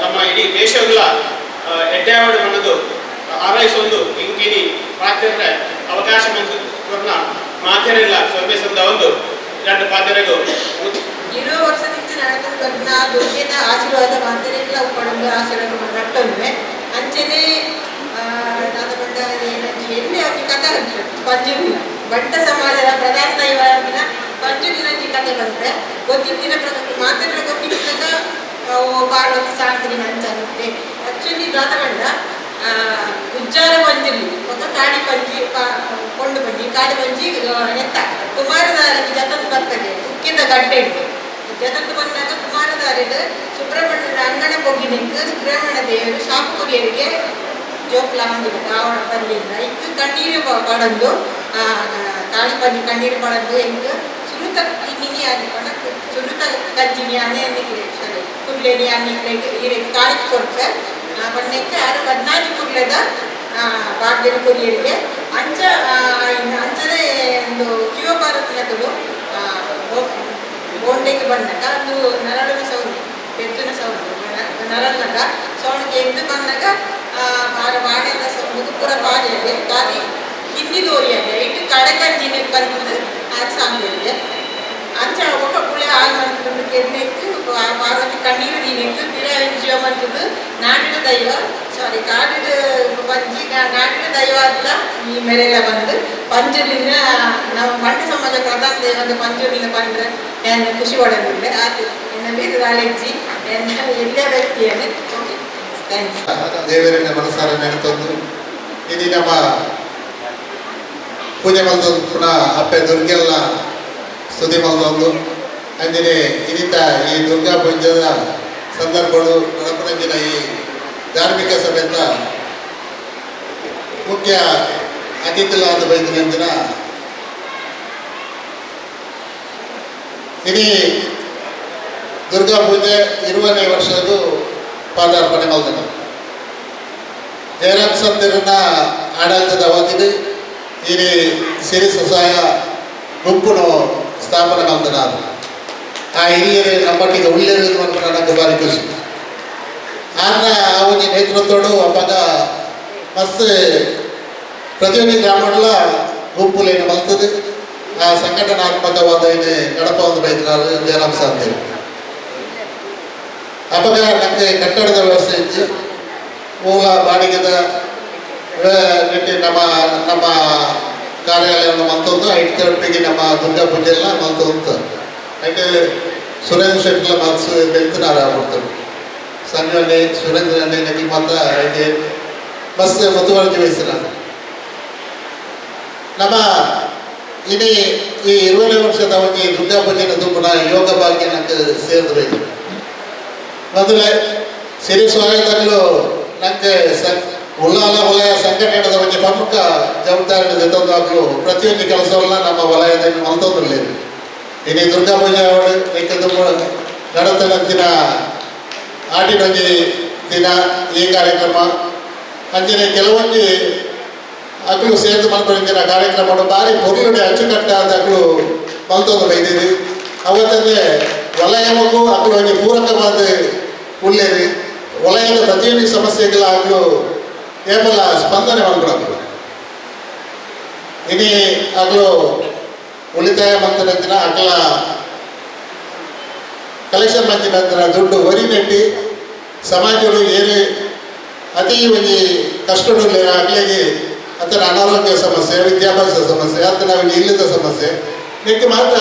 ನಮ್ಮ ಇಡೀ ದೇಶಗಳ ಎಡ್ಡೆವಾಡು ಅನ್ನೋದು ಆರೈಸೊಂದು ಇಂಕಿನಿ ಪಾತ್ರೆ ಅವಕಾಶ ಕೊರ್ನ ಮಾತೆರೆಲ್ಲ ಸೊಲ್ಮೆ ಒಂದು ಎರಡು ಪಾತ್ರೆಗೂ ಇರೋ ವರ್ಷದಿಂದ ನಡೆದು ಬಂದ ದುರ್ಗೆನ ಆಶೀರ್ವಾದ ಮಾತೆರೆಗ್ಲ ಉಪ್ಪಡೊಂದು ಆಶೀರ್ವಾದ ನಟ್ಟೊಂದುವೆ. ಅಂಚನೆ ದಾದ ಪಂಡ ಏನಂಚಿ ಎಲ್ಲಿ ಒಂಜಿ ಕತೆ ಪಂಜುರ್ಲಿನ ಬಂಟ ಸಮಾಜದ ಪ್ರಧಾನ ದೈವ ಪಂಜುರ್ಲಿನಂಚಿ ಕತೆ ಬಂದ್ರೆ ಗೊತ್ತಿತ್ತಿನ ಮಾತೆರೆಗ್ಲ ಗೊತ್ತಿತ್ತಿನಾಗ ಓ ಪಾರ್ವತಿ ಸಾಂತ್ರಿ ಅಂಚ ಆಕ್ಚುಲಿ ದಾದ ಪಂಡ ಉಜ್ಜಾರ ಪಂಜುರ್ಲಿ ಬೊಕ್ಕ ಕಾಡಿ ಪಂಜಿ ಕೊಂಡು ಬಂಜಿ ಕಾಡಿ ಬಂಜಿ ಎತ್ತ ಕುಮಾರದಾರಿಗೆ ಜತಂದು ಬರ್ತದೆ ಉಕ್ಕಿದ ಗಡ್ಡೆ ಇಟ್ಟು ಜತಂದು ಬಂದಾಗ ಕುಮಾರದಾರಿಡು ಸುಬ್ರಹ್ಮಣ್ಯನ ಅಂಗಣ ಪೊಗ್ಗಿನಿಂಕ್ ಸುಬ್ರಹ್ಮಣ್ಯ ದೇವರು ಶಾಪುರಿಯರಿಗೆ ಜೋಕ್ಲ ಹೊಂದಿಲ್ಲ ಆವಣ ಬಂದಿಲ್ಲ ಇಕ್ ಕಣ್ಣೀರು ಪಡಂದು ಕಾಳಿ ಪಂಜಿ ಕಣ್ಣೀರು ಪಡಂದು ಎಂಕ್ ಸುರುತ ತಿನ್ನಿನಿ ಆನಿ ಪಂಡ ಸುರುತ ಕಂಜಿನಿ ಆನೆ ಸಾರಿ ಕುರ್ಲೆನಿ ಆನಿ ಈರೆಗ್ ಕಾಳಿಗೆ ಕೊರ್ಪೆ ಪಣ್ಣೆಕ್ ಆರು 14 ಕುರ್ಲೆದ ಬಾಗ್ಯನ ಕೊರಿಯರಿಗೆ ಅಂಚ ಅಂಚನೆ ಒಂದು ಶಿವಪಾರ್ವತಿನಕುಲು ಬೋಂಡೆಗೆ ಬಂದಾಗ ಅದು ನರಳಿನ ಸೌಂಡ್ ಪೆತ್ತುನ ಸೌಂಡ್ ನರಳನಾಗ ಸೌಂಡ್ಗೆ ಎದ್ದು ಬಂದಾಗ ಬಾರ ಬಾಣೆದ ಸೌಂಡ್ ಪೂರ ಬಾರಿಯಾಗೆ ಖಾಲಿ ಕಿನ್ನಿ ದೋರಿಯಾಗೆ ಇಟ್ಟು ಕಡೆಕಂಜಿನ ಬಂದದ್ದು ಆ ಸಾಂಗ್ ಅಂಚ ಒಕ್ಕ ಪುಳೆ ಹಾಲು ಮಂತದ್ದು ಕೆನ್ನೆತ್ತು ಪಾರ್ವತಿ ಕಣ್ಣೀರು ನೀನಿತ್ತು ಪಿರ ಜೀವ ಮಂತದ್ದು ನಾಡಿನ ದೈವ ಸಾರಿ ಕಾಡಿದ ಪಂಜಿ ನಾಡಿನ ದೈವ ಅಲ್ಲ ಈ ಮೇರೆಲ್ಲ ಬಂದು ಪಂಜುರ್ಲಿನ ನಾವು ಬಂಟ ಸಮಾಜ ಪ್ರಧಾನ ದೈವ ಪಂಜುರ್ಲಿನ ಬಂದ್ರೆ ನಾನು ಖುಷಿ ಪಡೋದಿಲ್ಲ ಆತು ಎನ್ನ ಬೀರು ನಾಲೆಜ್ಜಿ ಎನ್ನ ಎಲ್ಲ ವ್ಯಕ್ತಿಯನ್ನು. Okay, thanks. ದೇವರನ್ನ ಮನಸಾರ ನೆನೆತೊಂದು ಇನಿ ನಮ್ಮ ಪೂಜೆ ಮಲ್ತೊಂದು ಪುನಃ ಅಪ್ಪೆ ದುರ್ಗೆಲ್ಲ ಸ್ತುತಿ ಮಲ್ತೊಂದು ಅಂಜನೆ ಇನ್ನಿತ ಈ ದುರ್ಗಾ ಪೂಜೆದ ಸಂದರ್ಭಗಳು ನಡಪನಂಜಿನ ಈ ಧಾರ್ಮಿಕ ಸಭೆತ ಮುಖ್ಯ ಅತಿಥಿಲಾದ ಬೈದಿನಂಜಿನ ಇನಿ ದುರ್ಗಾ ಪೂಜೆ 20ನೇ ವರ್ಷದ ಪಾದಾರ್ಪಣೆ ಮಲ್ದನ ಜಯರಾಮ್ ಸಂತಿರನ ಆಡಳಿತದ ಅವಧಿಗೆ ಈ ಸಿರಿ ಸಸಾಯ ಗುಂಪುನು ಸ್ಥಾಪನೆ ಮಲ್ದನಾರು. ಆ ಹಿರಿಯರು ನಮ್ಮಟ್ಟಿಗೆ ಉಳ್ಳೇರು ಅಂತ ನನಗೆ ಭಾರಿ ಖುಷಿ. ಆನ ಆ ಒಂಜಿ ನೇತೃತ್ವಡು ಅಪಗ ಮಸ್ತ್ ಪ್ರತಿಯೊಂದು ಗ್ರಾಮಗಳ ಗುಂಪುಲೇನು ಮಲ್ತದೆ ಆ ಸಂಘಟನಾತ್ಮಕವಾದ ಏನು ನಡಪ ಒಂದು ಬೈತನಾರು ಜಯರಾಮ್ ಸಾಂತೇರು. ಅಪಗ ನಮಗೆ ಕಟ್ಟಡದ ವ್ಯವಸ್ಥೆ ಇತ್ತು. ಮೂಲ ಬಾಡಿಗೆದ ನಮ್ಮ ನಮ್ಮ ಕಾರ್ಯಾಲಯವನ್ನು ಮತ್ತೊಂದು 5:30ಗೆ ನಮ್ಮ ದುರ್ಗಾ ಪೂಜೆ ಎಲ್ಲ ಮಲ್ತೊಂದು ಐಟ್ ಸುರೇಂದ್ರ ಶೆಟ್ಟಿಲ ಮತ್ಸು ಬೆಳ್ತನಾರ ಆಗ್ಬಿಡ್ತಾರೆ ಸಂಜೆ ಸುರೇಂದ್ರ ನಕಲಿ ಮಾತ್ರ ಐತೆ ಬಸ್ ಮುತುವರ್ಜಿ ವಹಿಸಿನಾರ. ನಮ್ಮ ಇಡೀ ಈ 20ನೇ ವರ್ಷದ ಒಂಜಿ ದುರ್ಗಾ ಪೂಜೆನ ದುಂಬುನ ಯೋಗ ಭಾಗ್ಯ ನಂಗೆ ಸೇರಿದ್ರು. ಮೊದಲೇ ಸಿರಿ ಸ್ವಾಗತಗಳು ನಂಗೆ ಉಳ್ಳಾಲ ವಲಯ ಸಂಘಟನೆದ ಒಂಜಿ ಪ್ರಮುಖ ಜವಾಬ್ದಾರಿ ಜೊತೆದಾಗಲೂ ಪ್ರತಿಯೊಂದು ಕೆಲಸವನ್ನ ನಮ್ಮ ವಲಯದಲ್ಲಿ ಮಲ್ತೊಂದುಲ್ಲೆರ್. ಇನಿ ದುರ್ಗಾ ಪೂಜೆ ಆವಡ್ ಐಕ್ ನಡತನಂಚಿನ ಆಟಿನೊಂಜಿ ದಿನ ಈ ಕಾರ್ಯಕ್ರಮ ಅಂಚನೆ ಕೆಲವೊಂಜಿ ಅಕುಲು ಸೇರ್ದು ಮಲ್ಪುನಂಚಿನ ಕಾರ್ಯಕ್ರಮ ಬಾರಿ ಪೊರ್ಲುಡೆ ಅಚ್ಚುಕಟ್ಟಾದ ಅಕುಲು ಮಲ್ತೊಂದು ಬೈದಿರಿ. ಅವತ್ತಂದ್ರೆ ವಲಯವಕ್ಕೂ ಅಕುಲು ಒಂಜಿ ಪೂರಕವಾದ ಉಲ್ಲೇರಿ. ವಲಯದ ಪ್ರತಿಯೊಂದು ಸಮಸ್ಯೆಗಳ ಅಕುಲು ಕೇವಲ ಸ್ಪಂದನೆ ಮಲ್ಪುನಕುಲು. ಇನಿ ಅಕುಲು ಉಳಿತಾಯ ಮಲ್ತನಂಚಿನ ಅಕಲ ಕಲೆಕ್ಷನ್ ಮಂಚಿನಂಚಿನ ದುಡ್ಡು ಒರಿ ನೆಟ್ಟಿ ಸಮಾಜಡು ಏನು ಅತಿ ಒಂಜಿ ಕಷ್ಟಡು ಅಕ್ಲೆಗ್ ಅತನ ಅನಾರೋಗ್ಯ ಸಮಸ್ಯೆ, ವಿದ್ಯಾಭ್ಯಾಸ ಸಮಸ್ಯೆ, ಅತನ ಒಂಜಿ ಇಲ್ಲದ ಸಮಸ್ಯೆ ನೆಕ್ಕೆ ಮಾತ್ರ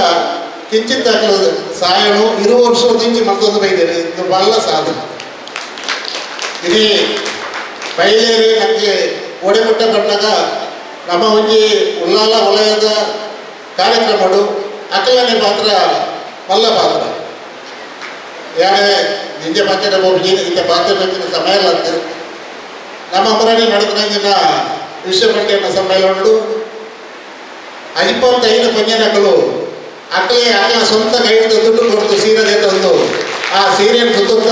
ಕಿಂಚಿತ್ ಅಕ್ಲು ಸಹಾಯನು 20 ವರ್ಷ ದಿಂಚಿ ಮಲ್ತೊಂದು ಬೈದೇನೆ. ಇದು ಬಲ್ಲ ಸಾಧನೆ. ಇಡೀ ಮಹಿಳೆಯರು ನಮಗೆ ಒಡೆಮುಟ್ಟ ಬಂದಾಗ ನಮ್ಮ ಒಂಜಿ ಉಲ್ಲಾಲ ವಲಯದ ಕಾರ್ಯಕ್ರಮಡು ಅಕಲನೆ ಪಾತ್ರ ಮಲ್ಲ ಪಾತ್ರ. ಯಾರೇ ನಿಂಜೆ ಪಾತ್ರ ಹೋಗಿ ಇಂಥ ಪಾತ್ರ ಬಂದಿನ ಸಮಯ ಅಲ್ಲ. ನಮ್ಮ ಮುರಣಿ ನಡೆದ ವಿಶ್ವ ಸಮ್ಮೇಳನಡು 55 ಪಂಜನಕಲು ಅಕಲೇ ಅಕಲ ಸ್ವಂತ ಕೈಯಿಂದ ದುಡ್ಡು ಕೊಡ್ತು ಸೀರೆ ತಂದು ಆ ಸೀರೆಯನ್ನು ಸುತ್ತ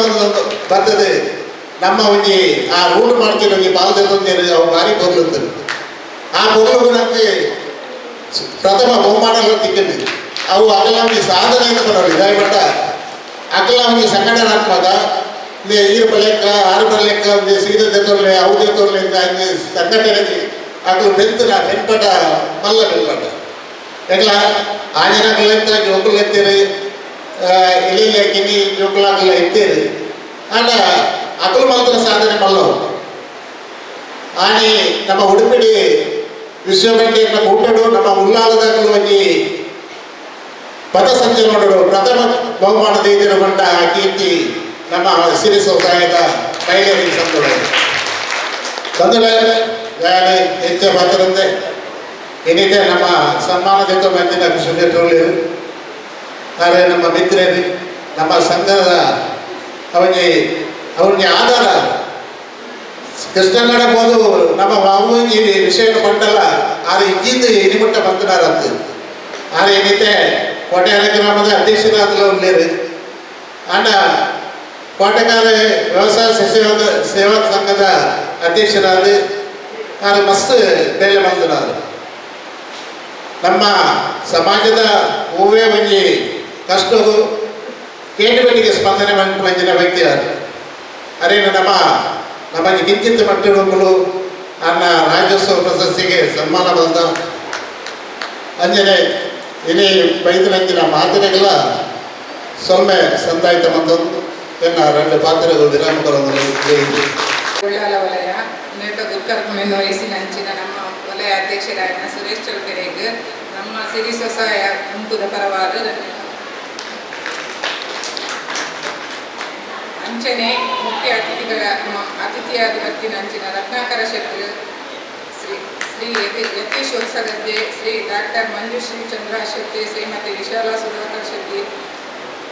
ಬರ್ತದೆ. ನಮ್ಮ ಒಂಜಿ ಆ ರೂಟ್ ಮಾಡ್ತೀನಿ ಒಂಜಿ ಬಾಲ್ ತಂದೇನು ಅವು ಭಾರಿ ಪೊರ್ಲುತ್ತವೆ. ಆ ಪೊರ್ಲು ನಮಗೆ ಪ್ರಥಮ ಬಹುಮಾನ ಎಲ್ಲ ತಿಕ್ಕಿದ್ದು. ಅವು ಅಕಲ ಒಂಜಿ ಸಾಧನೆ ಅಂತ ಬರೋದು. ದಯಪಟ್ಟ ಅಕಲ ಒಂಜಿ ಸಂಘಟನಾತ್ಮಕ ಈರು ಲೆಕ್ಕ ಆರು ಲೆಕ್ಕ ಒಂಜಿ ಸೀರೆ ತೆತ್ತೊರ್ಲೆ ಅವು ತೆತ್ತೊರ್ಲೆ ಸಂಘಟನೆ ಅಕಲು ಬೆಂತನ ಬೆನ್ಪಟ ಮಲ್ಲ ಬೆನ್ಪಟ ಎಕ್ಲ ಆಂಜನಕಲ್ ಎತ್ತ ಜೋಕುಲು ಎತ್ತೀರಿ ಇಲ್ಲಿಲ್ಲ ಕಿನಿ ಜೋಕುಲಾಕಲ ಎತ್ತೀರಿ ಆಂಡ ಅಕಲು ಮಲ್ತನ ಸಾಧನೆ ಮಲ್ಲವು. ಆನಿ ನಮ್ಮ ಉಡುಪಿಡಿ ವಿಶ್ವಬಂಡಿಯನ್ನ ಕೂಟಡು ನಮ್ಮ ಉಲ್ಲಾಲದಾಗಲು ಒಂಜಿ ಪಥಸಂಚಲನಡು ಪ್ರಥಮ ಬಹುಮಾನ ದೇದಿರ ಬಂಡ ಆ ಕೀರ್ತಿ ನಮ್ಮ ಸಿರಿ ಸಮುದಾಯದ ಮಹಿಳೆಯರಿಗೆ ಸಂದೋಳ ಬಂಧುಗಳೇ. ಯಾನೆ ಹೆಚ್ಚು ಪಾತ್ರರಂತೆ ಏನಿದೆ ನಮ್ಮ ಸನ್ಮಾನದಿಂದ ಬಂದಿನ ಕೃಷ್ಣ ಆದರೆ ನಮ್ಮ ಮಿತ್ರರು ನಮ್ಮ ಸಂಘದ ಅವನಿಗೆ ಅವನಿಗೆ ಆಧಾರ ಕೃಷ್ಣಗಡ ಹೋದು ನಮ್ಮ ಈ ವಿಷಯ ಪಂಡಲ್ಲ ಆದ್ರೆ ಇದ್ದಿದ್ದು ಇನಿಮಟ್ಟ ಬಂತನಾರಂತ. ಆದರೆ ಏನಿದೆ ಕೋಟೆಹಾರ ಗ್ರಾಮದ ಅಧ್ಯಕ್ಷರಾದಲು ಉಳ್ಳೇರು ಆಂಡ ಕೋಟೆಕಾರ ವ್ಯವಸಾಯ ಸೇವಾ ಸಂಘದ ಅಧ್ಯಕ್ಷರಾದ ಆದ್ರೆ ಮಸ್ತ್ ಬೇಲೆ ಬಂದನಾರು. ನಮ್ಮ ಸಮಾಜದ ಹೂವೇ ಒಂಜಿ ಕಷ್ಟವು ಕೇಟುಬೇಟಿಗೆ ಸ್ಪಂದನೆ ಮಂಜಿನ ವ್ಯಕ್ತಿ ಯಾರು ಅರೇನು ನಮ್ಮ ನಮಗೆ ಕಿಂಚಿತ್ ಮಟ್ಟಗಳು ಅನ್ನ ರಾಜ್ಯೋತ್ಸವ ಪ್ರಶಸ್ತಿಗೆ ಸನ್ಮಾನ ಬಂದ ಅಂಜನೆ ಇನಿ ಬೈದನಂಚಿನ ಮಾತಿನೆಗಳ ಸೊಲ್ಮೆ ಸಂದಾಯ್ತ ಮಂತೊಂದು ಎನ್ನ 2 ಪಾತ್ರೆಗಳು ವಿರಾಮ ಕೊರೊಂದು. ಉಳ್ಳಾಲ ವಲಯ ನೇತ ಗುರ್ಕರ್ಮೆಯನ್ನು ವಹಿಸಿನ ಅಂಚಿನ ನಮ್ಮ ವಲಯ ಅಧ್ಯಕ್ಷರಾದ ಸುರೇಶ್ ಚೌಟೆರೆಗ್ ನಮ್ಮ ಸಿರಿ ಸ್ವಸಹಾಯ ಗುಂಪುದ ಪರವಾದ ಅಂಚನೆ ಮುಖ್ಯ ಅತಿಥಿಗಳ ಅತಿಥಿಯಾದ ಬರ್ತಿನ ಅಂಚಿನ ರತ್ನಾಕರ ಶೆಟ್ಟರು, ಶ್ರೀ ಶ್ರೀ ಯತೀಶ್ ಹೊಸಗದ್ದೆ, ಶ್ರೀ ಡಾಕ್ಟರ್ ಮಂಜುಶ್ರೀ ಚಂದ್ರ ಶೆಟ್ಟಿ, ಶ್ರೀಮತಿ ವಿಶಾಲ ಸುಧಾಕರ್ ಶೆಟ್ಟಿ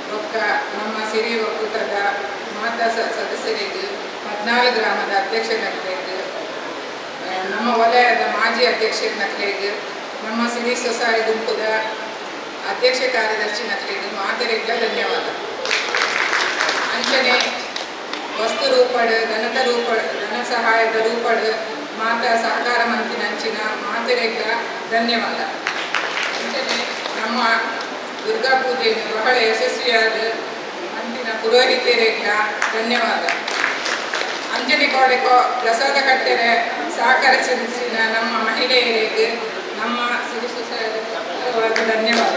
ಬೊಕ್ಕ ನಮ್ಮ ಸಿರಿ ಒಕ್ಕೂಟದ ಮಾತಾ ಸದಸ್ಯರಿಗೆ 14 ಗ್ರಾಮದ ಅಧ್ಯಕ್ಷನಕ್ಲೆಗ್, ನಮ್ಮ ವಲಯದ ಮಾಜಿ ಅಧ್ಯಕ್ಷನಕ್ಲೆಗ್, ನಮ್ಮ ಸಿರಿ ಸ್ವಸಹಾಯ ಗುಂಪುದ ಅಧ್ಯಕ್ಷ ಕಾರ್ಯದರ್ಶಿ ನಕ್ಲೆಗ್ ಮಾತೆರೆಗ್ಲ ಧನ್ಯವಾದ. ಅಂಚನೆ ವಸ್ತು ರೂಪಡ್ ಧನದ ರೂಪ ಧನ ಸಹಾಯದ ರೂಪಡ್ ಮಾತಾ ಸಹಕಾರ ಮಂತಿನ ಅಂಚಿನ ಮಾತೆರೆಗ್ಲ ಧನ್ಯವಾದ. ಅಂಚನೆ ನಮ್ಮ ದುರ್ಗಾ ಪೂಜೆಯನ್ನು ಬಹಳ ಯಶಸ್ವಿಯಾದ ಅಂತಿನ ಪುರೋಹಿತರೆಗ್ಲ ಧನ್ಯವಾದ. ಅಂಜನಿ ಕೋಡೆ ಪ್ರಸಾದ ಕಟ್ಟೆರೆ ಸಹಕರಿಸಿದ ನಮ್ಮ ಮಹಿಳೆಯರಿಗೆ ನಮ್ಮ ಸಿರಿ ಧನ್ಯವಾದ.